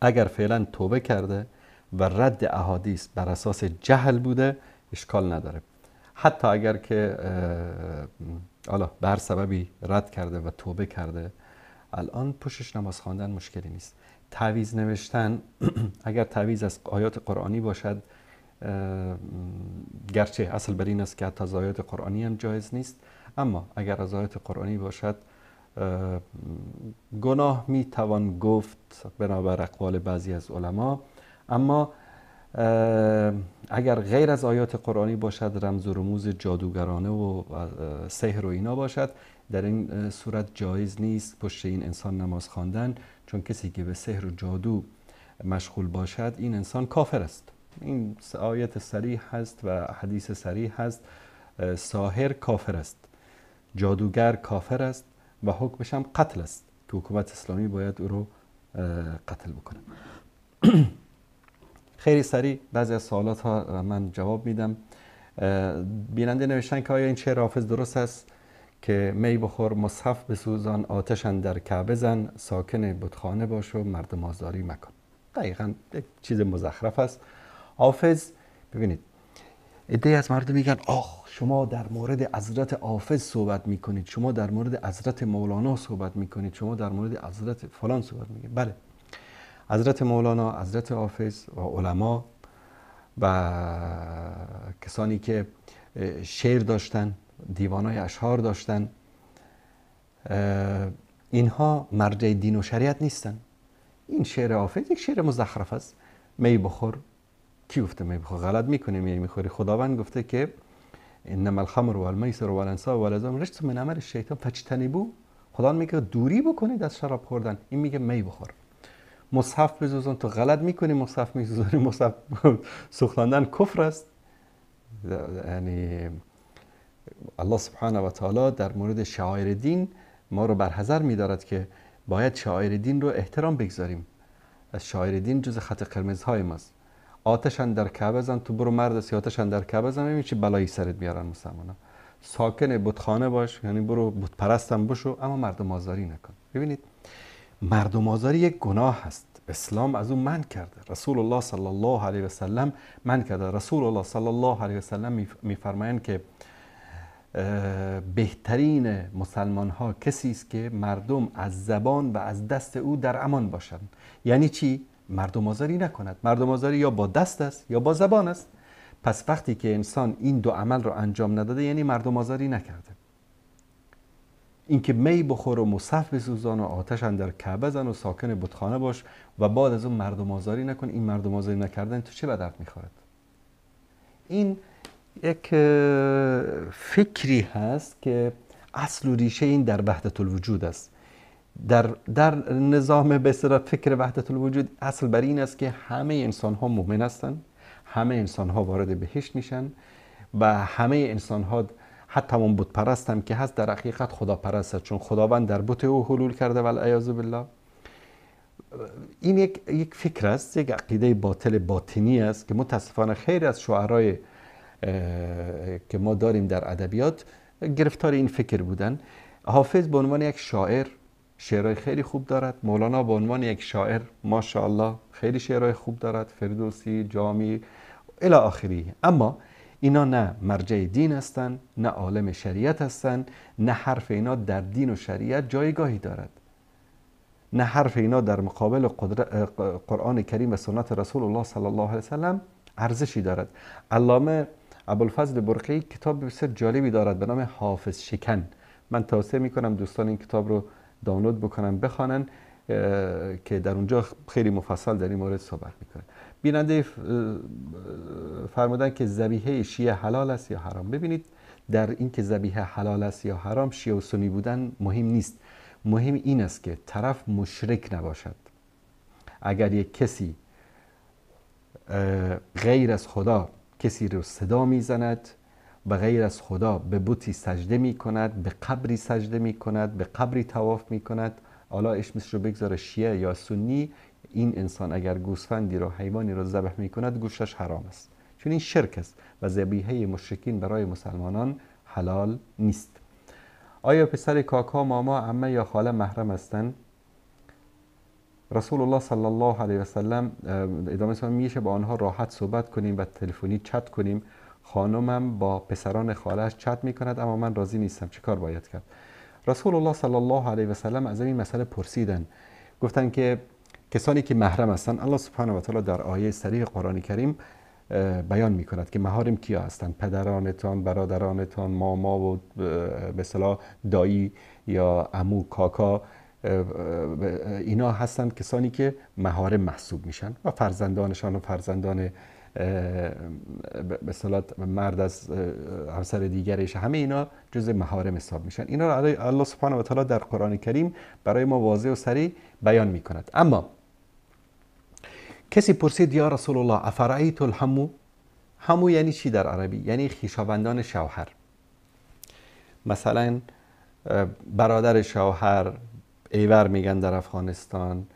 اگر فعلا توبه کرده و رد احادیث بر اساس جهل بوده اشکال نداره. حتی اگر که حالا به هر سببی رد کرده و توبه کرده، الان پشتش نماز خواندن مشکلی نیست. تعویض نوشتن اگر تعویض از آیات قرآنی باشد، گرچه اصل بر این است که حتی از آیات قرآنی هم جایز نیست، اما اگر از آیات قرآنی باشد گناه می توان گفت بنابر اقوال بعضی از علما. اما اگر غیر از آیات قرآنی باشد، رمز و رموز جادوگرانه و سحر و اینا باشد، در این صورت جایز نیست پشت این انسان نماز خواندن، چون کسی که به سحر و جادو مشغول باشد این انسان کافر است. این آیت صریح هست و حدیث صریح هست. ساحر کافر است، جادوگر کافر است و حکمش هم قتل است که حکومت اسلامی باید او رو قتل بکنه. خیلی سریع بعضی از سوالات ها من جواب میدم. بیننده نوشتن که آیا این شعر حافظ درست است که می بخور مصحف بسوزان آتش اندر کعبه زن ساکن بتخانه باش و مردم آزاری مکن؟ دقیقا یک چیز مزخرف است. حافظ، ببینید عده‌ای از مردم میگن آخ شما در مورد حضرت حافظ صحبت میکنید، شما در مورد حضرت مولانا صحبت میکنید، شما در مورد حضرت فلان صحبت میکنید. بله، حضرت مولانا، حضرت حافظ و علما و کسانی که شعر داشتن، دیوانای اشعار داشتن، اینها مرجع دین و شریعت نیستن. این شعر حافظ یک شعر مزخرف است. می بخور، کی گفته می بخور؟ غلط میکنی، می میخوری. خداوند گفته که انما الخمر والمیسر والانصاب والازلام رجس من عمل الشیطان فاجتنبوه. خداوند میگه دوری بکنید از شراب خوردن. این میگه می بخور. مصحف بسوزان، تو غلط میکنی مصحف میسوزانی. مصحف سوختاندن کفر است. یعنی الله سبحانه و تعالی در مورد شعائر دین ما رو برحذر می‌دارد که باید شعائر دین رو احترام بگذاریم. از شعائر دین جز خط قرمزهای ماست. آتش اندر کعبه زن، تو برو مرد است آتش اندر کعبه زن، ببین چه بلایی سرت میارن مسلمانا. ساکن بتخانه باش، یعنی برو بت پرستم بشو، اما مردم آزاری نکن. ببینید مردم آزاری یک گناه است. اسلام از اون منع کرده. رسول الله صلی الله علیه و سلم منع کرده. رسول الله صلی الله علیه و سلم میفرمایند که بهترین مسلمان ها کسی است که مردم از زبان و از دست او در امان باشند. یعنی چی؟ مردم آزاری نکند. مردم آزاری یا با دست است یا با زبان است. پس وقتی که انسان این دو عمل رو انجام نداده، یعنی مردم آزاری نکرده. اینکه می بخور و مصحف بسوزان و آتش اندر کعبه زن و ساکن بتخانه باش و بعد از اون مردم آزاری نکن، این مردم آزاری نکردن تو چه به درد میخورد؟ این یک فکری هست که اصل و ریشه این در وحدت الوجود است. در نظام به اصطلاح فکر وحدت الوجود اصل بر این است که همه انسان ها مؤمن هستند، همه انسان ها وارد بهشت میشن و همه انسان ها حتی اون بت پرست هم که هست در حقیقت خدا پرست است، چون خداوند در بت او حلول کرده و العیاذ بالله. این یک فکر است، یک عقیده باطل باطنی است که متاسفانه خیلی از شعرای که ما داریم در ادبیات گرفتار این فکر بودن. حافظ به عنوان یک شاعر شعرهای خیلی خوب دارد، مولانا به عنوان یک شاعر ماشاءالله خیلی شعرهای خوب دارد، فردوسی، جامی الی آخری. اما اینا نه مرجع دین هستند، نه عالم شریعت هستند، نه حرف اینا در دین و شریعت جایگاهی دارد، نه حرف اینا در مقابل قرآن کریم و سنت رسول الله صلی الله علیه وسلم ارزشی دارد. علامه ابوالفضل برقی کتاب بسیار جالبی دارد به نام حافظ شکن. من توصیه میکنم دوستان این کتاب رو دانلود بکنن بخوانن که در اونجا خیلی مفصل در این مورد صحبت میکنه. بیننده فرمودن که ذبیحه شیعه حلال است یا حرام. ببینید در این که ذبیحه حلال است یا حرام، شیعه و سنی بودن مهم نیست. مهم این است که طرف مشرک نباشد. اگر یک کسی غیر از خدا کسی رو صدا میزند و غیر از خدا به بتی سجده می کند، به قبری سجده می کند، به قبری طواف می کند، حالا اسمش رو بگذاره شیعه یا سنی، این انسان اگر گوسفندی رو، حیوانی رو ذبح می کند، گوشتش حرام است، چون این شرک است و ذبیحه مشرکین برای مسلمانان حلال نیست. آیا پسر کاکا، ماما، عمه یا خاله محرم هستند؟ رسول الله صلی الله علیه و سلم ادامه میشه با آنها راحت صحبت کنیم و تلفنی چت کنیم. خانمم با پسران خاله‌اش چت میکند اما من راضی نیستم، چه کار باید کرد؟ رسول الله صلی الله علیه و سلم از این مسئله پرسیدن، گفتن که کسانی که محرم هستند، الله سبحانه و تعالی در آیه صریح قرآن کریم بیان میکند که محارم کیا هستند؟ پدرانتان، برادرانتان، ماما و به اصطلاح دایی یا عمو، کاکا، اینا هستند کسانی که محارم محسوب میشن و فرزندانشان و فرزندان به اصطلاح مرد از همسر دیگرش، همه اینا جزء محارم حساب میشن. اینا رو الله سبحانه و تعالی در قرآن کریم برای ما واضح و صریح بیان میکند. اما کسی پرسید یا رسول الله افرأیت الحمو؟ حمو یعنی چی در عربی؟ یعنی خویشاوندان شوهر، مثلا برادر شوهر، ایور میگن در افغانستان،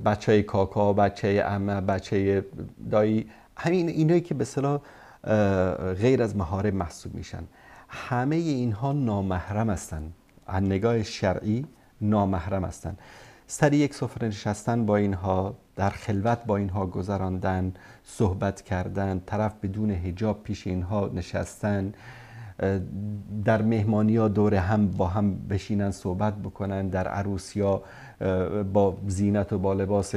بچه کاکا، بچه عمه، بچه دایی، همین اینایی که به اصطلاح غیر از محارم محسوب میشن، همه اینها نامحرم هستند. از نگاه شرعی نامحرم هستند. سر یک سفره نشستن با اینها، در خلوت با اینها گذراندن، صحبت کردن، طرف بدون حجاب پیش اینها نشستن، در مهمانی ها دور هم با هم بشینن صحبت بکنن، در عروسی ها با زینت و با لباس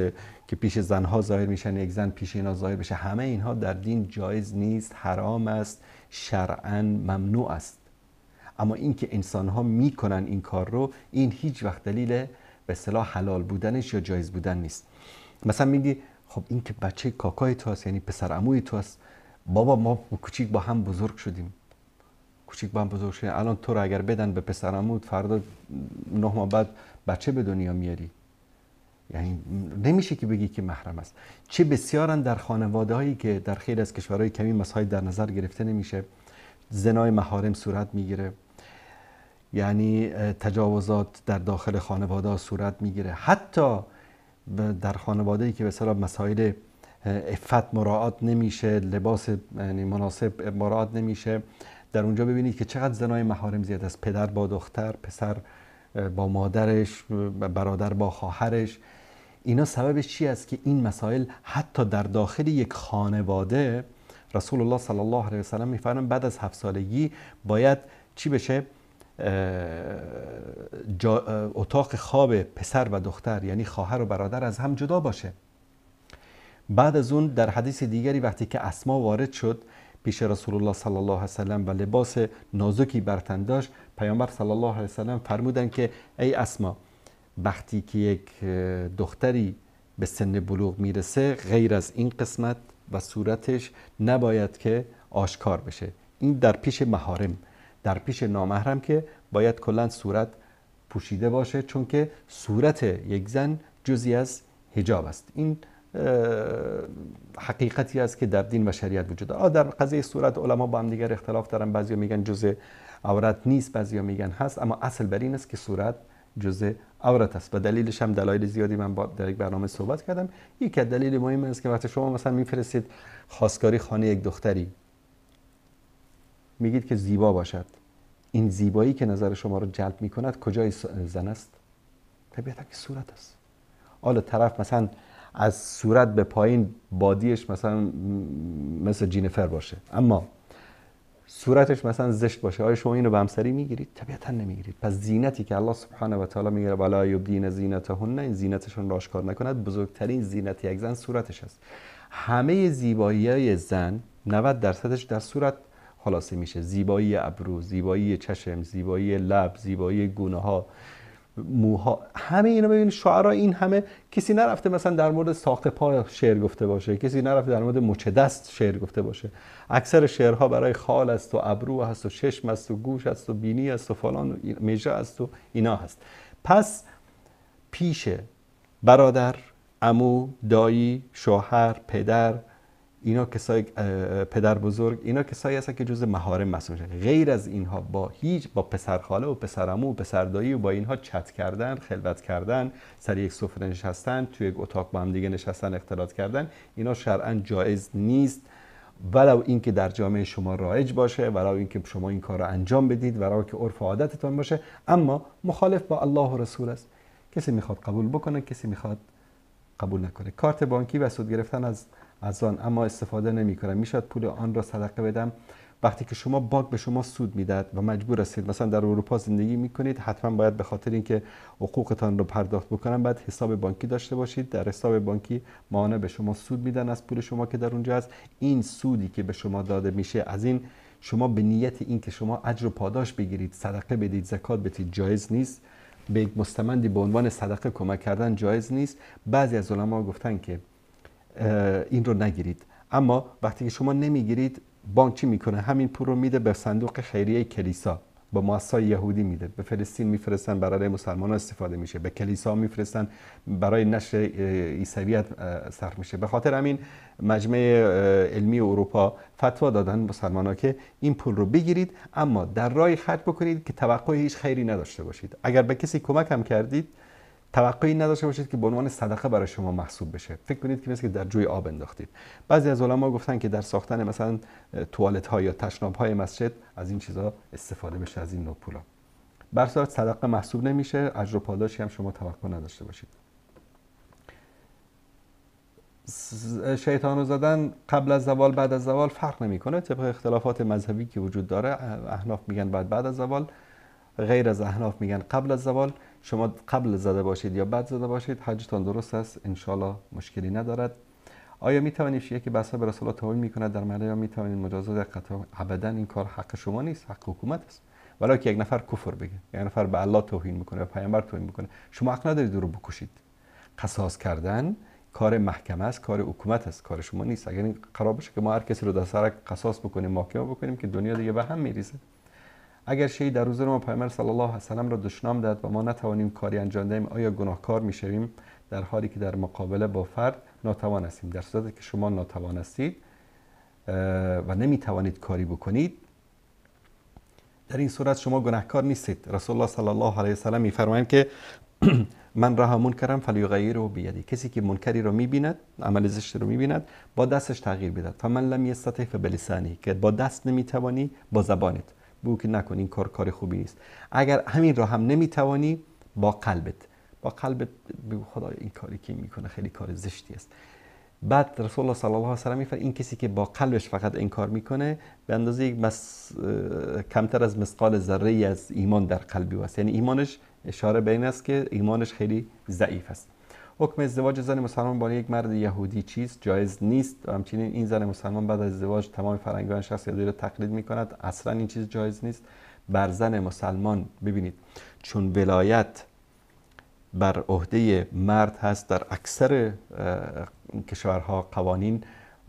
که پیش زنها ظاهر میشن، یک زن پیش اینا ظاهر بشه، همه اینها در دین جایز نیست، حرام است، شرعاً ممنوع است. اما اینکه انسان ها میکنن این کار رو، این هیچ وقت دلیل به اصطلاح حلال بودنش یا جایز بودن نیست. مثلا میگی خب این که بچه کاکای تو است، یعنی پسر عموی تو است، بابا ما کوچیک با هم بزرگ شدیم، کوچیک با هم بزرگ شدیم، الان تو رو اگر بدن به پسر عموت، فردا 9 ماه بعد بچه به دنیا میاری، یعنی نمیشه که بگی که محرم است. چه بسیارن در خانواده هایی که در خیلی از کشورهای کمی مسائل در نظر گرفته نمیشه، زنای محارم صورت میگیره، یعنی تجاوزات در داخل خانواده صورت میگیره. حتی در خانواده‌ای که به اصطلاح مسائل عفت مراعات نمیشه، لباس یعنی مناسب مراعات نمیشه، در اونجا ببینید که چقدر زنای محارم زیاد است. پدر با دختر، پسر با مادرش، برادر با خواهرش. اینا سببش چی است که این مسائل حتی در داخل یک خانواده، رسول الله صلی الله علیه و سلم میفرمایند بعد از 7 سالگی باید چی بشه؟ اتاق خواب پسر و دختر، یعنی خواهر و برادر، از هم جدا باشه. بعد از اون در حدیث دیگری وقتی که اسما وارد شد پیش رسول الله صلی الله علیه و سلم و لباس نازکی بر تن داشت، پیامبر صلی الله علیه و سلم فرمودند که ای اسما، وقتی که یک دختری به سن بلوغ میرسه، غیر از این قسمت و صورتش نباید که آشکار بشه. این در پیش محارم، در پیش نامحرم که باید کلا صورت پوشیده باشه، چون که صورت یک زن جزئی از حجاب است. این حقیقتی است که در دین و شریعت وجود دارد. در قضیه صورت علما با هم دیگر اختلاف دارن، بعضیا میگن جزء عورت نیست، بعضیا میگن هست، اما اصل بر این است که صورت جزء عورت است و دلیلش هم دلایل زیادی من در یک برنامه صحبت کردم. یکی از دلیل مهم است که وقتی شما مثلا میفرستید خواستگاری خانه یک دختری، میگید که زیبا باشد، این زیبایی که نظر شما رو جلب میکند کجای زن است؟ طبیعتا که صورت است. حالا طرف مثلا از صورت به پایین بادیش مثلا مثل جینفر باشه، اما صورتش مثلا زشت باشه، آیا شما اینو به همسری میگیرید؟ طبیعتا نمیگیرید. پس زینتی که الله سبحانه و تعالی میگه ولا یبدین زینتهن، این زینتشون را آشکار نکند، بزرگترین زینت یک زن صورتش است. همه زیبایی زن 90% در صورت خلاصه میشه. زیبایی ابرو، زیبایی چشم، زیبایی لب، زیبایی گونه ها، موها، همه اینا. ببینید شعرا این همه، کسی نرفته مثلا در مورد ساق پا شعر گفته باشه، کسی نرفته در مورد مچ دست شعر گفته باشه. اکثر شعرها برای خال است و ابرو هست و چشم است و گوش است و بینی است و فلان و مژه است و اینا هست. پس پیش برادر، عمو، دایی، شوهر، پدر، اینا کسای پدر بزرگ، اینا کسایی هستن که جزء محارم محسوب میشن. غیر از اینها با هیچ، با پسر خاله و پسر عمو و پسر دایی و با اینها چت کردن، خلوت کردن، سر یک سفره نشستن، توی یک اتاق با هم دیگه نشستن، اختلاط کردن، اینا شرعاً جایز نیست. ولو اینکه در جامعه شما رایج باشه، ولو اینکه شما این کار رو انجام بدید، ولو که عرف و عادتتون باشه، اما مخالف با الله و رسول است. کسی میخواد قبول بکنه، کسی میخواد قبول نکنه. کارت بانکی و سود گرفتن از آن اما استفاده نمی کنم، میشد پول آن را صدقه بدم؟ وقتی که شما بانک به شما سود میداد و مجبور هستید، مثلا در اروپا زندگی میکنید، حتما باید به خاطر اینکه حقوقتان رو پرداخت بکنن باید حساب بانکی داشته باشید. در حساب بانکی ماهانه به شما سود میدن از پول شما که در اونجا است. این سودی که به شما داده میشه، از این شما به نیت اینکه شما اجر و پاداش بگیرید، صدقه بدید، زکات بدید، جایز نیست. به یک مستمندی به عنوان صدقه کمک کردن جایز نیست. بعضی از علما گفتن که این رو نگیرید، اما وقتی که شما نمیگیرید، بانک چی میکنه؟ همین پول رو میده به صندوق خیریه کلیسا، با مؤسسه یهودی میده، به فلسطین میفرستن برای مسلمان ها استفاده میشه، به کلیسا میفرستن برای نشر عیسویت صرف میشه. به خاطر همین مجمع علمی اروپا فتوا دادن مسلمان ها که این پول رو بگیرید، اما در راه خرج بکنید که توقع هیچ خیری نداشته باشید. اگر به کسی کمک هم کردید، توقعی نداشته باشید که به عنوان صدقه برای شما محسوب بشه. فکر کنید که مثل که در جوی آب انداختید. بعضی از علما گفتن که در ساختن مثلا توالت ها یا تشناب های مسجد از این چیزا استفاده بشه، از این نوع پولا. بر صورت صدقه محسوب نمیشه، اجر و پاداشی هم شما توقع نداشته باشید. شیطانو زدن قبل از زوال بعد از زوال فرق نمیکنه، طبق اختلافات مذهبی که وجود داره. احناف میگن بعد از زوال، غیر از احناف میگن قبل از زوال. شما قبل زده باشید یا بعد زده باشید حجتان درست است، انشالله مشکلی ندارد. آیا میتوانیم شیعه که بسا به رسول الله توهین میکند در معنی یا میتوانیم مجازات قطع؟ ابدا این کار حق شما نیست، حق حکومت است. ولی که یک نفر کفر بگه، یک نفر به الله توهین میکنه، به پیامبر توهین میکنه، شما حق ندارید او رو بکشید. قصاص کردن کار محکمه است، کار حکومت است، کار شما نیست. اگر این قرار باشه که ما هر کسی رو در سرک قصاص بکنیم، محاکمه بکنیم، که دنیا دیگه به هم میریزه. اگر شیعه در حضور ما پیامبر صلی الله علیه و سلم را دشنام داد و ما نتوانیم کاری انجام دهیم، آیا گناهکار میشویم در حالی که در مقابله با فرد ناتوان هستیم؟ در صورتی که شما ناتوان هستید و نمیتوانید کاری بکنید، در این صورت شما گناهکار نیستید. رسول الله صلی الله علیه و سلم میفرمایند که من رها منکرم فلیغیره بیدی، کسی که منکری رو میبیند، عمل زشت رو میبیند، با دستش تغییر بدهد. فمن لم یستطع فبلسانه، که با دست نمیتوانی با زبانت بگو که نکن، این کار کار خوبی نیست. اگر همین را هم نمیتوانی با قلبت، با قلبت بگو خدا این کاری که میکنه خیلی کار زشتی است. بعد رسول الله صلی الله علیه و سلم میفرماید این کسی که با قلبش فقط انکار میکنه به اندازه یک کمتر از مثقال ذره ای از ایمان در قلبی است، یعنی ایمانش، اشاره به این است که ایمانش خیلی ضعیف است. حکم ازدواج زن مسلمان با یک مرد یهودی چیست؟ جایز نیست. و همچنین این زن مسلمان بعد از ازدواج تمام فرهنگ‌های شخص یهودی را تقلید میکند، اصلا این چیز جایز نیست. بر زن مسلمان ببینید، چون ولایت بر عهده مرد هست در اکثر کشورها قوانین،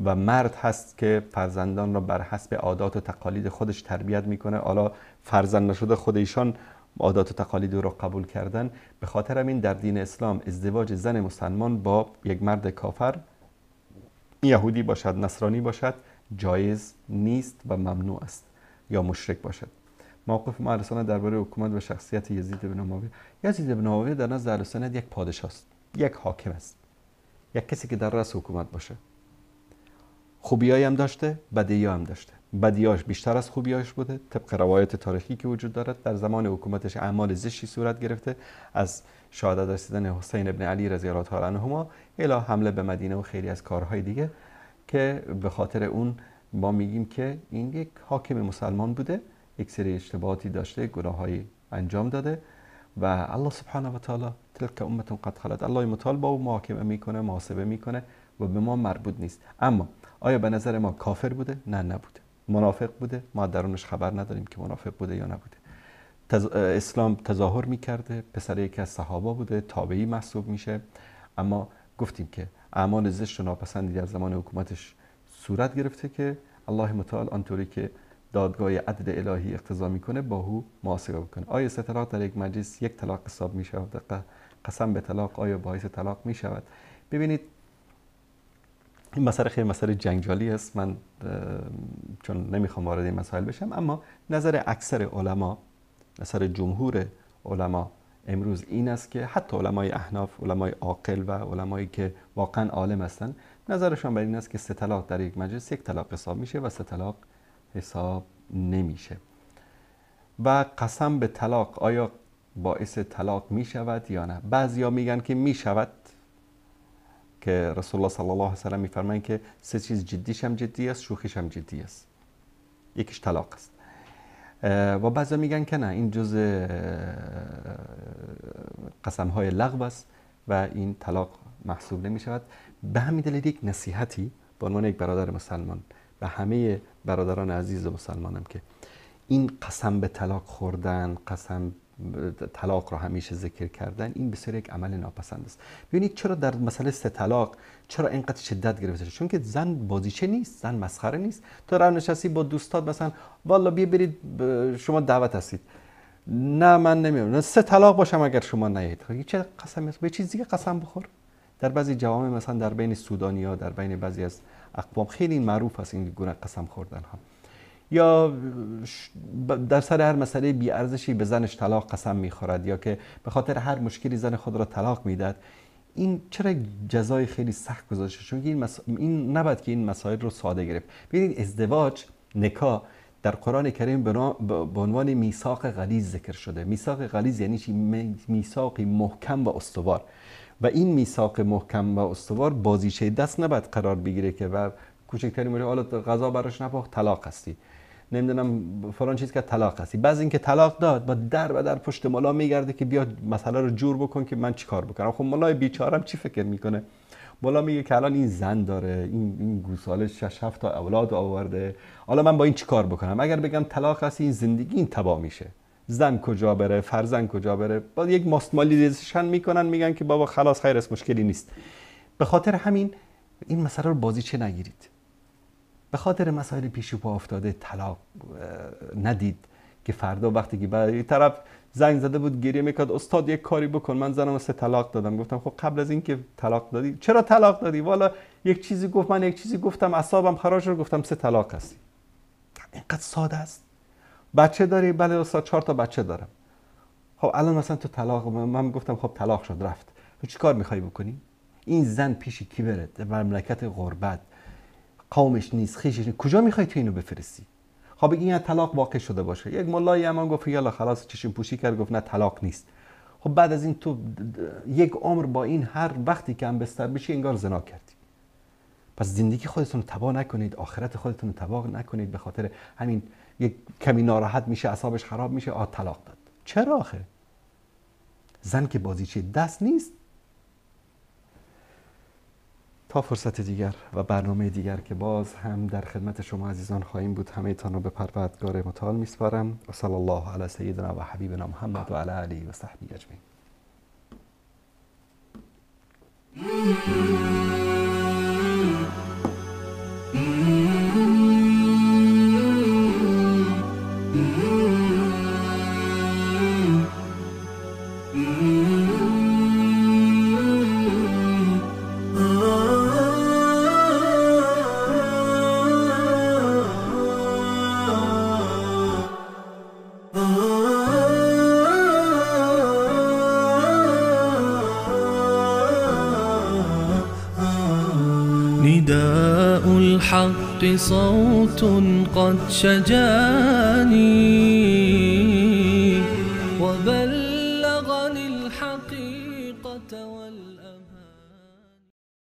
و مرد هست که فرزندان را بر حسب عادات و تقالید خودش تربیت میکنه. حالا فرزند نشده خود ایشان عادات و تقالید رو قبول کردن. به خاطر همین در دین اسلام ازدواج زن مسلمان با یک مرد کافر، یهودی باشد نصرانی باشد، جایز نیست و ممنوع است، یا مشرک باشد. موقف ما اهل سنت درباره حکومت و شخصیت یزید بن معاویه. یزید بن معاویه در نزد اهل سنت یک پادشاه است، یک حاکم است، یک کسی که در رأس حکومت باشه. خوبیایی هم داشته، بدیایی هم داشته. بدیاش بیشتر از خوبیاش بوده طبق روایت تاریخی که وجود دارد. در زمان حکومتش اعمال زشتی صورت گرفته، از شهادت رسیدن حسین ابن علی رضی الله تعالی عنهما الی حمله به مدینه و خیلی از کارهای دیگه که به خاطر اون ما میگیم که این یک حاکم مسلمان بوده، یک سری اشتباهاتی داشته، گناهایی انجام داده و الله سبحانه و تعالی تلک امه قد خلت، الله متعال با او محاکمه میکنه، محاسبه میکنه و به ما مربوط نیست. اما آیا به نظر ما کافر بوده؟ نه، نبوده. منافق بوده؟ ما درونش خبر نداریم که منافق بوده یا نبوده. اسلام تظاهر میکرده، پسر یکی از صحابه بوده، تابعی محسوب میشه. اما گفتیم که اعمال زشت و ناپسندی در زمان حکومتش صورت گرفته که الله متعال آنطوری که دادگاه عدل الهی اقتضا میکنه با او محاسبه بکنه. آیا سه طلاق در یک مجلس یک طلاق حساب میشود؟ قسم به طلاق آیا باعث طلاق میشود؟ ببینید این مسئله خیلی مسئله جنجالی است، من چون نمیخوام وارد این مسائل بشم، اما نظر اکثر علما، نظر جمهور علما امروز این است که حتی علمای احناف، علمای عاقل و علمایی که واقعا عالم هستند، نظرشان بر این است که سه طلاق در یک مجلس یک طلاق حساب میشه و سه طلاق حساب نمیشه. و قسم به طلاق آیا باعث طلاق میشود یا نه؟ بعضیا میگن که میشود، که رسول الله صلی الله علیه و سلم میفرمایند که سه چیز جدیش هم جدی است، شوخیش هم جدی است، یکیش طلاق است. و بعضیا میگن که نه، این جزء قسم های لغو است و این طلاق محسوب نمیشود. به همین دلیل یک نصیحتی به عنوان یک برادر مسلمان به همه برادران عزیز و مسلمانم که این قسم به طلاق خوردن، قسم طلاق را همیشه ذکر کردن، این بسیار یک عمل ناپسند است. ببینید چرا در مسئله سه طلاق چرا اینقدر شدت گرفته شد؟ چون که زن بازیچه نیست، زن مسخره نیست. تو راه نشستی با دوستات مثلا والا بیا برید شما دعوت هستید، نه من نمیام، سه طلاق باشم اگر شما نیایید. چه قسمی است؟ به چیز دیگه قسم بخور. در بعضی جوامع مثلا در بین سودانی‌ها، در بین بعضی از اقوام خیلی معروف است این گونه قسم خوردن ها. یا در سر هر مسئله بی ارزشی به زنش طلاق قسم میخورد، یا که به خاطر هر مشکلی زن خود را طلاق میداد. این چرا جزای خیلی سخت گذاشته؟ چون این نباید که این مسائل رو ساده گرفت. ببینید ازدواج، نکاح در قرآن کریم به عنوان میثاق غلیظ ذکر شده. میثاق غلیظ یعنی چی؟ میثاقی محکم و استوار. و این میثاق محکم و استوار بازیچه دست نباید قرار بگیره که و کوچکترین مورد حالا غذا براش نپخت طلاق هستی، نمیدونم فلان چیز که طلاق هستی. بعضی اینکه طلاق داد با در و در پشت ملا میگرده که بیا مسئله رو جور بکن که من چیکار بکنم. خب ملای بیچارم چی فکر میکنه؟ ملا میگه که الان این زن داره، این گوساله 6 7 تا اولاد آورده، حالا من با این چیکار بکنم؟ اگر بگم طلاق هستی این زندگی این تباه میشه، زن کجا بره، فرزند کجا بره. با یک ماستمالیزیشن میکنن، میگن که بابا خلاص خیر است، مشکلی نیست. به خاطر همین این مسئله رو بازیچه نگیرید. به خاطر مسائل پیش پا افتاده طلاق ندید که فردا وقتی که بعد طرف زنگ زده بود گریه میکرد استاد یک کاری بکن من زنم سه طلاق دادم. گفتم خب قبل از اینکه طلاق دادی چرا طلاق دادی؟ والا یک چیزی گفت، من یک چیزی گفتم اعصابم خراب شد، گفتم سه طلاق هستی. اینقدر ساده است. بچه داری؟ بله استاد 4 تا بچه دارم. خب الان مثلا تو طلاق، من گفتم خب طلاق شد رفت، تو چیکار میخوای بکنی؟ این زن پیش کی بره؟ در مملکت غربت، قومش نیست، خیشش نیست، کجا میخوای تو اینو بفرستی؟ خب این طلاق واقع شده باشه، یک ملایی هم گفت یالا خلاص چشم پوشی کرد، گفت نه طلاق نیست. خب بعد از این تو یک عمر با این هر وقتی که هم بستر بشی انگار زنا کردی. پس زندگی خودتون رو تباه نکنید، آخرت خودتون رو تباه نکنید به خاطر همین یک کمی ناراحت میشه، اعصابش خراب میشه، آ طلاق داد. چرا آخه؟ زن که بازیچه دست نیست. تا فرصت دیگر و برنامه دیگر که باز هم در خدمت شما عزیزان خواهیم بود، همه تان رو به پروردگار متعال میسپارم. و صلی الله علی سیدنا و حبیبنا محمد و علی آله و صحبه اجمعین. نداء الحق صوت قد شجاني.